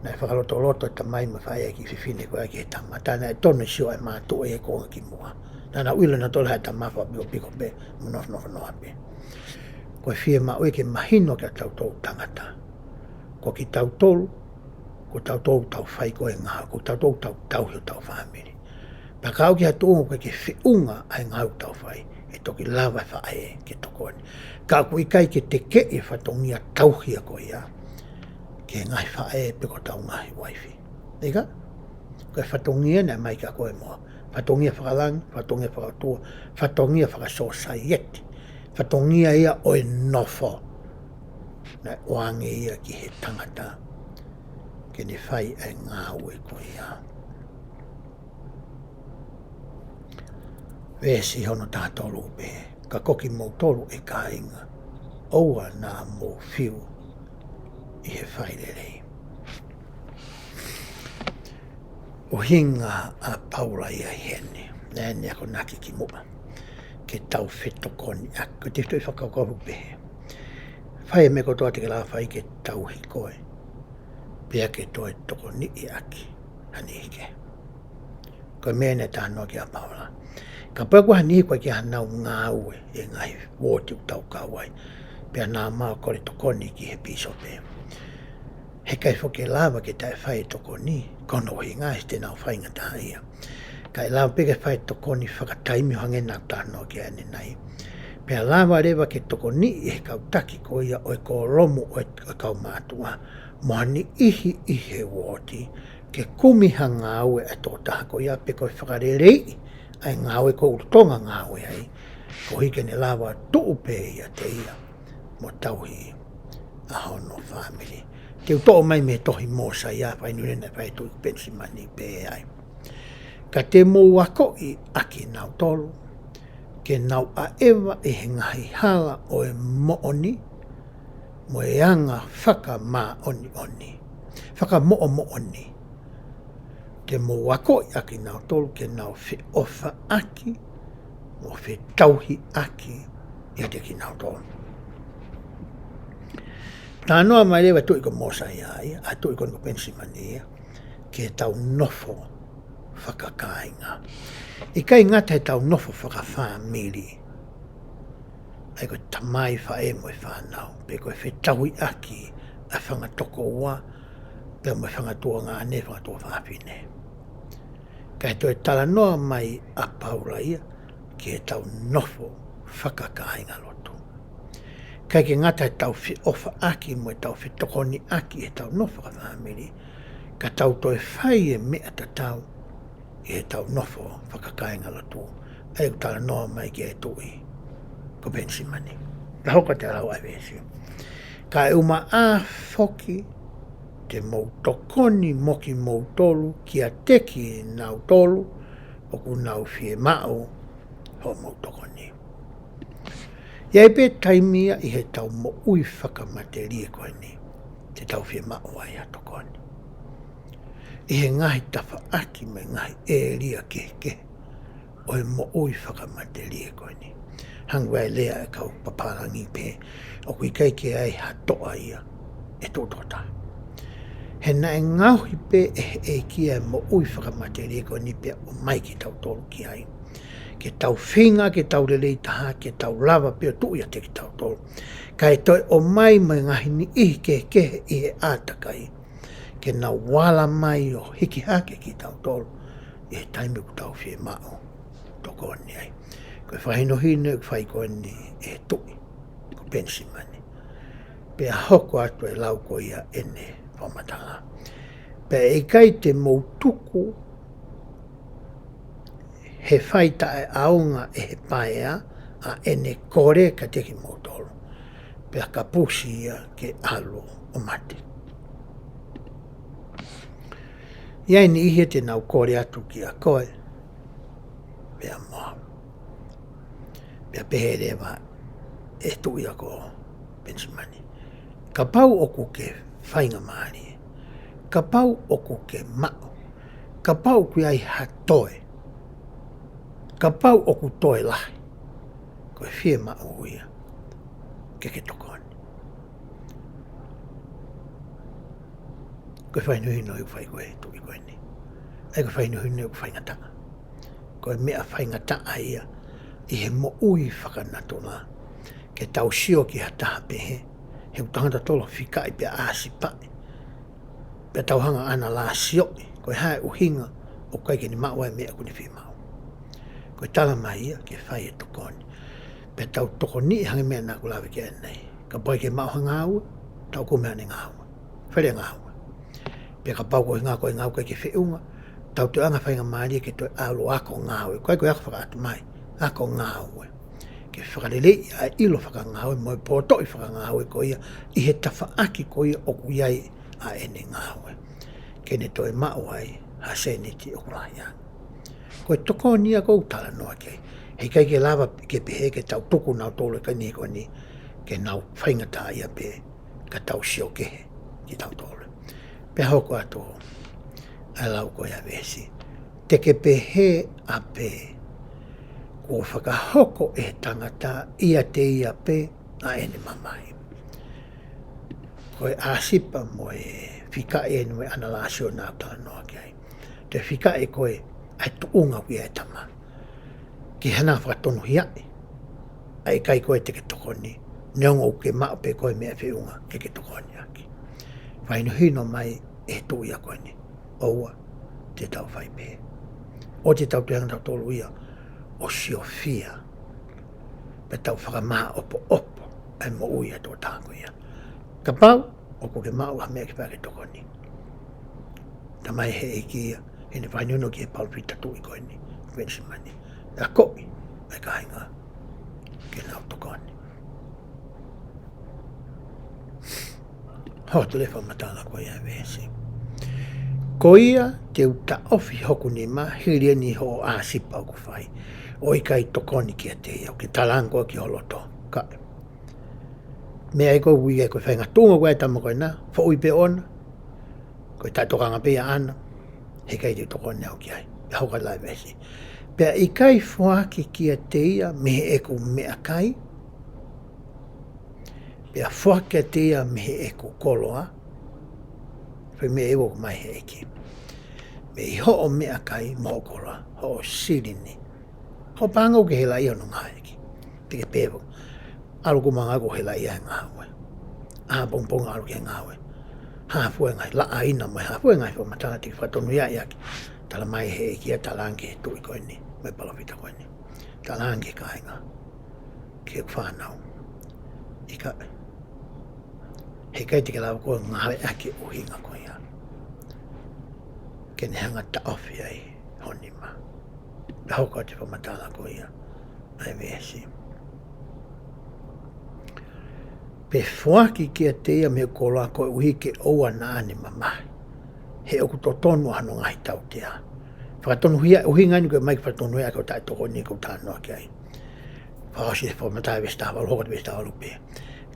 naʻe fakalotoloto e tamai mo e faʻē ʻa e kiʻi fefine ko ē ki he tama. Tā naʻe tonu e sio ʻa e mātuʻa ʻi he kuonga kimuʻa. Naʻa nau ʻilo nautolu ha tama fakapikopiko pē, mo nofonofo noa pē. Ko e fiemaʻu ia ke mahino kiate kitautolu tangata, ko kitautolu, ko kitautolu ʻoku tau fai ko ē e ngāue, ko kitautolu ʻoku tau tauhi hotau fāmili. Pea kapau ʻoku ʻi ai ha tuʻunga ʻoku ʻikai ke feʻunga ʻa e ngāue ʻoku tau fai, ʻe toki lava e faʻē ke tokoni. Ka ʻoku ʻikai ke tekeʻi e fatongia tauhi ko ia ki he ngaahi faʻē pe ko hotau ngaahi uaifi. ʻIkai? Ko e fatongia naʻe ʻomai kia koe mo au. Fatongia fakalangi, fatongia fakaʻotua, fatongia fakasōsaieti. Fatongia ia ʻo e nofo. Naʻe ʻoange ia ki he tangata ke ne fai e ngāue ko ia. Veesi hono taha tolu pē, ka ko kimoutolu ʻe kāinga, ʻoua naʻa mou fiu ʻi he fai lelei. ʻUhinga ʻa Paula ia ʻi heni, naʻa ne akonaki kimuʻa, ke tau fetokoniʻaki, ko e tefitoʻi fakakaukau pē. Fai e meʻa kotoa te ke lava fai ke tauhi koe, pea ke toe tokoniʻi ʻaki ha niʻihi kehe. Ko e meʻa naʻe talanoa ki ai ʻa Paula. Kapau ko ha niʻihi ʻoku ʻikai ke ʻi ai hanau ngāue ʻi he ngaahi uooti ʻoku tau kau ai, pea nau ō mai ʻo kole tokoni ki he pīsope, heʻikai foki ke lava ke taʻe fai e tokoni, ko hono ʻuhinga he te nau faingataʻaʻia. Ka ʻe lava pē ke fai e tokoni fakataimi ʻo hangē naʻa ku talanoa ki ai ʻanenai. Pea lava leva ke tokoniʻi ʻe he kau taki ko ia ʻo e kōlomu ʻo e, ʻo e kaumātuʻa, mo ha niʻihi ʻi he uooti, ke kumi ha ngāue ʻa e tokotaha ko ia, pe ko e fakaleleiʻi ʻa e ngāue ʻoku lolotonga ngāue ai, koeʻuhi ke ne lava tuʻu pē ʻiate ia mo tauhi ʻa hono fāmili. Te u toʻo mai mei he tohi Mōsaia, fai nune naʻe fai ʻe Tuʻi Penisimani pē ai. Ka te mou akoʻi ʻakinautolu ke nau ʻaʻeva ʻi he ngaahi hala ʻo e moʻoni, mo e anga fakamāʻoniʻoni, fakamoʻomoʻoni. Te mou akoʻi ʻakinautolu ke nau feʻofaʻaki mo fetauhiʻaki ʻiate kinautolu. Talanoa mai leva e tuʻi ko Mōsaia ia, ʻa e tuʻi ko eni ko Penisimani ia, ke tau nofo fakakāinga. ʻIkai ngata heʻetau nofo fakafāmili, ʻa ia ko e tamai, faʻē mo e fānau, pe ko e fetauhiʻaki ʻa e fanga tokoua, pea mo e fanga tuongaʻane, fanga tuofāfine. Kae toe talanoa mai ʻa Paula ia ki heʻetau nofo fakakāingalotu. ʻIkai ke ngata heʻetau feʻofaʻaki mo ʻetau fetokoniʻaki heʻetau nofo fakafāmili, ka tau toe fai e meʻa tatau ʻi heʻetau nofo fakakāingalotu, ʻa ia ʻoku talanoa mai ki ai e tuʻi ko Penisimani. Ka hoko atu e lau ʻa e veesi. Kae ʻumaʻā foki te mou tokoni mo kimoutolu kiate kinautolu ʻoku nau fiemaʻu hoʻomou tokoni. ʻI ai pē taimi ia ʻi heʻetau moʻui fakamatelie ko eni, te tau fiemaʻu ai ha tokoni. ʻI he ngaahi tafaʻaki mo e ngaahi ʻēlia kehekehe ʻo e moʻui fakamatelie ko eni. Hangē ko e lea ʻa e kau pāpālangi pē, ʻoku ʻikai ke ʻi ai ha toʻa ia ʻe tuʻu toko taha. He naʻe ngaohi pē ʻe he ʻEiki ʻa e moʻui fakamatelie ko eni pea ʻomai kitautolu ki ai. Ke tau feinga, ke tau lelei taha, ke tau lava pē ʻo tuʻu ʻiate kitautolu. Kae toe ʻomai mo e ngaahi niʻihi kehekehe ʻi he ʻātakai. Ke nau ala mai ʻo hiki hake kitautolu ʻi he taimi ʻoku tau fiemaʻu tokoni ai. Ko e fakahinohino ʻoku fai ko eni ʻe he tuʻi ko Penisimani. Pea hoko atu e lau ko ia ʻene fakamatala. Pea ʻe ʻikai te mou tuku he fai taʻeʻaonga ʻe he paea ʻa ʻene kole kiate kimoutolu. Pea kapusi ia ke ʻalu ʻo mate. ʻI ai e niʻihi ia te nau kole atu kia koe, pea mo au. Pea pehē leva ʻe he tuʻi ia ko Penisimani. Kapau ʻoku ke faingamālie. Kapau ʻoku ke maʻu. Kapau ʻoku ʻi ai ha toe. Kapau ʻoku toe lahi. Ko e fiemaʻu ia ke ke tokoni. Ko e fakahinohino ʻoku fai ko e tuʻi ko eni. ʻA ia ko e fakahinohino ʻoku faingataʻa. Ko e meʻa faingataʻa ia ʻi he moʻui fakanatula. Ke tau sio ki ha taha pehē, he ʻoku tangata tolo fikaʻi pea ʻāsipaʻi. Pea tau hanga ʻo ʻanalaisoʻi, ko e hā e ʻuhinga ʻoku ʻikai ke ne maʻu ai e meʻa ʻoku ne fiemaʻu. Ko e tala mai ia ke fai e tokoni. Pea tau tokoniʻi hangē meʻa naʻa ku lave ki ai ʻanenai. Kapau ʻe ʻikai ke maʻu ha ngāue, tau kumi haʻane ngāue. Fele ngāue. Pea kapau ko e ngāue ko e ngāue ʻikai ke feʻunga, tau toe ʻai ha faingamālie ke toe ʻalu ʻo ako ngāue. Ko e, ko e ako fakaʻatamai, ako ngāue. Ke fakaleleiʻi ʻa e ʻilo fakangāue mo e potoʻi fakangāue ko ia ʻi he tafaʻaki ko ia ʻoku ʻi ai ʻa ʻene ngāue. Ke ne toe maʻu ai ha sēniti ʻoku lahi ange. Ko e tokoni ia ʻoku ou talanoa ki ai. He ʻikai ke lava ke pehē ke tau tuku nautolu e kau niʻihi ko eni ke nau faingataʻaʻia pē ka tau sio kehe kitautolu. Pea hoko atu ʻa e lau ko ia ʻa e veesi. Te ke pehē ʻapē, kuo fakahoko ʻe he tangata ʻiate ia pē ʻa ʻene mamahi. Ko e ʻāsipa mo e fikaʻi eni mo e ʻanalaiso naʻa ku talanoa ki ai. Toe fikaʻi ko e ʻa e tuʻunga ʻoku ʻi ai e tama. Ke hanga ʻo fakatonuhiaʻi ʻa e ʻikai ko ē te ke tokoni. Neongo ʻoku ke maʻu pē koe e meʻa feʻunga ke ke tokoni ʻaki. Fakahinohino mai ʻe he tuʻi ia ko eni. ʻOua te tau fai pehē. ʻOua te tau toe hanga ʻe tautolu ia ʻo siofia. Pea tau fakamāʻopoʻopo ʻa e moʻui ʻa e tokotaha ko ia. Kapau ʻoku ke maʻu ha meʻa ke fai ke tokoni. Tala mai ʻe he ʻEiki ia, heʻene fakahinohino ki he palōfita tuʻi ko eni, Penisimani. Akoʻi ʻa e kāinga ke nau tokoni. Hoko atu e fakamatala ko ia ʻa e veesi. Ko ia te u taʻofi hoku nima, hili eni hoʻo ʻāsipa ʻoku fai. ʻO ʻikai tokoni kiate ia, ʻoku ke talaange koe ki ho loto. Ka meʻa ia ko ē ʻoku ʻi ai ko e faʻahinga tuʻunga ko ē ʻa e tama ko ena, foʻui pē ʻoʻona, ko e taʻetokanga pē ia ʻaʻana, he ʻikai te u tokoni au ki ai. Pea hoko atu e lau ʻa e veesi. Pea ʻikai foaki kiate ia mei heʻeku meʻakai, pea foaki kiate ia mei heʻeku koloa, pe meʻa ia ʻoku ʻomai ʻe he ʻEiki. Mei hoʻo meʻakai mo hoʻo koloa, hoʻo silini. Hoʻo paʻanga ʻoku ke helaʻia hono ngāueʻaki. Te ke pehē, ʻalu ʻo kumi ha ngāue ʻoku helaʻia he ngāue. ʻApongipongi ʻalu ki he ngāue. Hā fua e ngaahi laʻaina mo e hā fua e ngaahi fakamatala te ke fakatonuhiaʻi ʻaki. Tala mai ʻe he ʻEiki ia, talaange ki he tuʻi ko eni, mo e palōfita ko eni. Talaange ki he kāinga, ki heʻeku fānau. ʻIkai, he ʻikai te ke lava koe ʻo ngāueʻaki e ʻuhinga ko ia ke ne hanga ʻo taʻofi ai ho nima. Pea hoko atu e fakamatala ko ia ʻa e veesi. Pe foaki kiate ia mei heʻeku koloa koeʻuhi ke ʻoua naʻa ne mamahi. He ʻoku totonu ʻa hono ngaahi tautea. Fakatonuhia, ʻuhinga eni ko e ʻomai ke fakatonuhiaʻaki hoʻo taʻetokoni ʻoku ou talanoa ki ai. Fakaʻosi e fakamatala veesi taha valu, hoko atu veesi taha valu pē.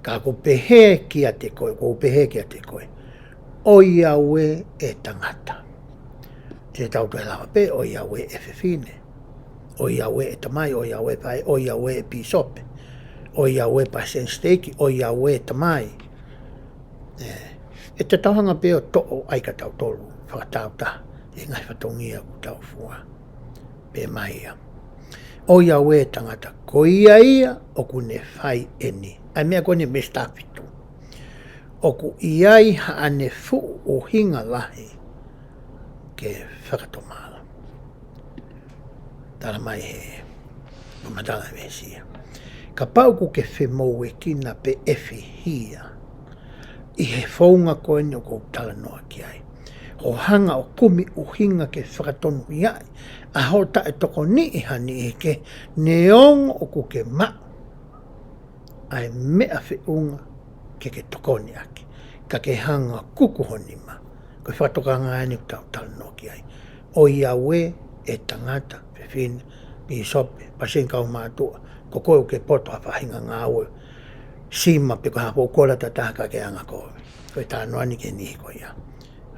Ka ʻoku ou pehē kiate koe, ʻoku ou pehē kiate koe. ʻOiauē e tangata. Te tau toe lava pē, ʻoiauē e fefine. ʻOiauē e tamai, ʻoiauē e faʻē, ʻoiauē e pīsope. ʻOiauē e palesiteni siteiki, ʻoiauē e tamai. ʻE, ʻE te tau hanga pē ʻo toʻo ai ka tautolu fakatāutaha ʻi he ngaahi fatongia ʻoku tau fua. Pea mai ia, ʻOiauē tangata, ko ia ia ʻoku ne fai eni. ʻAi meʻa ko eni mei Stāfitu. ʻOku ʻi ai haʻane fuʻu ʻuhinga lahi ke fakatomala. Tala mai he fakamatala veesi ia, kapau ʻoku ke femoʻuekina pe ʻefihia ʻi he founga ko eni ʻoku ou talanoa ki ai, ʻo hanga ʻo kumi ʻuhinga ke fakatonuhiaʻi ʻa hoʻo taʻetokoniʻi ha niʻihi kehe, neongo ʻoku ke maʻu ʻa e meʻa feʻunga ke ke tokoni ʻaki, ka ke hanga ʻo kuku ho nima. Ko e fakatokanga eni ʻoku tau talanoa ki ai. ʻOiauē ʻe tangata, fefine, pīsope, palesiteni kaumātuʻa, ko koe ʻoku ke poto ha faʻahinga ngāue, sima pe ko ha foʻi kola tatau ka ke anga kovi. Ko e talanoa eni ki he niʻihi ko ia.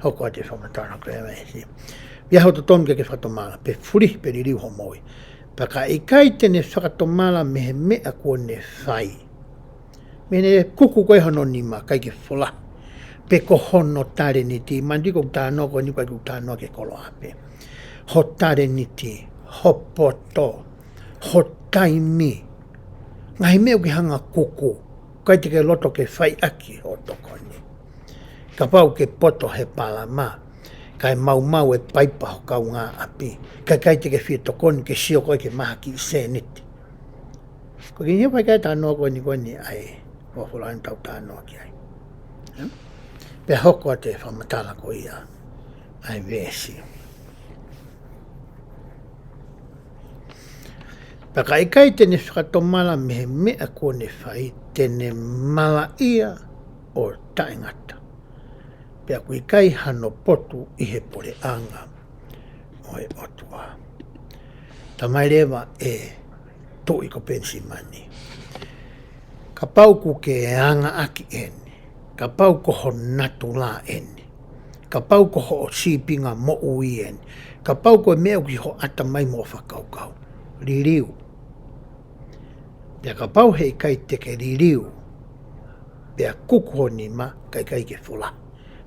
Hoko atu e fakamatala ko ia mei he si. ʻIo, ʻoku totonu ke ke fakatomala, pe fulihi pe liliu hoʻo moʻui. Pea ka ʻikai te ne fakatomala mei he meʻa kuo ne fai, mei heʻene kuku ko ē hono nima, ʻikai ke fola, pe ko hono talēniti. Manatuʻi ko ʻeku talanoa ko eni ʻoku ʻikai ko ʻeku talanoa ki he koloa pē. Ho talēniti, ho poto, ho taimi. Ngaahi meʻa ʻoku ke hanga ʻo kuku, ʻikai te ke loto ke fai ʻaki hoʻo tokoni. Kapau ʻoku ke poto he palama, kae maumau e paipa ho kaungāʻapi, ka ʻikai te ke fie tokoni ke sio koe ke maʻu ha kiʻi sēniti. Ko e kiʻi hiva ʻikai talanoa ko eni ko eni ʻa e folofola ʻoku tau talanoa ki ai. Ē? Pea hoko atu e fakamatala ko ia ʻa e veesi. Pea ka ʻikai te ne fakatomala mei he meʻa kuo ne fai, te ne malaʻia ʻo taʻengata, pea ʻoku ʻikai hano potu ʻi he puleʻanga ʻo e ʻOtua. Tala mai leva ʻe Tuʻi ko Penisimani, kapau ʻoku ke anga ʻaki eni, kapau ko ho natula eni, kapau ko hoʻo sīpinga moʻui eni, kapau ko e meʻa ʻoku ʻi ho ʻatamai mo ho fakakaukau, liliu. Pea kapau heʻikai te ke liliu, pea kuku ho nima, ka ʻikai ke fola,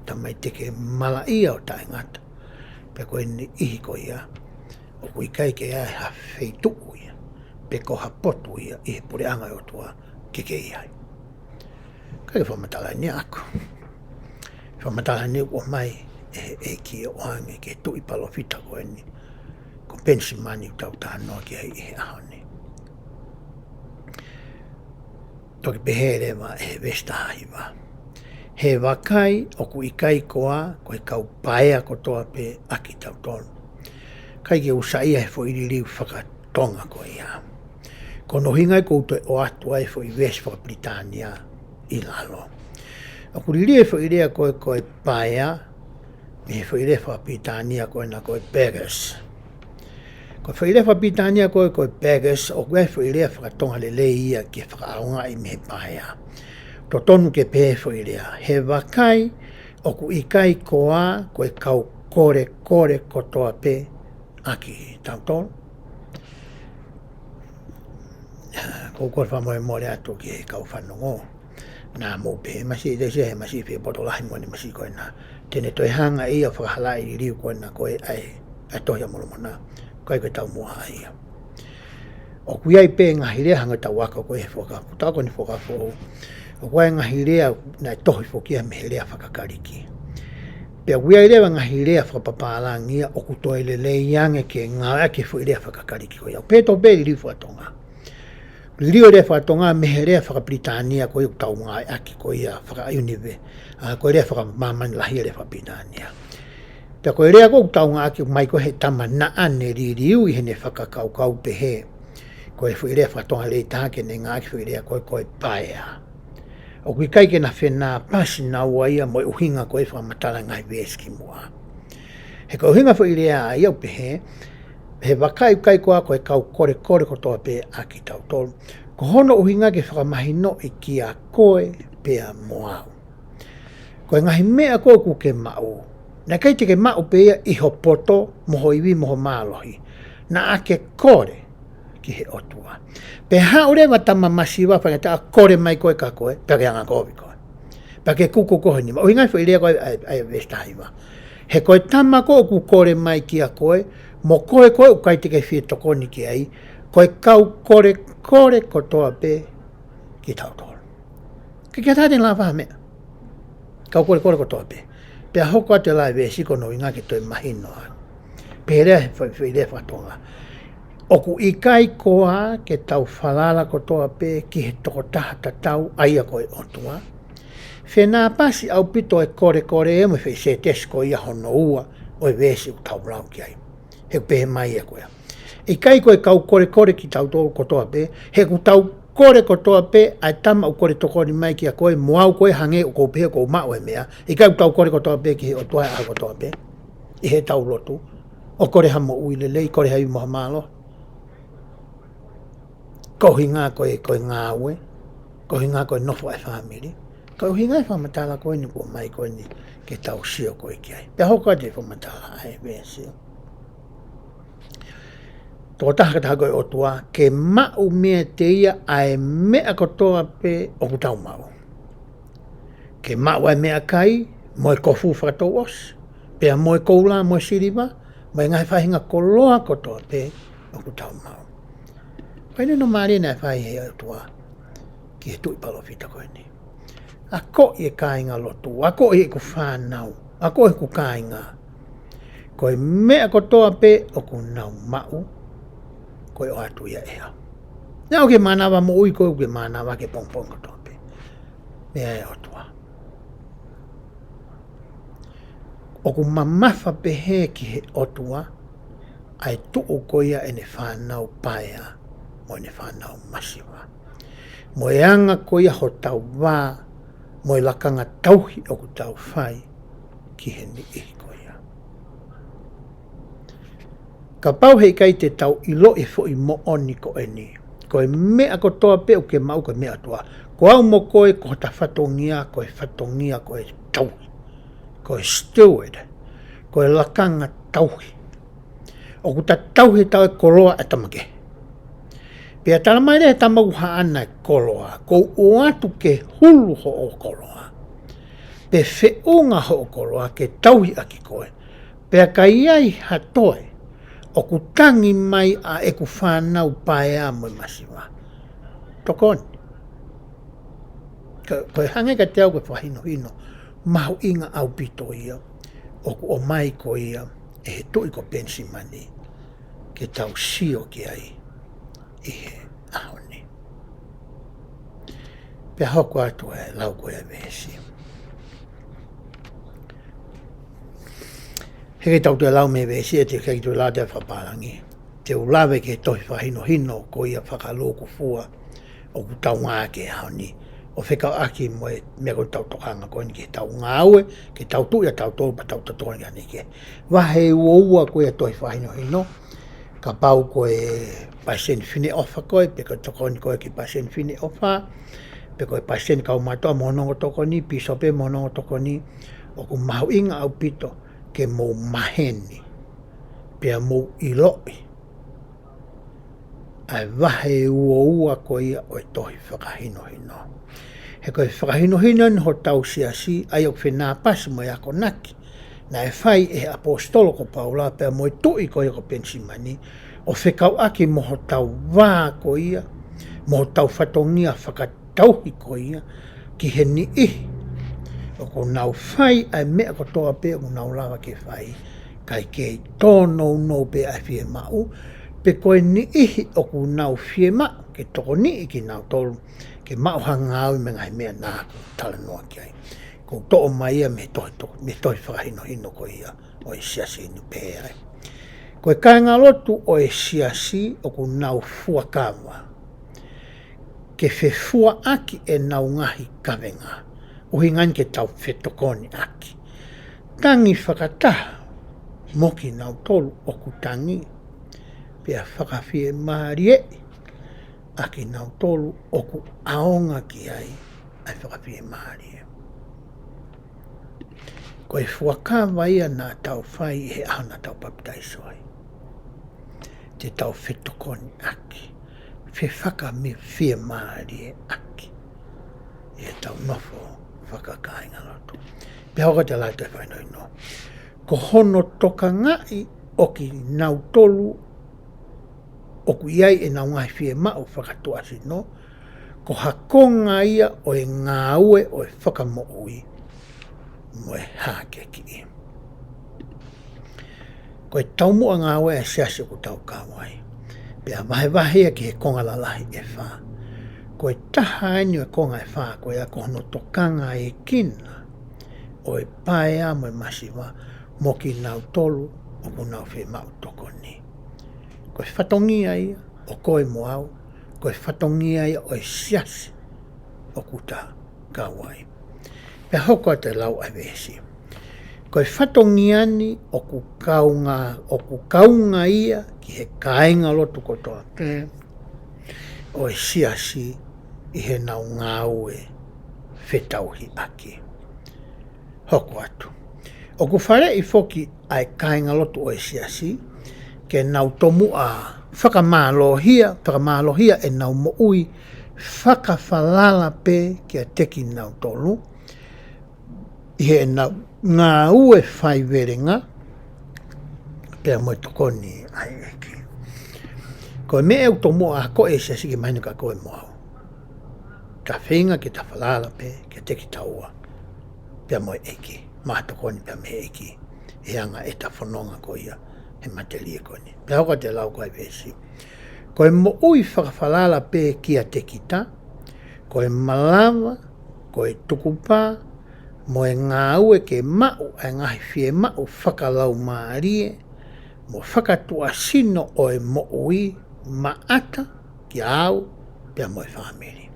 tala mai te ke malaʻia ʻo taʻengata. Pea ko e niʻihi ko ia, ʻoku ʻikai ke ʻi ai ha feituʻu ia, pe ko ha potu ia ʻi he puleʻanga ʻo e ʻOtua ke ke ʻi ai. Ka ko e fakamatala eni ʻaʻaku. Fakamatala eni ʻoku ʻomai ʻe he ʻEiki ʻo ʻoange ki he tuʻi palōfita ko eni ko Penisimani ʻoku tau talanoa ki ai ʻi he ʻaho ni. Toki pehē leva ʻe he veesi taha hiva, he vakai ʻoku ʻikai koā ko e kau paea kotoa pē ʻa kitautolu. ʻIkai ke u saiʻia he foʻi liliu fakatonga ko ia. Ko hono ʻuhinga ia ʻoku ou toe ʻoatu ai e foʻi veesi fakapilitānia ʻi lalo. ʻOku liliu e foʻi lea ko ē ko e paea mei he foʻi lea fakapilitānia ko ena ko e beggars. Ko e foʻi lea fakapilitānia ko ē ko e beggars, ʻoku ʻi ai e foʻi lea fakatonga lelei ia ke fakaʻaongaʻi mei he paea. Totonu ke pehē e foʻi lea, he vakai ʻoku ʻikai koā ko e kau kolekole kotoa pē ʻa kitautolu. Ko e kole fakamolemole atu ki he kau fanongo. Naʻa mou pehē masiʻi, te sia he masiʻi fie poto lahi mo eni masiʻi ko ena. Te ne toe hanga ia ʻo fakahalaʻi e liliu ko ena ko e ʻai, ʻa e Tohi ʻa Molomona. ʻIkai ko e taumuʻa ia. ʻOku ʻi ai pē ngaahi lea hangē ko e tau ako ko ē he Fuakava, tau ako eni Fuakava Foʻou. ʻOku ʻi ai ngaahi lea naʻe tohi foki ia mei he lea fakaKalisi. Pea ʻoku ʻi ai leva ngaahi lea fakapapālangi ia ʻoku toe lelei ange ke ngāueʻaki e foʻi lea fakaKalisi ko ia. Pea toʻo pē e liliu fakatonga. Liliu e lea fakatonga mei he lea fakapilitānia ko ia ʻoku tau ngāueʻaki ko ia fakaʻiunive-, ʻa, ko e lea fakamāmani lahi e lea fakapilitānia. Pea ko e lea ko ē ʻoku tau ngāueʻaki mai ko ē he tama naʻa ne liliu ʻi heʻene fakakaukau pehē ko e foʻi lea fakatonga lelei taha ke ne ngāueʻaki e foʻi lea ko ē ko e paea. ʻOku ʻikai ke na fenāpasi naua ia mo e ʻuhinga ko ē fakamatala e ngaahi veesi kimuʻa. He ko e ʻuhinga e foʻi lea ia ʻoku pehē, he vakai ʻoku ʻikai koā ko e kau kolekole kotoa pē ʻa kitautolu. Ko hono ʻuhinga ke fakamahinoʻi kia koe pea mo au. Ko e ngaahi meʻa ko ē ʻoku ke maʻu, naʻe ʻikai te ke maʻu pē ia ʻi ho poto, mo ho ivi, mo ho mālohi. Naʻa ke kole ki he ʻOtua. Pea haʻu leva e tama masiva, faingataʻa kole mai koe kia koe, pea ke anga kovi koe. Pea ke kuku ko ē ho nima. ʻUhinga e foʻi lea ko ē ʻa e, ʻa e veesi taha hiva. He ko e tama ko ē ʻoku kole mai kia koe, mo koe ko ē ʻoku ʻikai te ke fie tokoni ki ai, ko e kau kolekole kotoa pē kitautolu. Ke ke ʻatā te lava meʻa. Kau kolekole kotoa pē. Pea hoko atu e lau e veesi ko hono ʻuhinga ke toe mahino ai. Pea lea he foʻi, foʻi lea faka-Tonga. ʻOku ʻikai koā ke tau falala kotoa pē ki he tokotaha tatau ʻa ia ko e ʻOtua. Fenāpasi ʻaupito e kolekole ē mo e foʻi sētesi ko ia hono ua ʻo e veesi ʻoku tau lau ki ai. He ʻoku pehē mai ʻe ia ko ia. ʻIkai ko e kau kolekole kitautolu kotoa pē, he ʻoku tau kole kotoa pē, ʻa e tama ʻoku kole tokoni mai kia koe, mo au ko ē hangē ʻoku ou pehē ʻoku ou maʻu e meʻa, ʻikai ʻoku tau kole kotoa pē ki he ʻOtua he ʻaho kotoa pē, ʻi heʻetau lotu, ʻo kole ha moʻui lelei, kole ha ivi mo ha mālohi. Ko e ʻuhinga ko e, ko e ngāue, ko e ʻuhinga ko e nofo ʻa e fāmili, ko e ʻuhinga e fakamatala ko eni kuo ʻomai ko eni ke tau sio ko ē ki ai. Pea hoko atu e fakamatala ʻa e veesi. Tokotaha ka taha ko e ʻOtua, ke maʻu meiate ia ʻa e meʻa kotoa pē ʻoku tau maʻu. Ke maʻu ʻa e meʻakai, mo e kofu fakatouʻosi, pea mo e koula, mo e siliva, mo e ngaahi faʻahinga koloa kotoa pē ʻoku tau maʻu. Ko e ʻuhinga mālie naʻe fai ʻe he ʻOtua ki he tuʻi palōfita ko eni. Akoʻi e kāingalotu, akoʻi ʻeku fānau, akoʻi ʻeku kāinga. Ko e meʻa kotoa pē ʻoku nau maʻu, ko e ʻoatu ia ʻe au. Naʻa ʻoku ke mānava moʻui, ko ē ʻoku ke mānava ki he pongipongi kotoa pē. Meʻa ʻa e ʻOtua. ʻOku mamafa pehē ki he ʻOtua ʻa e tuʻu ko ia ʻene fānau paea mo ʻene fānau masiva. Mo e anga ko ia hotau vā, mo e lakanga tauhi ʻoku tau fai ki he niʻihi ko ia. Kapau he ʻikai te tau ʻiloʻi e foʻi moʻoni ko eni, ko e meʻa kotoa pē ʻoku ke maʻu ko e meʻa ʻa e ʻOtua. Ko au mo koe ko hota fatongia, ko e fatongia ko e tauhi, ko e steward, ko e lakanga tauhi. ʻOku ta tauhi ʻetau koloa ʻa e tama kehe. Pea tala mai leva ʻe he tama ʻoku haʻana e koloa, ko u ʻoatu ke hulu hoʻo koloa, pe feʻunga hoʻo koloa ke tauhi ʻaki koe. Pea ka ʻi ai ha toe ʻoku tangi mai ʻa ʻeku fānau paea mo e masiva, tokoni. Ka, ko e hangē kiate au ko e fakahinohino mahuʻinga ʻaupito ia ʻoku ʻomai ko ia ʻe he tuʻi ko Penisimani ke tau sio ki ai ʻi he ʻaho ni. Pea hoko atu e lau ko ia e veesi. He ʻikai te u toe lau mei he veesi, ʻe te u ʻikai toe lau atu e fakapālangi. Te u lave ki he tohi fakahinohino ko ia fakalūkufua ʻoku tau ngāueʻaki he ʻaho ni, ʻo fekauʻaki mo e meʻa ko eni ʻoku tau tokanga ko eni ki heʻetau ngāue, ke tau tuʻu ʻa tautolu pea tau tokoni ki he niʻihi kehe. Vahe ua ua ko ia e tohi fakahinohino, kapau ko e palesiteni Fineʻofa koe, pe ko e tokoni koe ki he palesiteni Fineʻofa, pe ko e palesiteni kaumātuʻa mo hono ongo tokoni, pīsope mo hono ongo tokoni, ʻoku mahuʻinga ʻaupito ke mou maheni, pea mou ʻiloʻi ʻa e vahe ua ua ko ia ʻo e tohi fakahinohino. He ko e fakahinohino eni hotau siasi, ʻa ia ʻoku fenāpasi mo e akonaki naʻe fai ʻe he ʻaposetolo ko Paula pea mo e tuʻi ko ia ko Penisimani, ʻo fekauʻaki mo hotau vā ko ia, mo hotau fatongia fakatauhi ko ia ki he niʻihi ʻoku nau fai ʻa e meʻa kotoa pē ʻoku nau lava ke fai, kae kei tōnounou pē ʻa e fiemaʻu, pe ko e niʻihi ʻoku nau fiemaʻu ke tokoniʻi kinautolu ke maʻu ha ngāue mo e ngaahi meʻa naʻa ku talanoa ki ai. Ko u toʻo mai ia mei he tohi, mei he tohi fakahinohino ko ia ʻo e siasi ʻi Nupehe ai. Ko e kāingalotu ʻo e siasi ʻoku nau fuakava ke fefuaʻaki ʻenau ngaahi kavenga, ʻuhinga eni ke tau fetokoniʻaki. Tangi fakataha mo kinautolu ʻoku tangi, pea fakafiemālieʻi ʻa kinautolu ʻoku ʻaonga ki ai ʻa e fakafiemālie. Ko e fuakava ia naʻa tau fai ʻi he ʻaho naʻa tau papitaiso ai. Te tau fetokoniʻaki, fefakamifiemālieʻaki ʻi heʻetau nofo fakakai. kāingalotu. Pea hoko atu e lau e fakahinohino. Ko hono tokangaʻi ʻo kinautolu ʻoku ʻi ai ʻenau ngaahi fiemaʻu fakatuʻasino, ko ha konga ia ʻo e ngāue ʻo e fakamoʻui mo e hakeakiʻi. Ko e taumuʻa ngāue ʻa e siasi ʻoku tau kau ai. Pea vahevahe ia ki he konga lalahi ʻe fā. Ko e taha eni ʻo e konga ʻe fā, ko ia ko hono tokangaʻi ʻo e paea mo e masiva mo kinautolu ʻoku nau fiemaʻu tokoni. Ko e fatongia ia ʻo koe mo au, ko e fatongia ia ʻo e siasi ʻoku ta kau ai. Pea hoko atu e lau ʻa e veesi. Ko e fatongia ni ʻoku kaunga, ʻoku kaunga ia ki he kāingalotu kotoa pē ʻo e siasi ʻi heʻenau ngāue fetauhiʻaki. Hoko atu. ʻOku faleʻi foki ʻa e kāingalotu ʻo e siasi, ke nau tomuʻa fakamālohia, fakamālohia ʻenau moʻui fakafalala pē kiate kinautolu, ʻi heʻenau ngāue faivelenga, pea mo e tokoni ʻa e ʻEiki. Ko e meʻa ʻoku tomuʻa akoʻi ʻe he siasi ke mahino kia koe mo au. Ta feinga ke ta falala pē kiate kitaua, pea mo e ʻEiki, mo ha tokoni pea mei he ʻEiki, he anga ʻeta fononga ko ia he matelie ko eni. Pea hoko atu e lau ko e veesi. Ko e moʻui fakafalala pē kiate kita, ko e malava, ko e tukupā, mo e ngāue ke maʻu ʻa e ngaahi fiemaʻu fakalaumālie, mo fakatuʻasino ʻo e moʻui maʻata kia au pea mo e fāmili.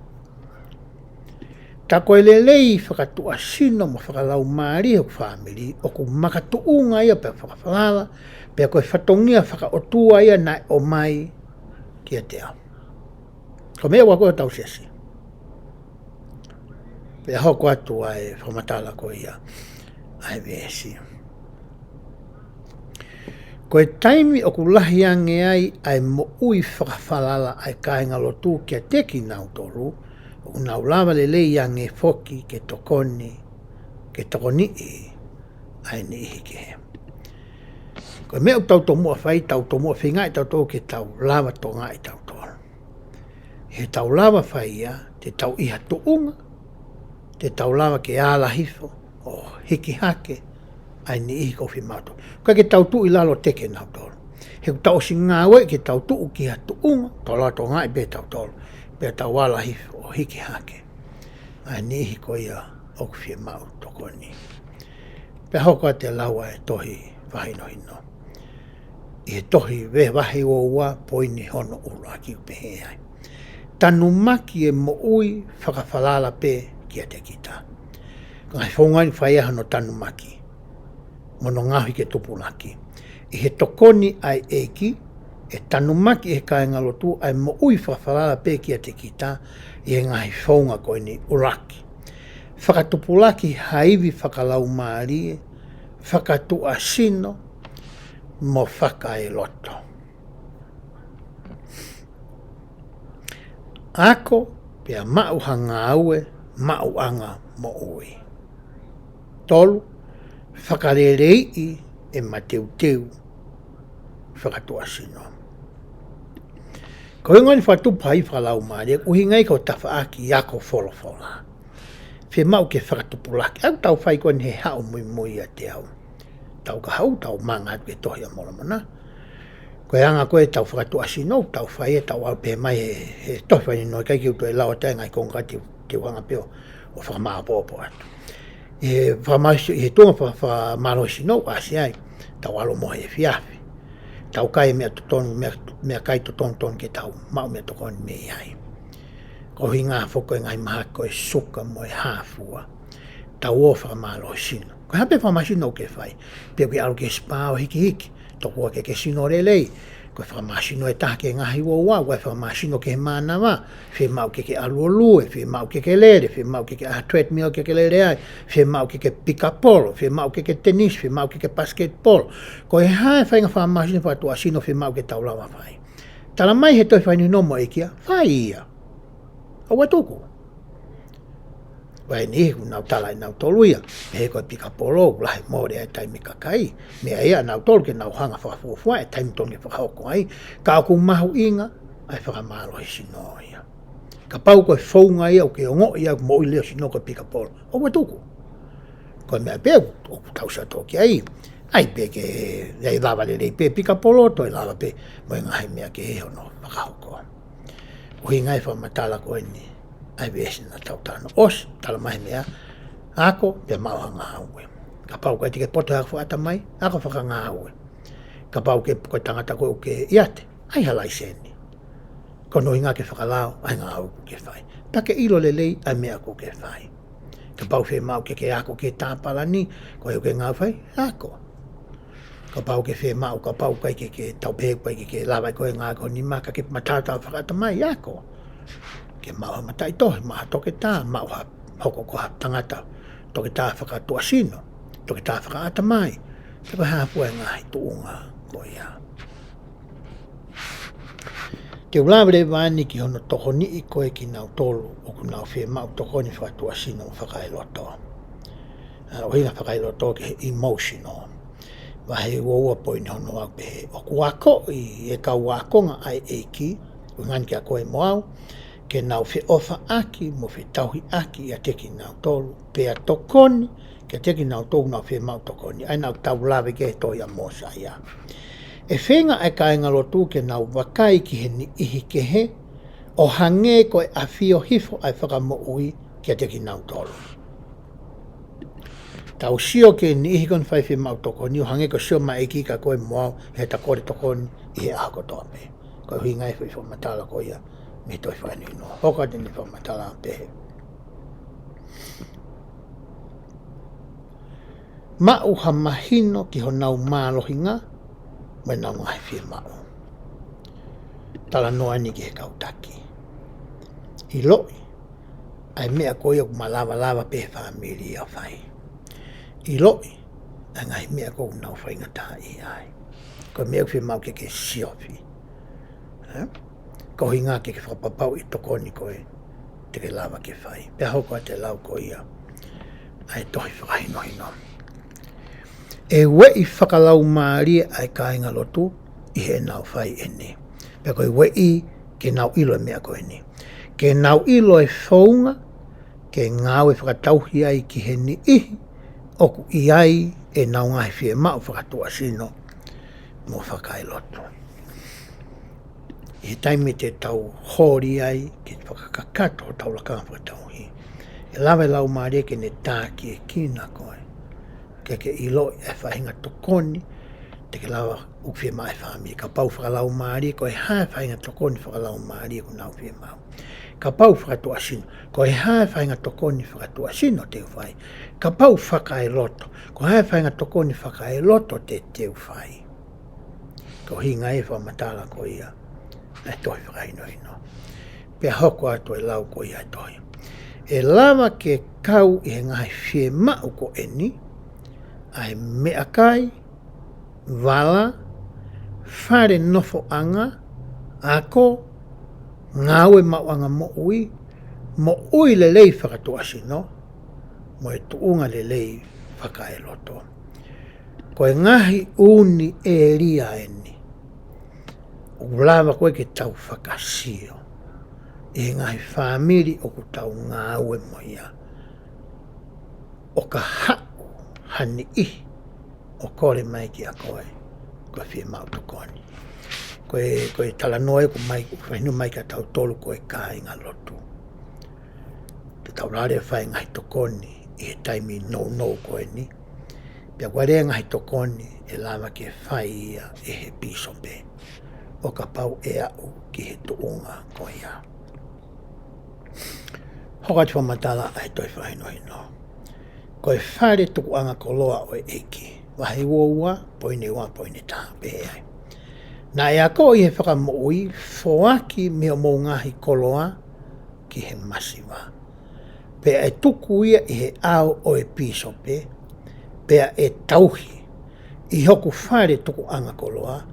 Ta ko e lelei fakatuʻasino mo fakalaumālie hoku fāmili, ʻoku makatuʻunga ia pea fakafalala, pea ko e fatongia fakaʻotua ia naʻe ʻomai kiate au. Ko e meʻa ʻoku akoʻi ʻe hotau siasi. Pea hoko atu ʻa e fakamatala ko ia ʻa e veesi. Ko e taimi ʻoku lahi ange ai ʻa e moʻui fakafalala ʻa e kāingalotu kiate kinautolu, ʻoku nau lava lelei ange foki ke tokoni, ke tokoniʻi ʻa e niʻihi kehe. Ko e meʻa ʻoku tau tomuʻa fai, tau tomuʻa feingaʻi tautolu ke tau lava tokangaʻi tautolu. He tau lava fai ia, te tau ʻi ha tuʻunga, te tau lava ke ala hifo ʻo hiki hake ʻa e niʻihi ʻoku fiemaʻu. ʻIkai ke tau tuʻu ʻi lalo teke nautolu. He ʻoku tau ʻosi ngāueʻi ke tau tuʻu ki ha tuʻunga, tau lava tokangaʻi pē tautolu, pea tau ala hifo ʻo hiki hake ʻa e niʻihi ko ia ʻoku fiemaʻu tokoni. Pea hoko atu e lau ʻa e tohi fakahinohino. ʻI he tohi Vahe ua ua, poini hono ʻuluaki, ʻoku pehē ai. Tanumaki e moʻui fakafalala pē kiate kita. Ko e ngaahi founga ʻoku fai ai hono tanumaki mo hono ngaohi ke tupulaki. ʻI he tokoni ʻa e ʻEiki, ʻe tanumaki ʻe he kāingalotu ʻa e moʻui fakafalala pē kiate kita ʻi he ngaahi founga ko eni. ʻUluaki, fakatupulaki ha ivi fakalaumālie, fakatuʻasino, mo fakaeloto. Ako pea maʻu ha ngāue maʻuʻanga moʻui. Tolu, fakaleleiʻi e mateuteu fakatuʻasino. Ko e ʻuhinga ʻeni fakatupu ha ivi fakalaumālie, ʻuhinga ia ko e tafaʻaki ako folofola. Fiemaʻu ke fakatupulaki. ʻOku tau fai ko eni he haʻu muimui ʻiate au. Tau ka haʻu, tau manga atu ki he Tohi ʻa Molomona. Ko e anga ko ē ʻetau fakatuʻasino, tau fai ʻe tau ʻalu pē mai he, he tohi fakahinohino, ʻikai ke u toe lau atu e ngaahi konga, te u, te u hanga pē ʻo, ʻo fakamāʻopoʻopo atu. ʻI he fakamālohi-, ʻi he tuʻunga faka-, fakamālohisino, ʻasi ai, tau ʻalu mo e efiafi. Tau kai meʻa totonu, meʻa, meʻakai totonutonu ke tau maʻu meʻatokoni mei ai. Ko e ʻuhinga foki ko e ngaahi mahaki ko e suka mo e hā fua. Tau ō fakamālohisino. Ko e hā pē fakamālohisino ʻoku ke fai? Pe ʻoku ke ʻalu ki he sipā ʻo hikihiki, tokua ke ke sino lelei. Ko e fakamālohisino ʻe taha ki he ngaahi uaua, ko e fakamālohisino ki he mānava, fiemaʻu ke ke ʻalu ʻo lue, fiemaʻu ke ke lele, fiemaʻu ke ke ʻā he treadmill ke ke lele ai, fiemaʻu ke ke pikapolo, fiemaʻu ke ke tenisi, fiemaʻu ke ke basketball. Ko e hā e faʻahinga fakamālohisino fakatuʻasino fiemaʻu ke tau lava fai? Tala mai he tohi fakahinohino mo e ʻEiki ia, fai ia. ʻOua tuku. Ko e niʻihi ʻoku nau tala ʻe nautolu ia, pehē ko e pikapolo, ʻoku lahi mole ʻa e taimi kakai, meʻa ia ʻa nautolu ke nau hanga fakafuofua e taimi totonu ke fakahoko ai, ka ʻoku mahuʻinga ʻa e fakamālohisino ia. Kapau ko e founga ia ʻoku ke ongoʻi ʻoku moʻui lelei ho sino ko e pikapolo, ʻoua tuku. Ko e meʻa pē ʻoku, ʻoku tau sio atu ki ai. ʻAi pē ke, ʻai lava lelei pē pikapolo, toe lava pē mo e ngaahi meʻa kehe hono fakahoko. ʻUhinga e fakamatala ko eni ʻa e veesi naʻa tau talanoa ʻosi, talamai he meʻa, ako, pea maʻu ha ngāue. Kapau ʻoku ʻikai te ke poto he ako fakaʻatamai, ako fakangāue. Kapau ʻoku ke, ko e tangata ko ē ʻoku ke ʻiate, ʻai ha laiseni. Ko hono ʻuhinga ke fakalao ʻa e ngāue ʻoku ke fai. Pea ke ʻilo lelei ʻa e meʻa ʻoku ke fai. Kapau fiemaʻu ke ke ako ki he tāpalani, ko e ʻoku ke ngāue fai, ako. Kapau ke fiemaʻu, kapau ʻoku ʻikai ke, ke tau pehē ʻoku ʻikai ke, ke lava ʻe koe ngāue ko e nima, ka ke mataotao fakaʻatamai, ako. Ke maʻu ha mataʻitohi, maʻu ha toketā, maʻu ha, hoko ko ha tangata toketā fakatuʻasino, toketā fakaʻatamai, pea ko e hā fua e ngaahi tuʻunga ko ia. Te u lave leva eni ki hono tokoniʻi ko ē kinautolu ʻoku nau fiemaʻu tokoni fakatuʻasino mo fakaeloto. ʻA, ʻuhinga fakaeloto ki he emotional. Vahe ua ua poini hono ua pehē, ʻoku akoʻi ʻe he kau ākonga ʻa e ʻEiki, ʻuhinga eni kia koe mo au, ke nau feʻofaʻaki mo fetauhiʻaki ʻiate kinautolu, pea tokoni kiate kinautolu ʻoku nau fiemaʻu tokoni. ʻA ia naʻa tau lave ki he tohi ʻa Mōsaia. ʻE feinga ʻa e kāingalotu ke nau vakai ki he niʻihi kehe, ʻo hangē ko e ʻafio hifo ʻa e Fakamoʻui kiate kinautolu. Tau sio ki he niʻihi ko eni ʻoku nau fai fiemaʻu tokoni, ʻo hangē ko e sio mai e ʻEiki kia koe mo au heʻeta kole tokoni ʻi he ʻaho kotoa pē. Ko e ʻuhinga e foʻi fakamatala ko ia mei he tohi fakahinohino. Hoko atu eni e fakamatala pehē, maʻu ha mahino ki honau mālohinga mo ʻenau ngaahi fiemaʻu. Talanoa eni ki he kau taki. ʻIloʻi ʻa e meʻa ko ia ʻoku malava lava pē he fāmili ia ʻo fai. ʻIloʻi ʻa e ngaahi meʻa ko ē ʻoku nau faingataʻaʻia ai. Ko e meʻa ʻoku fiemaʻu ke ke siofi. Ē? Ko e ʻuhinga ke ke fakapapauʻi e tokoni ko ē te ke lava ke fai. Pea hoko atu e lau ko ia ʻa e tohi fakahinohino. ʻE ueʻi fakalaumālie ʻa e kāingalotu ʻi heʻenau fai eni. Pea ko e ueʻi ke nau ʻilo e meʻa ko eni. Ke nau ʻilo e founga ke ngāue fakatauhi ai ki he niʻihi ʻoku ʻi ai ʻenau ngaahi fiemaʻu fakatuʻasino mo fakaeloto. ʻI he taimi te tau holi ai ke fakakakato hotau lakanga fakatauhi, ʻe lava e Laumālie ke ne tākiekina koe ke ke ʻiloʻi e faʻahinga tokoni te ke lava ʻoku fiemaʻu ʻe he fāmili. Kapau fakalaumālie, ko e hā e faʻahinga tokoni fakalaumālie ʻoku nau fiemaʻu? Kapau fakatuʻasino, ko e hā e faʻahinga tokoni fakatuʻasino te u fai? Kapau fakaeloto, ko e hā e faʻahinga tokoni fakaeloto te, te u fai? Ko e ʻuhinga e fakamatala ko ia ʻa e tohi fakahinohino. Pea hoko atu e lau ko ia e tohi. ʻE lava ke kau ʻi he ngaahi fiemaʻu ko eni ʻa e meʻakai, vala, fale nofoʻanga, ako, ngāue maʻuʻanga moʻui, moʻui lelei fakatuʻasino, mo e tuʻunga lelei fakaeloto. Ko e ngaahi ʻū ʻēlia eni ʻoku lava ko ē ke tau fakasio ʻi he ngaahi fāmili ʻoku tau ngāue mo ia, ʻo ka haʻu ha niʻihi ʻo kole mai kia koe ko e fiemaʻu tokoni. Ko e, ko e talanoa ē ʻoku mai, ʻoku fakahinohino mai kia tautolu ko e kāingalotu. Te tau lava leva ʻo fai e ngaahi tokoni ʻi he taimi nounou ko eni. Pea ʻoku ʻi ai e ngaahi tokoni ʻe lava ke fai ia ʻe he pīsope ʻo kapau ʻe aʻu ki he tuʻunga ko ia. Hoko atu e fakamatala ʻa e tohi fakahinohino. Ko e fale tukuʻanga koloa ʻo e ʻEiki. Vahe ua ua, poini ua, poini taha, pehē ai. Naʻe akoʻi ʻe he Fakamoʻui, foaki mei hoʻomou ngaahi koloa ki he masiva. Pea ʻe tuku ia ʻi he ʻao ʻo e pīsope, pea ʻe tauhi ʻi hoku fale tukuʻanga koloa,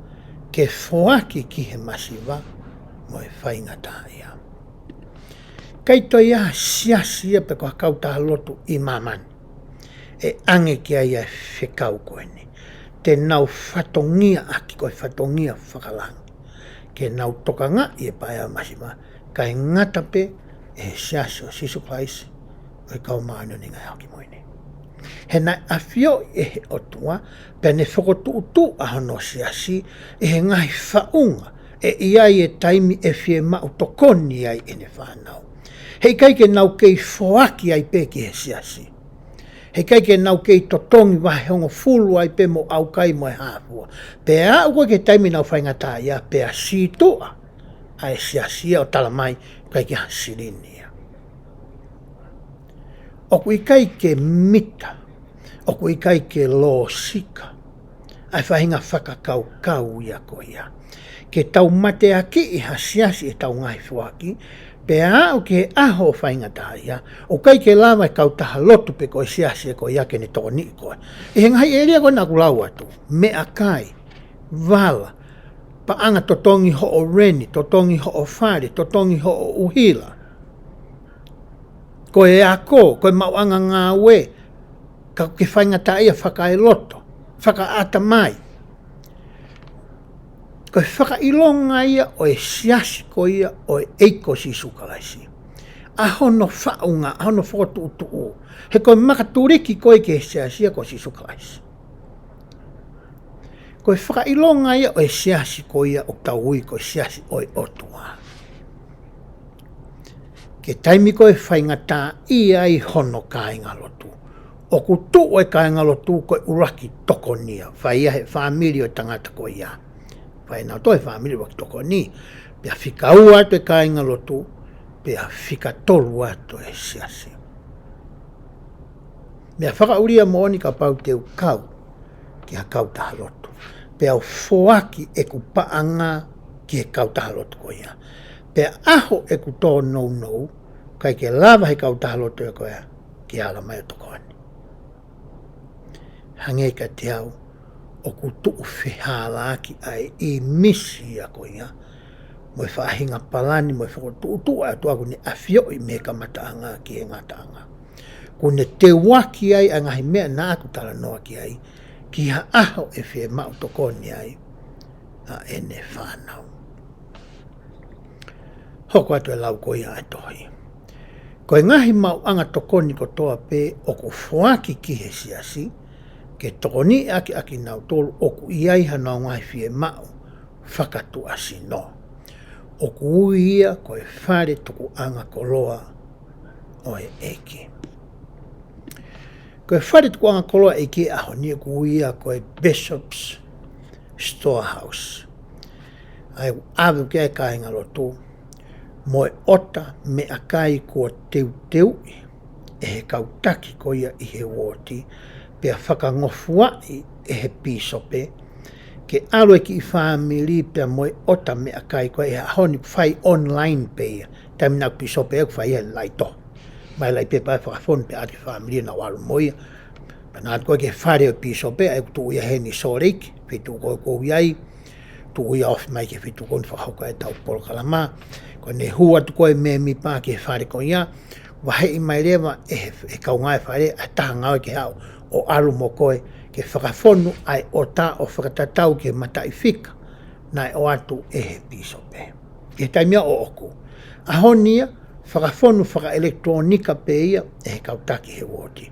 ke foaki ki he masiva mo e faingataʻaʻia. ʻIkai toe ʻi ai ha siasi ia pe ko ha kautaha lotu ʻi māmani ʻe ʻange ki ai ʻa e fekau ko eni. Te nau fatongia ʻaki, ko e fatongia fakalangi, ke nau tokangaʻi e paea masima, kae ngata pē ʻe he Siasi ʻo Sīsū Kalaisi ʻo e Kau Māʻoniʻoni ʻi he Ngaahi ʻAho Kimui Ni. He naʻe ʻafioʻi ʻe he ʻOtua, pea ne fokotuʻutuʻu ʻa hono siasi ʻi he ngaahi faʻunga ʻe ʻi ai e taimi ʻe fiemaʻu tokoni ai ʻene fānau. Heʻikai ke nau kei foaki ai pē ki he siasi. Heʻikai ke nau kei totongi vahehongofulu ai pē mo ʻaukai mo e hā fua. Pea aʻu ko ē ki he taimi nau faingataʻaʻia, pea sītuʻa ʻa e siasi ia ʻo tala mai, ʻikai ke ha silini ia. ʻOku ʻikai ke mita, ʻoku ʻikai ke lōsika ʻa e faʻahinga fakakaukau ia ko ia. Ke tau mateakiʻi ha siasi ʻi heʻetau ngaahi foaki, pea aʻu ki he ʻaho ʻo faingataʻaʻia, ʻoku ʻikai ke lava e kautaha lotu pe ko e siasi ko ia ke ne tokoniʻi koe. ʻI he ngaahi ʻēlia ko ena ʻoku lau atu, meʻakai, vala, paʻanga totongi hoʻo reni, totongi hoʻo fale, totongi hoʻo ʻuhila. Ko e ako, ko e maʻuʻanga ngāue, ka ke faingataʻaʻia fakaeloto, fakaʻatamai. Ko e fakaʻilonga ia ʻo e siasi ko ia ʻo e ʻEiki ko Sīsū Kalaisi. ʻA hono faʻunga, ʻa hono fokotuʻutuʻu. He ko e makatuliki ko ē ki he siasi ia ko Sīsū Kalaisi. Ko e fakaʻilonga ia ʻo e siasi ko ia ʻoku tau ui ko e siasi ʻo e ʻOtua. Ke taimi ko ē faingataʻaʻia ai hono kāingalotu, ʻoku tuʻu e kāingalotu ko e ʻuluaki tokonia, fai ia he fāmili ʻo e tangata ko ia. Fai ʻe nautolu he fāmili ʻuluaki tokoni, pea fika ua atu e kāingalotu, pea fika tolu atu e siasi. Meʻa fakaʻulia moʻoni, kapau te u kau ki ha kautaha lotu, pea u foaki ʻeku paʻanga ki he kautaha lotu ko ia, pea ʻaho ʻeku tōnounou, ʻikai ke lava he kautaha lotu ko ia ke ala mai ʻo tokoni. Hangē kiate au, ʻoku tuʻu fehālaaki ʻa e ʻīmisi ia ko ia, mo e faʻahinga palani, mo e fokotuʻutuʻu ʻa e ʻOtua ʻoku ne ʻafioʻi mei he kamataʻanga ki he ngataʻanga. ʻOku ne teuaki ai ʻa e ngaahi meʻa naʻa ku talanoa ki ai, ki ha ʻaho ʻe fiemaʻu tokoni ai ʻa ʻene fānau. Hoko atu e lau ko ia ʻa e tohi. Ko e ngaahi maʻuʻanga tokoni kotoa pē ʻoku foaki ki he siasi, ke tokoniʻaki ʻakinautolu ʻoku ʻi ai hanau ngaahi fiemaʻu fakatuʻasino. ʻOku ui ia ko e fale tukuʻanga koloa ʻo e ʻEiki. Ko e fale tukuʻanga koloa ʻo e ʻEiki he ʻaho ni ʻoku ui ia ko e Bishop's Storehouse. ʻA ia ʻoku ʻave ki ai e kāingalotu, mo e ʻota meʻakai kuo teuteuʻi ʻe he kau taki ko ia ʻi he uooti, pea fakangofuaʻi ʻe he pīsope, ke ʻalu e kiʻi fāmili pea mo e ʻota meʻakai ko ia he ʻaho ni, fai online pē ia. Taimi naʻa ku pīsope ʻoku fai ia he laitohi. Mai laʻi pepa ʻe fakafonu pē ʻa e kiʻi fāmili naʻa ku ʻalu mo ia. Pea naʻa ku ō ki he fale ʻo e pīsope, ʻa ia ʻoku tuʻu ia heni Salt Lake, feituʻu ko ē ʻoku ou ʻi ai, tuʻu ia ofi mai ki he feituʻu ko eni fakahoko ai ʻetau polokalama. Ko ʻene hū atu ko ē mēmipa ki he fale ko ia, vaheʻi mai leva ʻe he, ʻe he kaungā fale ʻa e taha ngāue ke haʻu ʻo ʻalu mo koe ke fakafonu ʻa e ʻota ʻo fakatatau ki he mataʻifika naʻe ʻoatu ʻe he pīsope. ʻI he taimi ia ʻoʻoku, ʻaho ni ia, fakafonu fakaʻelekitulōnika pē ia ʻe he kau taki he uooti.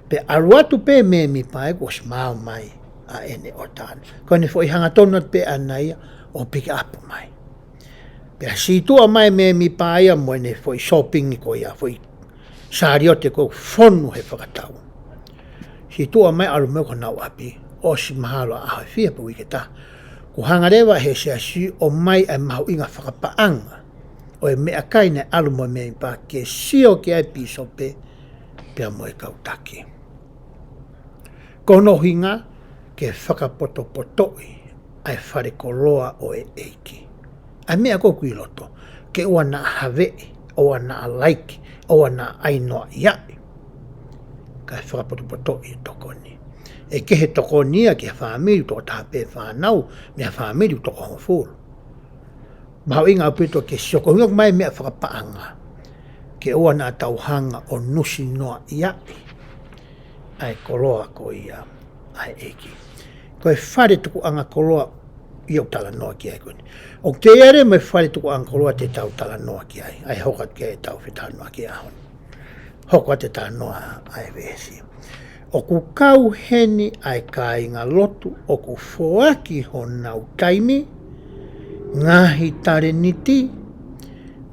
Pea ʻalu atu pē mēmipa ia kuo ʻosi maau mai ʻa ʻene ʻota. Ko ʻene foʻi hangatonu atu pē ʻaʻana ia ʻo pikiʻapu mai. Pea sītuʻa mai mēmipa ia mo ʻene foʻi shopping ko ia, foʻi saliote ko ē ʻoku fonu he fakatau. Sītuʻa mai ʻalu mo ia ki honau ʻapi, ʻosi mahalo ʻaho ʻe fiha pe uike ʻe taha. Kuo hanga leva ʻe he siasi ʻo ʻomai ʻa e mahuʻinga fakapaʻanga ʻo e meʻakai naʻe ʻalu mo e mēmipa ke sio ki ai e pīsope pea mo e kau taki. Ko hono ʻuhinga ke fakapotopotoʻi ʻa e fale koloa ʻo e ʻEiki. ʻA e meʻa ko ē ʻoku ʻi loto, ke ʻoua naʻa haveʻi, ʻoua naʻa laiki, ʻoua naʻa ʻai noaʻia. Kae fakapotopotoʻi e tokoni. ʻE kehe tokoni ia ki ha fāmili ʻoku toko taha pē fānau, mei ha fāmili ʻoku toko hongofulu. Mahuʻinga ʻaupito ke sio ko e ʻuhinga ʻoku ʻomai e meʻa fakapaʻanga. ke ʻoua naʻa tau hanga ʻo nusi noa ia ʻa e koloa ko ia ʻa e ʻEiki. Ko e fale tukuʻanga koloa ia ʻoku talanoa ki ai ko eni. ʻOku teʻeki ai mo e fale tukuʻanga koloa te tau talanoa ki ai, ʻa e hoko atu ki ai ʻetau fetalanoaʻaki he ʻaho ni. Hoko atu e talanoa ʻa e veesi. ʻOku kau heni ʻa e kāingalotu ʻoku foaki honau taimi, ngaahi talēniti,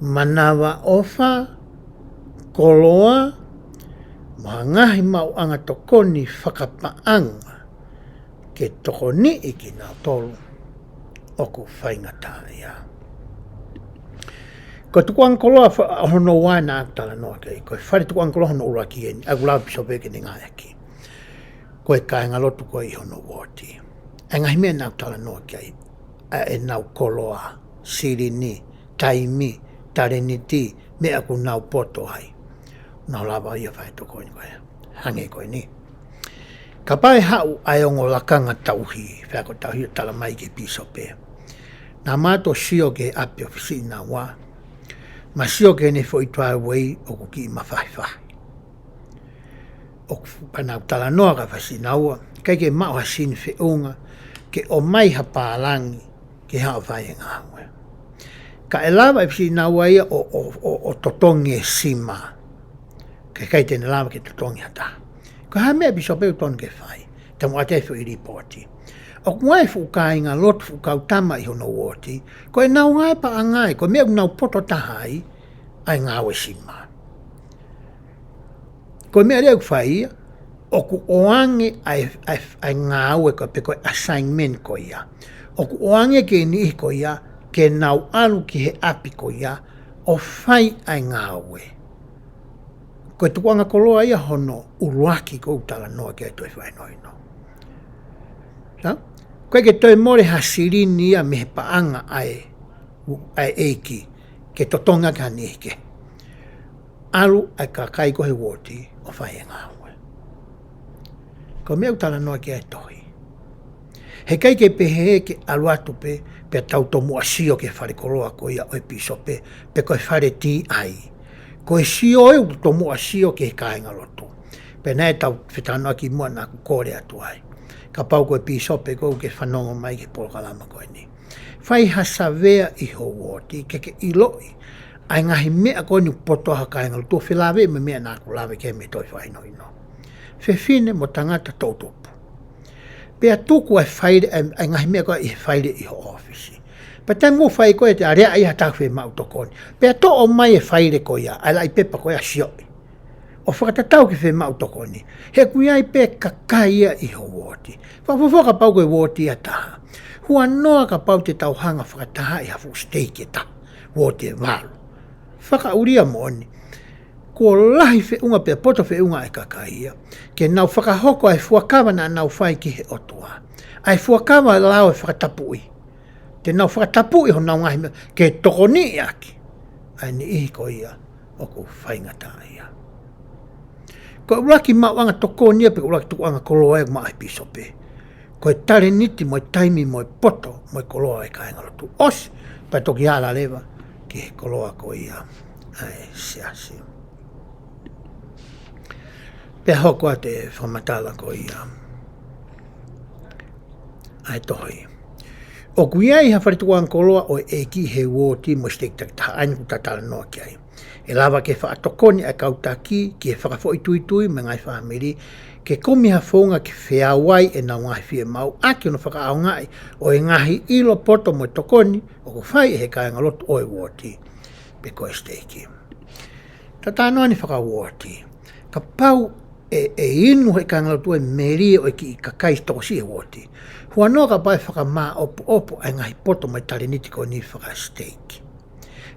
manavaʻofa, koloa, mo ha ngaahi maʻuʻanga tokoni fakapaʻanga ke tokoniʻi kinautolu ʻoku faingataʻaʻia. Ko e tukuʻanga koloa fa-, hono ua naʻa ku talanoa ki ai, ko e fale tukuʻanga koloa hono ʻuluaki eni, ʻa ia ʻoku lava ʻe he pīsope ke ne ngāueʻaki. Ko e kāingalotu ko ē ʻi hono uooti. ʻA e ngaahi meʻa naʻa ku talanoa ki ai, ʻa ʻenau koloa, silini, taimi, talēniti, meʻa ʻoku nau poto ai. Nau lava ia ʻo fai e tokoni ko ē. Hangē ko eni. Kapau ʻe haʻu ʻa e ongo lakanga tauhi, faiako tauhi ʻo tala mai ki he pīsope. Naʻa ma toe sio ki he ʻapi ʻo e fisiʻinaua. Ma sio ki heʻene foʻi tuai uei ʻoku kiʻi mafahifahi. ʻOku f-, pea naʻa ku talanoa ki he fisiʻinaua, ʻikai ke maʻu ha sini feʻunga, ke ʻomai ha pālangi, ke haʻu ʻo fai e ngāue. Ka ʻe lava ʻe he fisiʻinaua ia ʻo, ʻo, ʻo, ʻo totongi e sima. Ka ʻikai te ne lava ke totongi ha taha. Ko e hā e meʻa pīsope ʻoku totonu ke fai. Tamu ʻa e foʻi lipooti. ʻOku ʻi ai e fuʻu kāingalotu, fuʻu kau tama ʻi hono uooti. Ko ʻenau ngāue paʻanga ia, ko e meʻa ʻoku nau poto taha ai, ʻa e ngāue sima. Ko e meʻa leva ʻoku fai ia, ʻoku ʻoange ʻa e, ʻa e, ʻa e ngāue ko ē pe ko e assignment ko ia. ʻOku ʻoange ki he niʻihi ko ia, ke nau ʻalu ki he ʻapi ko ia, ʻo fai ʻa e ngāue. Ko e tukuʻanga koloa ia hono ʻuluaki ʻoku ou talanoa ki ai he toe fakahinohino. Sa? ʻOku ʻikai ke toe mole ha silini ia mei he paʻanga ʻa e, ʻa e ʻEiki, ke totongi ʻaki ha niʻihi kehe. ʻAlu ʻa e kakai ko ē he uooti ʻo fai e ngāue. Ko e meʻa ʻoku talanoa ki ai e tohi. Heʻikai ke pehē ke ʻalu atu pē, pea tau tomuʻa sio ki he fale koloa ko ia ʻo e pīsope, pe ko e fale tīʻai. Ko e sio ē ʻoku tomuʻa sio ki he kāingalotu. Pea naʻe tau fetalanoaʻaki muʻa naʻa ku kole atu ai. Kapau ko e pīsope ʻoku ke fanongo mai ki he polokalama ko eni. Fai ha savea ʻi ho uooti ke ke ʻiloʻi ʻa e ngaahi meʻa ko eni ʻoku poto ai ha kāingalotu ʻo felāveʻi mo e meʻa naʻa ku lave ki ai mei he toe fakahinohino. Fefine mo tangata toʻutupu. Pea tuku ʻa e faile, ʻa e, ʻa e ngaahi meʻa ko ē ʻi he faile ʻi ho ʻōfisi. Pea taimi ʻoku fai ko ē te aleaʻi ha taha ʻoku fiemaʻu tokoni. Pea toʻo mai e faile ko ia, ʻa e laʻi pepa ko ia ʻo sioʻi. ʻO fakatatau ki he fiemaʻu tokoni. He ʻoku ʻi ai pē kakai ia ʻi ho uooti. Fakafuofua kapau ko e uooti ʻe taha. Huanoa kapau te tau hanga ʻo fakatahaʻi ha fuʻu siteiki ʻe taha. Uooti ʻe valu. Fakaʻulia moʻoni. Kuo lahi feʻunga pea poto feʻunga ʻa e kakai ia. Ke nau fakahoko ʻa e fuakava naʻa nau fai ki he ʻOtua. ʻA e fuakava lao ʻo e fakatapui. Te nau fakatapui honau ngaahi meʻa ke tokoniʻi ʻaki ʻa e niʻihi ko ia ʻoku faingataʻaʻia. Ko e ʻuluaki maʻuʻanga tokoni ia pe ko e ʻuluaki tukuʻanga koloa ia ʻoku maʻu ʻe he pīsope. Ko e talēniti mo e taimi mo e poto mo e koloa ʻo e kāingalotu. ʻOsi, pea toki ala leva ki he koloa ko ia ʻa e siasi. Pea hoko atu e fakamatala ko ia ʻa e tohi. ʻOku ʻi ai ha fale tukuʻanga koloa ʻo e ʻEiki he uooti mo e siteiki takitaha, ʻa eni ʻoku ta talanoa ki ai. ʻE lava ke faʻa tokoni ʻa e kau taki ki he fakafoʻituitui mo e ngaahi fāmili, ke kumi ha founga ke feau ai ʻenau ngaahi fiemaʻu ʻaki hono fakaʻaongaʻi ʻo e ngaahi ʻilo poto mo e tokoni ʻoku fai ʻe he kāingalotu ʻo e uooti pe ko e siteiki. Ta talanoa ʻeni fakauooti. Kapau ʻe, ʻe inu ʻe he kāingalotu e melie ʻo e kiʻi kakai tokosiʻi he uooti. Huanoa kapau ʻe fakamāʻopoʻopo ʻa e ngaahi poto mo e talēniti ko eni fakasiteiki.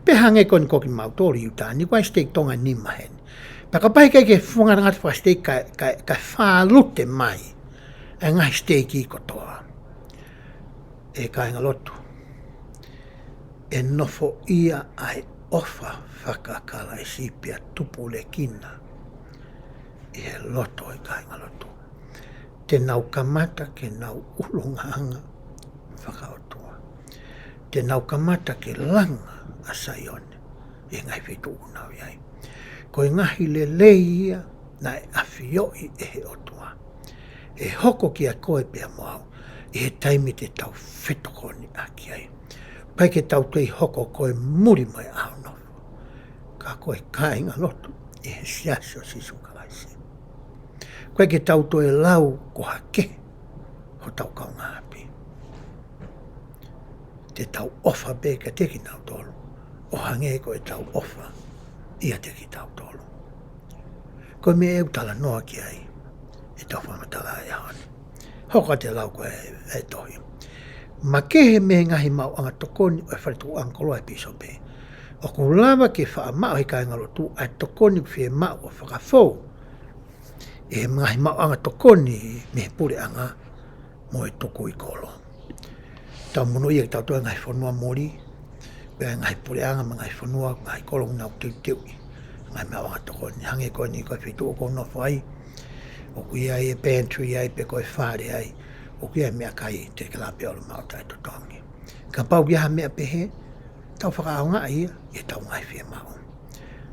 Pea hangē ko eni ko kimautolu ʻi ʻIutā ni, ko e siteiki Tonga ʻe nima heni. Pea kapau ʻe ʻikai ke fuʻu ngatangata fakasiteiki kae, kae, kae fālute mai ʻa e ngaahi siteiki kotoa. ʻE kāingalotu, ʻe nofoʻia ʻa e ʻofa faka-Kalaisi pea tupulekina ʻi he loto ʻo e kāingalotu. Te nau kamata ke nau ʻulungaanga fakaʻotua. Te nau kamata ke langa ʻa Saione ʻi he ngaahi feituʻu ʻoku nau ʻi ai. Ko e ngaahi lelei ia naʻe ʻafioʻi ʻe he ʻOtua ʻe hoko kiate koe pea mo au ʻi he taimi te tau fetokoniʻaki ai. ʻIkai ke tau kei hoko ko e muli mo e ʻaunofo, ka ko e kāingalotu ʻi he Siasi ʻo Sīsū Kalaisi. ʻIkai ke tau toe lau ko ha kehe hotau kaungāʻapi. Te tau ʻofa pē kiate kinautolu ʻo hangē ko ʻetau ʻofa ʻiate kitautolu. Ko e meʻa ʻoku talanoa ki ai ʻetau fakamatala ʻi he ʻaho ni. Hoko atu e lau ko ē ʻa e tohi. Makehe mei he ngaahi maʻuʻanga tokoni ʻo e fale tukuʻanga koloa ʻa e pīsope, ʻoku lava ke faʻa maʻu ʻe he kāingalotu ʻa e tokoni ʻoku fiemaʻu ʻo fakafou ʻi he ngaahi maʻuʻanga tokoni mei he puleʻanga mo e tukui kolo. Tau monūʻia kitautolu he ngaahi fonua muli, pea ngaahi puleʻanga mo e ngaahi fonua, ngaahi kolo ʻoku nau teuteuʻi ngaahi maʻuʻanga tokoni. Hangē ko eni ko e feituʻu ʻoku ou nofo ai, ʻoku ʻi ai e pantry ai, pe ko e fale ai, ʻoku ʻi ai e meʻakai te ke lava pē ʻo ʻalu ʻo maʻu ʻo totongi. Kapau ʻoku ʻi ai ha meʻa pehē, tau fakaʻaongaʻi ia ʻi heʻetau ngaahi fiemaʻu.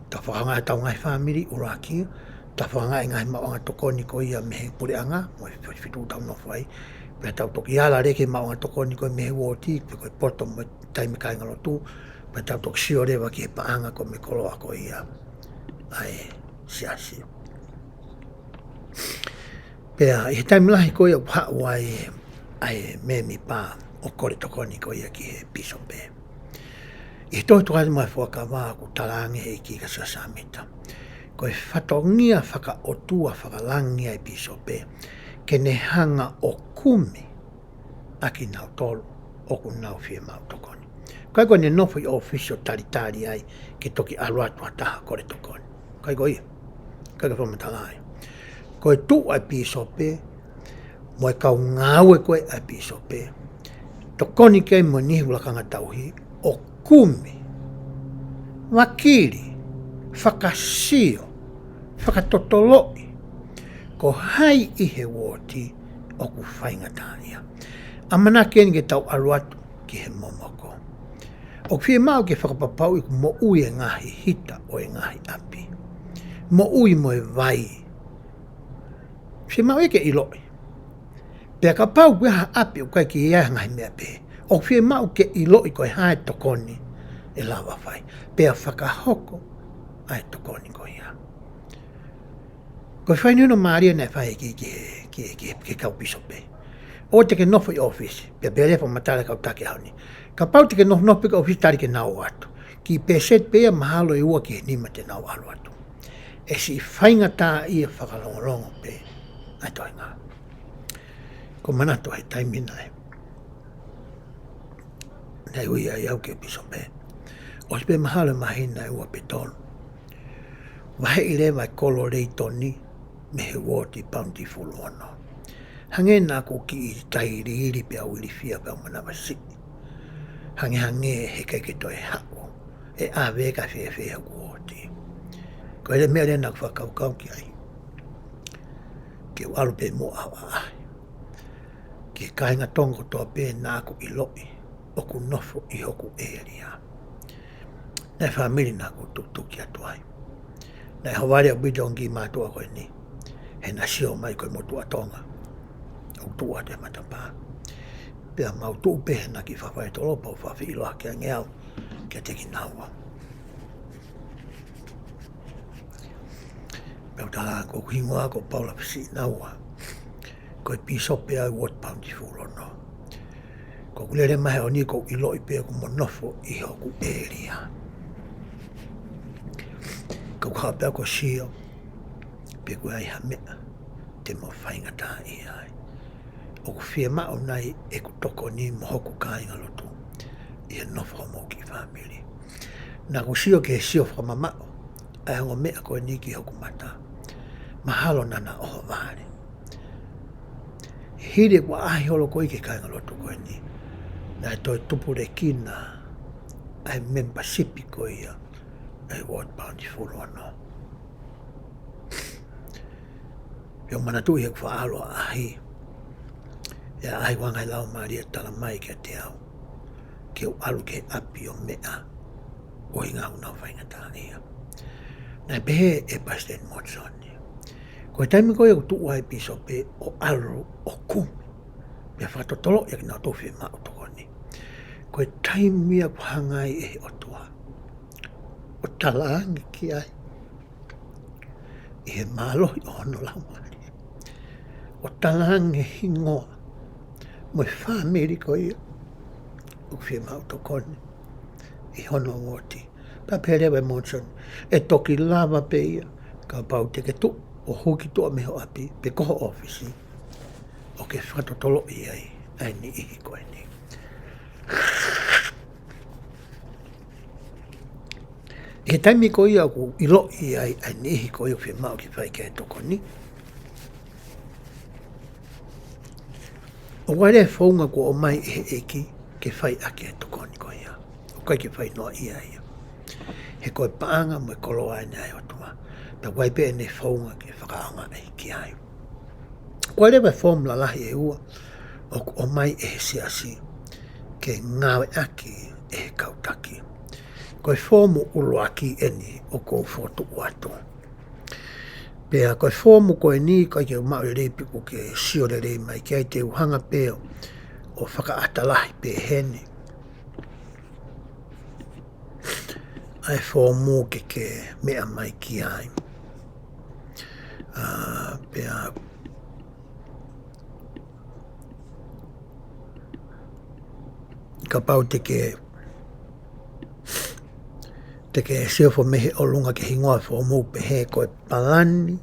Tau fakaʻaongaʻi ʻetau ngaahi fāmili ʻuluaki, tau fakaʻaongaʻi e ngaahi maʻuʻanga tokoni ko ia mei he puleʻanga mo e fe-, feituʻu ʻoku tau nofo ai. Pea tau toki ala leva ki he maʻuʻanga tokoni ko ia mei he uooti, pe ko e poto mo e taimi kāingalotu, pea tau toki sio leva ki he paʻanga ko ē mei he koloa ko ia ʻa e siasi. Pea ʻi he taimi lahi ko ia ʻoku haʻu ai ʻa e mēmipa ʻo kole tokoni ko ia ki he pīsope. ʻI he tohi Tokāteline mo e Fuakava ʻoku talaange ʻe he ʻEiki kia Siosefa Sāmita, ko e fatongia fakaʻotua fakalangi ʻa e pīsope, ke ne hanga ʻo kumi ʻa kinautolu ʻoku nau fiemaʻu tokoni. ʻIkai ko ʻene nofo ʻi ʻōfisi ʻo talitali ai ke toki ʻalu atu ha taha ʻo kole tokoni. ʻIkai ko ia. ʻIkai ko e fakamatala ia. Ko e tuʻu ʻa e pīsope mo e kau ngāue ko ē ʻa e pīsope, tokoni ki ai mo e niʻihi ʻoku lakanga tauhi, ʻo kumi, vakili, fakasio, fakatotoloʻi ko hai ʻi he uooti ʻoku faingataʻaʻia. ʻAmanaki eni ke tau ʻalu atu ki he momoko. ʻOku fiemaʻu ke fakapapauʻi ʻoku moʻui e ngaahi hita ʻo e ngaahi ʻapi. Moʻui mo e vai. Fiemaʻu ia ke ʻiloʻi. Pea kapau ʻoku ʻi ai ha ʻapi ʻoku ʻikai ke ʻi ai ha ngaahi meʻa pehē, ʻoku fiemaʻu ke ʻiloʻi ko e hā e tokoni ʻe lava fai, pea fakahoko ʻa e tokoni ko ia. Ko e fakahinohino mālie naʻe fai ki, ki, ki, ki, ki he kau pīsope. ʻOua te ke nofo ʻi ʻōfisi, pea pehē leva e fakamatala ʻa e kau taki ʻaho ni. Kapau te ke nofonofo pē ki ʻōfisi tali ke nau ō atu, kiʻi pēseti pē ia, mahalo ʻe ua ki he nima te nau ʻalu atu. ʻE siʻi faingataʻaʻia fakalongolongo pē ʻa e toenga. ʻOku ou manatu he taimi naʻe, naʻe ui ai au ke pīsope, ʻosi pē mahalo e māhina ʻe ua pe tolu, vaheʻi leva e kolo Leitoni mei he uooti Bountiful ono. Hangē naʻa ku kiʻi tailiili pea u ilifia pea u manavasiʻi. Hangehangē heʻikai ke toe haʻu e ʻave ka fēfē hoku uooti. Ko e meʻa leva naʻa ku fakakaukau ki ai, ke u ʻalu pē mo au ʻo ʻaʻahi ki he kāinga Tonga kotoa pē naʻa ku ʻiloʻi ʻoku nofo ʻi hoku ʻēlia. Naʻe fāmili naʻa ku tutuki atu ai. Naʻe ʻohovale ʻaupito e ongo kiʻi mātuʻa ko eni, he naʻa sio mai ko e motuʻa Tonga ʻoku tuʻu atu he matapā. Pea mau tuʻu pē he naʻa ku fafai tolo pea u fakafiʻiloaki ange au kiate kinaua. Pea u tala ko hoku hingoa ko Paula Fisiʻinaua, ko e pīsope au ʻo e uooti Bountiful ono. Ko ʻeku lele mai he ʻaho ni ʻoku ou ʻiloʻi pē ʻoku mo nofo ʻi hoku ʻēlia. Ko ʻeku haʻu pē au ʻo sio pe ʻoku ʻi ai ha meʻa te mo faingataʻaʻia ai. ʻOku fiemaʻu nai ʻeku tokoni mo hoku kāingalotu ʻi he nofo homou kiʻi fāmili? Naʻa ku sio ki he sio fakamamaʻo ʻa e ongo meʻa ko eni ki hoku mata. Mahalo naʻa na ʻohovale. Hili ʻeku ʻaʻahi holo ko ia ki he kāingalotu ko eni, naʻe toe tupulekina ʻa e membership ko ia ʻa e uooti Bountiful ono. Pea u manatuʻi heʻeku faʻa ʻalu ʻo ʻaʻahi, ʻe ʻaʻahi ʻo hanga ʻe he Laumālie ʻo tala mai kiate au ke u ʻalu ki he ʻapi ʻo meʻa ʻo e ngaahi ʻū nau faingataʻaʻia. Naʻe pehē ʻe Palesiteni Monisoni, ko e taimi ko ia ʻoku tuʻu ai e pīsope ʻo ʻalu ʻo kumi, pea fakatotoloʻi ʻa kinautolu fiemaʻu tokoni, ko e taimi ia ʻoku hanga ai ʻe he ʻOtua ʻo talaange ki ai ʻi he mālohi ʻo hono Laumālie, ʻo talaange hingoa mo e fāmili ko ia ʻoku fiemaʻu tokoni ʻi hono uooti. Pea pehē leva ʻe Monisoni, ʻe toki lava pē ia kapau te ke tuʻu ʻo hū ki tuʻa mei ho ʻapi pe ko ho ʻōfisi, ʻo ke fakatotoloʻi ai ʻa e niʻihi ko eni. ʻI he taimi ko ia ʻoku ʻiloʻi ai ʻa e niʻihi ko ia ʻoku fiemaʻu ke fai ki ai e tokoni, ʻoku ʻi ai e founga kuo ʻomai ʻe he ʻEiki ke fai ʻaki e tokoni ko ia. ʻOku ʻikai ke fai noa ia ia. He ko e paʻanga mo e koloa eni ʻa e ʻOtua. Pea ʻoku ʻi ai pē ʻene founga ke fakaʻaongaʻi ki ai. ʻOku ʻi ai leva e foomu lalahi ʻe ua ʻoku ʻomai ʻe he siasi ke ngāueʻaki ʻe he kau taki. Ko e foomu ʻuluaki eni ʻoku ou fokotuʻu atu. Pea ko e foomu ko eni, ʻoku ʻikai ke u maʻu lelei pe ʻoku ke sio lelei mai ki ai, te u hanga pē ʻo fakaʻata lahi pē heni ʻa e foomu ke ke meʻa mai ki ai. ʻA, pea kapau te ke, te ke sio hifo mei he ʻolunga ki he hingoa e foomu, pehē ko e palani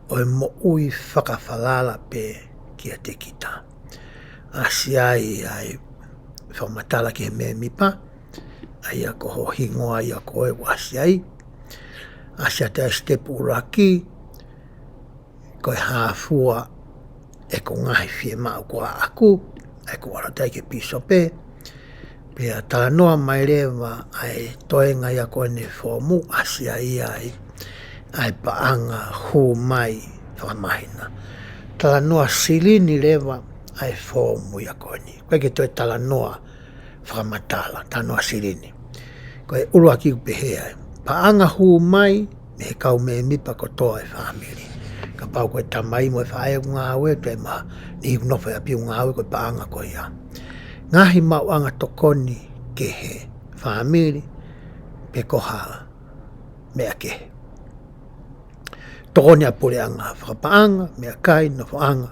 ʻo e moʻui fakafalala pē kiate kita. ʻAsi ai ʻa e fakamatala ki he mēmipa, ʻa ia ko ho hingoa ia ko ē ʻoku ʻasi ai. ʻAsi atu ʻa e sitepu ʻuluaki, ko e hā fua ʻeku ngaahi fiemaʻu ko ʻaʻaku, ʻa ē ʻoku ʻalu atu ai ki he pīsope. Pea talanoa mai leva ʻa e toenga ia ko eni e foomu, ʻasi ai ʻa e, ʻa e paʻanga hū mai fakamāhina. Talanoa silini leva ʻa e foomu ia ko eni. ʻOku ʻikai ke toe talanoa fakamatala, talanoa silini. Ko e ʻuluaki ʻoku pehē ai, paʻanga hū mai mei he kau mēmipa kotoa e fāmili. Kapau ko e tamai mo e faʻē ʻoku ngāue, toe mo e niʻihi ʻoku nofo he ʻapi ʻoku ngāue, ko e paʻanga ko ia. Ngaahi maʻuʻanga tokoni kehe, fāmili, pe ko ha meʻa kehe. Tokoni ʻa e puleʻanga fakapaʻanga, meʻakai, nofoʻanga,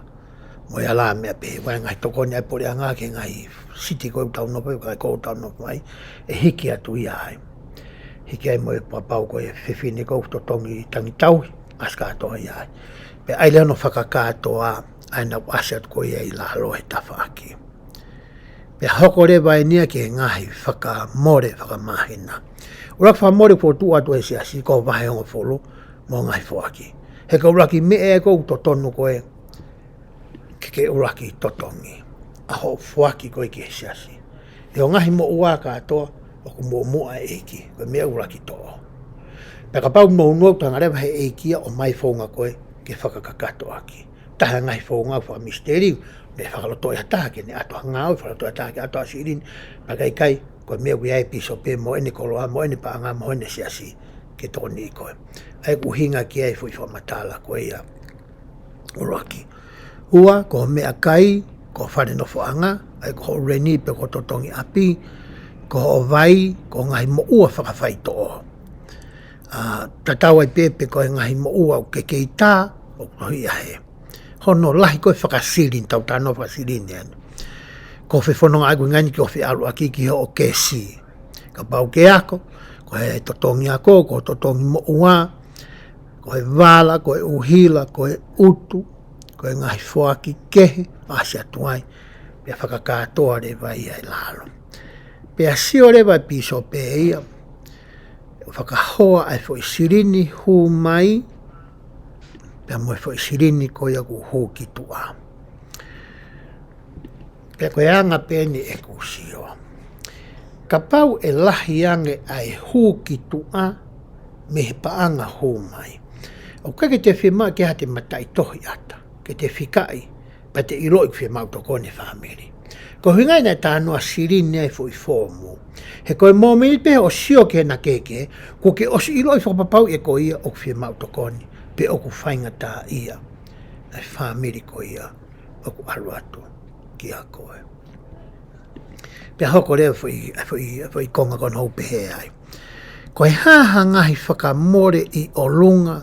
mo e ala meʻa pehē. ʻOku ʻi ai e ngaahi tokoni ʻa e puleʻanga ki he ngaahi siti ko ē ʻoku tau nofo ai, kakai ko ē ʻoku tau nofo ai, ʻe hiki atu ia ai. Hiki ai mo e, kapau ko e fefine ko ē ʻoku totongi tangi tauhi, ʻasi kātoa ia ai. Pea ʻai leva hono fakakātoa ʻa ʻenau ʻasi atu ko ia ʻi lalo he tafaʻaki. Pea hoko leva eni ia ki he ngaahi fakamole fakamāhina. ʻUluaki fakamole ʻoku fokotuʻu atu ʻe he siasi ko e vahe hongofulu mo e ngaahi foaki. He ko e ʻuluaki meʻa ē ʻoku totonu ko ē ke ke ʻuluaki totongi ʻa hoʻo foaki ko ē ki he siasi. ʻI hoʻo ngaahi moʻua kātoa ʻoku muʻomuʻa e ʻEiki, ko e meʻa ʻuluaki toʻo. Pea kapau mou nofo ʻo tanga leva he ʻEiki ia ʻo ʻomai founga ko ē ke fakakakato ʻaki. Taha e ngaahi founga fakamisiteli, ne fakalotoʻi ha taha ke ne ʻatu ha ngāue, fakalotoʻi ha taha ke ʻatu ha silini, pea ʻikai, ko e meʻa ʻoku ʻi ai e pīsope mo ʻene koloa, mo ʻene paʻanga, mo ʻene siasi, ke tokoniʻi koe. ʻA ia ʻoku ʻuhinga ki ai e foʻi fakamatala ko ia ʻuluaki. Ua, ko e meʻakai, ko e fale nofoʻanga, ʻa ia ko hoʻo leni pe ko e totongi ʻapi, ko hoʻo vai, ko e ngaahi moʻua fakafaitoʻo. ʻA, tatau ai pē pe ko e ngaahi moʻua ʻoku ke kei tā, ʻoku tohi ʻa e. Hono lahi ko e fakasilini, tau talanoa fakasilini eni. Ko e fefononga ʻa ia ʻoku ʻuhinga eni ki hoʻo feʻaluʻaki ki hoʻo kesi. Kapau ke ako, ko e totongi ako, ko e totongi moʻua, ko e vala, ko e ʻuhila, ko e ʻutu, ko e ngaahi foaki kehe, ʻasi atu ai, pea fakakātoa leva ia ʻi lalo. Pea sio leva e pīsope ia, fakahoa ʻa e foʻi silini hū mai, pea mo e foʻi silini ko ia ʻoku hū ki tuʻa. Pea ko e anga pē eni ʻeku sio. Kapau ʻe lahi ange ʻa e hū ki tuʻa mei he paʻanga hū mai, ʻoku ʻikai ke te fiemaʻu ke ʻai ha mataʻitohi ʻata, ke te fikaʻi, pea te ʻiloʻi ʻoku fiemaʻu tokoni e fāmili. Ko e ʻuhinga ia naʻe talanoa silini ai e foʻi foomu. He ko e mōmeniti pē ʻo sio ki he naʻe kehekehe, kuo ke ʻosi ʻiloʻi fakapapauʻi ʻe koe ia ʻoku fiemaʻu tokoni, pe ʻoku faingataʻaʻia ʻa e fāmili ko ia ʻoku ʻalu atu kia koe. Pea hoko leva e foʻi, foʻi, foʻi konga ko ena ʻo pehē ai: Ko e hā ha ngaahi fakamole ʻi ʻolunga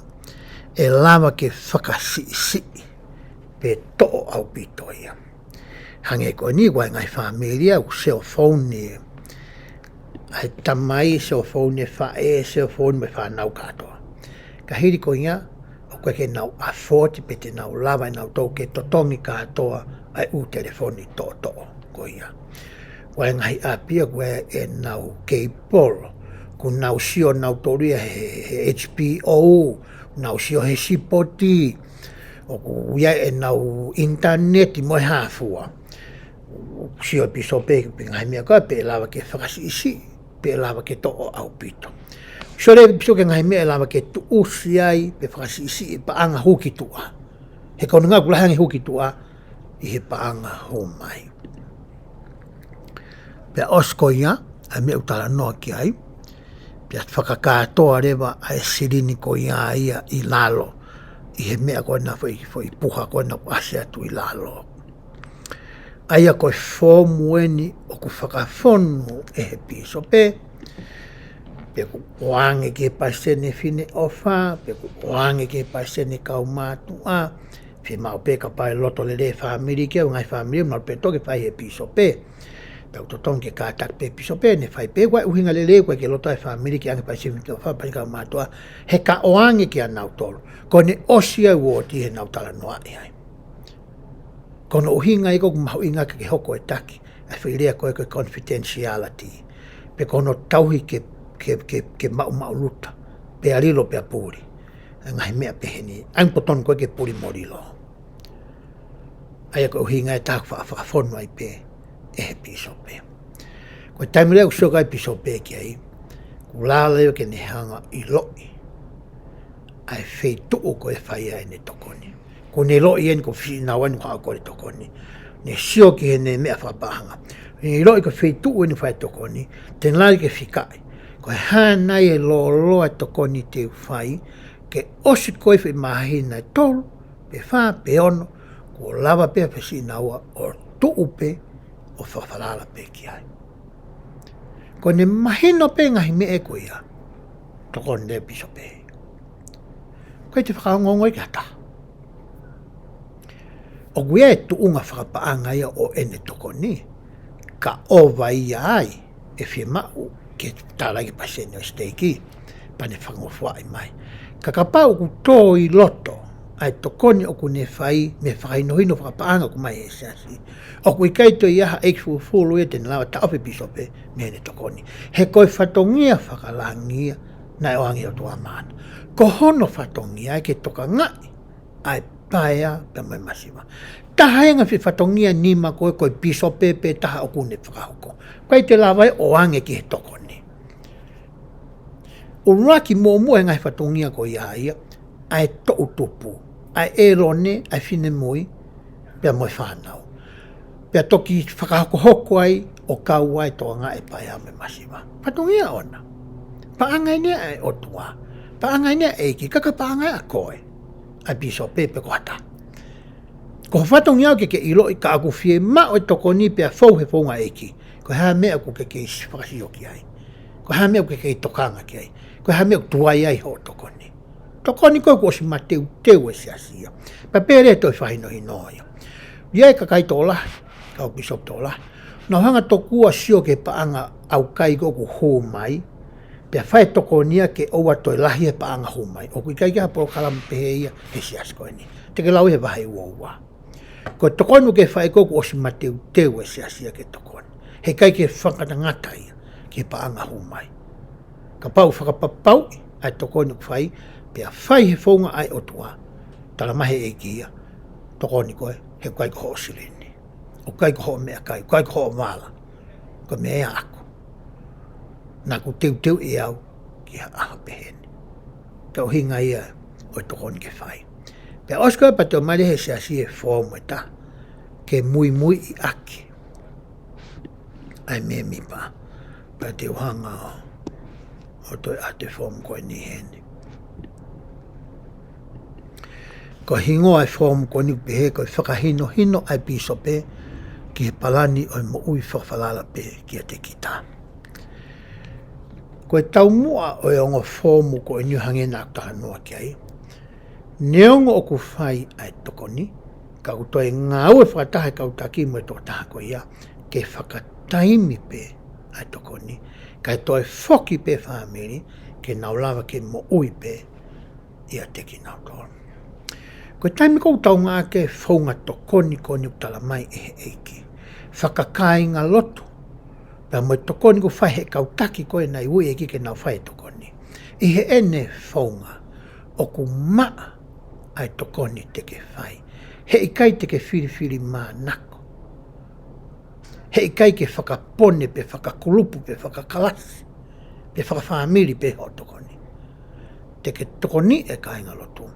ʻe lava ke fakasiʻisiʻi pe toʻo ʻaupito ia? Hangē ko eni, ʻoku ʻi ai e ngaahi fāmili ia ʻoku selefouni ʻa e tamai, selefouni e faʻē, selefouni mo e fānau kātoa. Ka hili ko ia, ʻoku ʻikai ke nau afford pe te nau lava ʻe nautolu ke totongi kātoa ʻa e ʻū telefoni toʻotoʻo ko ia. ʻOku ʻi ai e ngaahi ʻapi ia ʻoku ʻi ai ʻenau cable, ʻoku nau sio nautolu ia he, he H B O, nau sio he sipoti, ʻoku ʻi ai ʻenau ʻinitaneti mo e hā fua. Sio e pīsope ki he ngaahi meʻa ko ia pe ʻe lava ke fakasiʻisiʻi, pe ʻe lava ke toʻo ʻaupito. Sio leva e pīsope ki he ngaahi meʻa ʻe lava ke tuʻusi ai pe fakasiʻisiʻi e paʻanga hū ki tuʻa. He ko hono ʻuhinga ʻoku lahi ange e hū ki tuʻa ʻi he paʻanga hū mai. Pea ʻosi ko ia ʻa e meʻa ʻoku talanoa ki ai, pea fakakātoa leva ʻa e silini ko ia ia ʻi lalo, ʻi he meʻa ko ena, foʻi, foʻi puha ko ena ʻoku ʻasi atu ʻi lalo. ʻA ia ko e foomu eni ʻoku fakafonu ʻe he pīsope, pe ʻoku ʻoange ki he palesiteni Fineʻofa, pe ʻoku ʻoange ki he palesiteni kaumātuʻa, fiemaʻu pē kapau ʻe loto lelei e fāmili ki ai, ngaahi fāmili, ʻoku nau pē toki fai ʻe he pīsope. Pea ʻoku totonu ke kātaki pē e pīsope, ne fai pē, ʻoku ʻi ai e ʻuhinga lelei, ʻoku ʻikai ke loto ʻa e fāmili ke ʻoange ki he palesiteni Fineʻofa, palesiteni kaumātuʻa, he ka ʻoange kia nautolu, ko ʻene ʻosi ʻa e uooti heʻenau talanoaʻi ai. Ko hono ʻuhinga ia ʻoku mahuʻinga ke ke hoko e taki, ʻa e foʻi lea ko ē ko e confidentiality. Pe ko hono tauhi ke, ke, ke, ke maʻumaʻuluta, pea lilo pea puli. ʻA e ngaahi meʻa pehē ni, ʻa ia ʻoku totonu ko ē ke puli mo lilo. ʻA ia ko e ʻuhinga ia ʻe taha ʻoku fa-, fakafonu ai pē ʻe he pīsope. Ko e taimi leva ʻoku sio ai e pīsope ki ai, ʻoku lava leva ke ne hanga ʻo ʻiloʻi ʻa e feituʻu ko ē ʻe fai ai ʻene tokoni. Kuo ne ʻiloʻi eni ko e fisi ʻenau ʻalu ʻo kole tokoni. Ne sio ki heʻene meʻa fakapaʻanga. Ne ʻiloʻi ko e feituʻu eni ʻe fai ai e tokoni, te ne lava ke fikaʻi ko e hā nai e lōloa e tokoni te u fai, ke ʻosi ko ē e foʻi māhina ʻe tolu, pe fā, pe ono, kuo lava pē ʻa e fisi ʻenau ʻalu ʻo tuʻu pē ʻo fakafalala pē ki ai. Ko ʻene mahino pē e ngaahi meʻa ko ia, tokoni leva e pīsope. ʻOku ʻikai te fakaongoongo ia ki ha taha. ʻOku ʻi ai e tuʻunga fakapaʻanga ia ʻo ʻene tokoni, ka ʻova ia ai, ʻe fiemaʻu ke tala ki he palesiteni ʻo e siteiki, pea ne fakangofuaʻi mai. Ka kapau ʻoku tō ʻi loto ʻa e tokoni ʻoku ne fai mei he fakahinohino fakapaʻanga ʻoku ʻomai ʻe he siasi, ʻoku ʻikai toe ʻi ai ha ʻeiki fulufulu ia te ne lava ʻo taʻofi e pīsope mei heʻene tokoni. He ko e fatongia fakalangi ia naʻe ʻoange ʻe he ʻOtua maʻana. Ko hono fatongia ia ke tokangaʻi ʻa e paea pea mo e masiva. Taha ia ʻi he ngaahi fatongia ʻe nima ko ē, ko e pīsope pē taha ʻoku ne fakahoko. ʻIkai te lava ia ʻo ʻoange ki he tokoni. ʻUluaki, muʻomuʻa he ngaahi fatongia ko ia ia, ʻa e toʻutupu, ʻa e ʻĒlone, ʻa e finemui, pea mo e fānau. Pea toki fakahokohoko ai ʻo kau ai e tokangaʻi e paea mo e masiva. Fatongia ʻona. Paʻanga eni ia ʻa e ʻOtua. Paʻanga eni ia ʻa e ʻEiki, ka ko e paʻanga ia ʻa koe, ʻa e pīsope pe ko ha taha. Ko e fatongia ia ke ke ʻiloʻi ka ʻoku fiemaʻu e tokoni pea fou he founga ʻa e ʻEiki, ko e hā e meʻa ʻoku ke kei fakasio ki ai? Ko e hā e meʻa ʻoku ke kei tokanga ki ai? Ko e hā e meʻa ʻoku tuai ai hoʻo tokoni? Tokoni ko ē kuo ʻosi mateuteu ʻe he siasi ia. Pea pehē leva ʻe he tohi fakahinohino ia, ʻi ai e kakai tokolahi, kau pīsope tokolahi, nau hanga tokua ʻo sio ki he paʻanga ʻaukai ko ē ʻoku hū mai, pea fai e tokoni ia ke ʻoua toe lahi e paʻanga hū mai. ʻOku ʻikai ke ʻi ai ha polokalama pehē ia he siasi ko eni. Te ke lau ia he vahe uaua. Ko e tokoni ʻoku ke fai ko ē kuo ʻosi mateuteu ʻe he siasi ia ke tokoni. Heʻikai ke fakangatangata ia ki he paʻanga hū mai. Kapau ʻoku fakapapauʻi ʻa e tokoni ʻoku fai, pea fai he founga ʻa e ʻOtua, talamai ʻe he ʻEiki ia, tokoni koe, he ʻoku ʻikai ko hoʻo silini, ʻoku ʻikai ko hoʻo meʻakai, ʻoku ʻikai ko hoʻo vala, ko e meʻa ia ʻaʻaku. Naʻa ku teuteuʻi au ki ha ʻaho pehē ni. Ko e ʻuhinga ia ʻo e tokoni ke fai. Pea ʻosi ko ia pea toe ʻomai leva ʻe he siasi e foomu ʻe taha ke muimuiʻi ʻaki ʻa e mēmipa. Pea te u hanga ʻo, ʻo toe ʻoatu e foomu ko eni heni. Ko e hingoa e foomu ko eni ʻoku pehē ko e fakahinohino ʻa e pīsope ki he palani ʻo e moʻui fakafalala pē kiate kita. Ko e taumuʻa ʻo e ongo foomu ko eni ʻo hangē naʻa ku talanoa ki ai. Neongo ʻoku fai ʻa e tokoni, ka ʻoku toe ngāue fakataha e kau taki mo e tokotaha ko ia, ke fakataimi pē ʻa e tokoni, kae toe foki pē fāmili, ke nau lava ke moʻui pē ʻiate kinautolu. Ko e taimi ko ē ʻoku tau ngāueʻaki e founga tokoni ko eni ʻoku tala mai ʻe he ʻEiki. Fakakāingalotu. Pea mo e tokoni ʻoku fai he kau taki ko ē naʻe ui ʻe he ʻEiki ke nau fai e tokoni. ʻI heʻene founga ʻoku maʻa ʻa e tokoni te ke fai. Heʻikai te ke filifilimānako. Heʻikai ke fakapone pe fakakulupu pe fakakalasi pe fakafāmili pē hoʻo tokoni. Te ke tokoni e kāingalotu.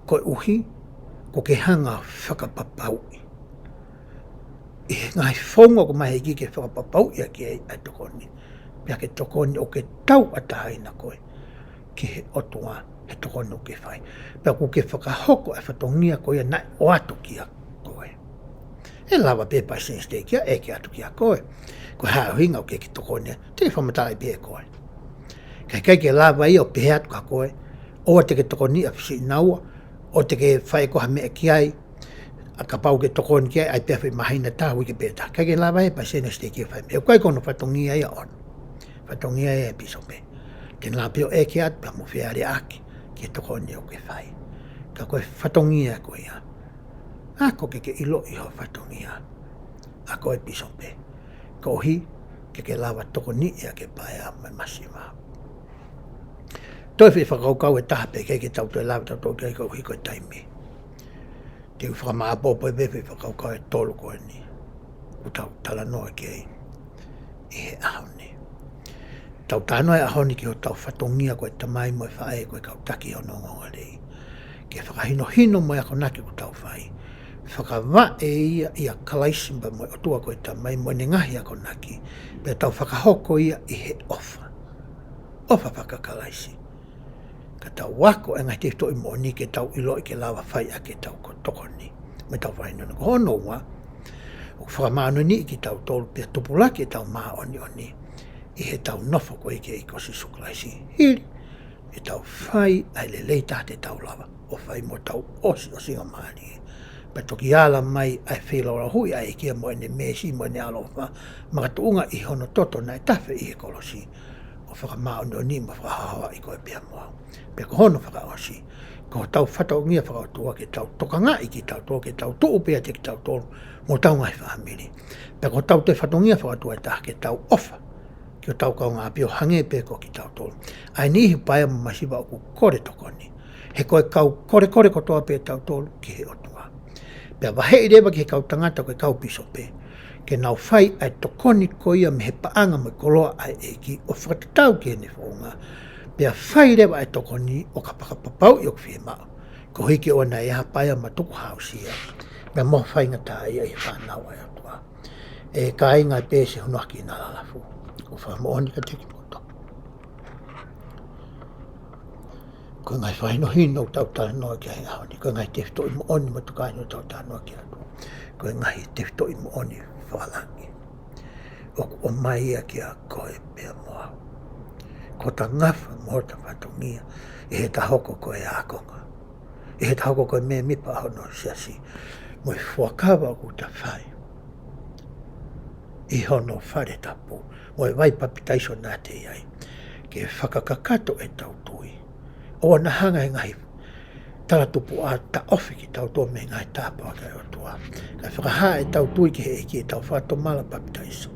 Koeʻuhi, ʻoku ke hanga fakapapauʻi ʻi he ngaahi founga ʻoku ʻomai ʻe he ʻEiki ke fakapapauʻi ʻaki ai ʻa e tokoni. Pea ke tokoni ʻo ke tauʻatāina koe ki he ʻOtua he tokoni ʻoku ke fai. Pea ʻoku ke fakahoko e fatongia ko ia naʻe ʻoatu kiate koe. ʻE lava pē palesiteni siteiki ia ʻo ʻeke atu kiate koe. Ko e hā e ʻuhinga ʻoku ke tokoni ai, te ke fakamatalaʻi pē ʻe koe. Ka ʻikai ke lava ia ʻo pehē atu kiate koe, ʻoua te ke tokoniʻi ʻa Fisiʻinaua, ʻoua te ke fai ʻe koe ha meʻa ki ai, ʻa kapau ʻoku ke tokoni ki ai, ʻai pē ha foʻi māhina ʻe taha, uike pē ʻe taha. ʻIkai ke lava ʻe he palesiteni siteiki ia ʻo fai e meʻa. ʻOku ʻikai ko hono fatongia ia ʻoʻona. Fatongia ia ʻo e pīsope. Te ne lava pē ʻo ʻeke atu pea mo fealeaʻaki ki he tokoni ʻoku ke fai. Ka ko e fatongia ko ia, ako ke ke ʻiloʻi ho fatongia ʻa koe pīsope, koeʻuhi ke ke lava tokoniʻi ʻaki e paea mo e masiva. Toe foʻi fakakaukau ʻe taha pē ke, ke tau toe lava tautolu ki ai koeʻuhi ko e taimi. Te u fakamāʻopoʻopo pē foʻi fakakaukau ʻe tolu ko eni ʻoku tau talanoa ki ai ʻi he ʻaho ni. Tau talanoa he ʻaho ni ki hotau fatongia ko e tamai mo e faʻē, ko e kau taki ʻo e ongoongolelei. Ke fakahinohino mo e akonaki ʻoku tau fai, fakavaʻe ia ʻia Kalaisi pea mo e ʻOtua ko e Tamai mo ʻene ngaahi akonaki, pea tau fakahoko ia ʻi he ʻofa. ʻOfa faka-Kalaisi. Ka tau ako e ngaahi tefitoʻi moʻoni ke tau ʻiloʻi ke lava fai ʻaki ʻetau ko tokoni mo ʻetau fainona. Ko hono ua, ʻoku fakamāʻoniʻoniʻi kitautolu pea tupulaki ʻetau māʻoniʻoni ʻi heʻetau nofo ko ia ki he ʻEiki ko Sīsū Kalaisi. Hili ʻetau fai ʻa e lelei taha te tau lava ʻo fai mo ʻetau ʻosiʻosingamālie. Pea toki ala mai ʻa e feilaulau hui ʻa e ʻEiki ia mo ʻene meesi mo ʻene ʻaloʻofa makatuʻunga ʻi hono toto naʻe tafe ʻi he kolosi, ʻo fakamāʻoniʻoniʻi mo fakahaohaoaʻi koe pea mo au. Pea ko hono fakaʻosi, ko hotau fatongia fakaʻotua ke tau tokangaʻi kitautolu, ke tau tuʻu pē ʻiate kitautolu mo hotau ngaahi fāmili. Pea ko hotau toe fatongia fakaʻotua ʻe taha ke tau ʻofa ki hotau kaungāʻapi ʻo hangē pē ko kitautolu. ʻA e niʻihi paea mo masiva ʻoku kole tokoni. He ko e kau kolekole kotoa pē tautolu ki he ʻOtua. Pea vaheʻi leva ki he kau tangata ko e kau pīsope, ke nau fai ʻa e tokoni ko ia mei he paʻanga mo e koloa ʻa e ʻEiki ʻo fakatatau ki heʻene founga. Pea fai leva ʻa e tokoni ʻo ka fakapapauʻi ʻoku fiemaʻu. Koeʻuhi ke ʻoua naʻa ʻi ai ha paea ma tuku hausia, pea mo faingataʻaʻia ʻi he fānau ʻa e ʻOtua. ʻE kāinga, pea ʻosi hono ʻaki ʻa e lalafu. ʻOku ou fakamoʻoni kiate kimoutolu ko e ngaahi fakahinohino ʻoku tau talanoa ki ai he ʻaho ni, ko e ngaahi tefitoʻi moʻoni mo e tokāteline ʻoku tau talanoa ki ai atu, ko e ngaahi tefitoʻi moʻoni fakalangi ʻoku ʻomai ia kiate koe pea mo au. Ko hota ngafa mo hota fatongia ʻi heʻeta hoko ko e ākonga, ʻi heʻeta hoko ko e mēmipa ʻo hono siasi, mo e fuakava ʻoku ta fai ʻi hono fale tapu mo e vai papitaiso naʻa te ʻi ai, ke fakakakato ʻetau tui. ʻOua naʻa hanga ʻe he ngaahi talatupuʻa ʻo taʻofi kitautolu mei he ngaahi tāpuaki ʻa e ʻOtua, kae fakahā ʻetau tui ki he ʻEiki ʻi heʻetau fakatomala papitaiso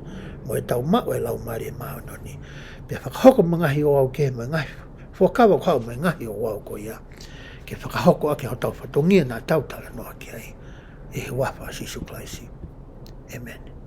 mo ʻetau maʻu e Laumālie Māʻoniʻoni. Pea fakahoko mo e ngaahi ouau kehe mo e ngaahi fuakava ʻoku haʻu mo e ngaahi ouau ko ia, ke fakahoko ʻaki hotau fatongia naʻa tau talanoa ki ai, ʻi he huafa ʻo Sīsū Kalaisi. ʻĒmeni.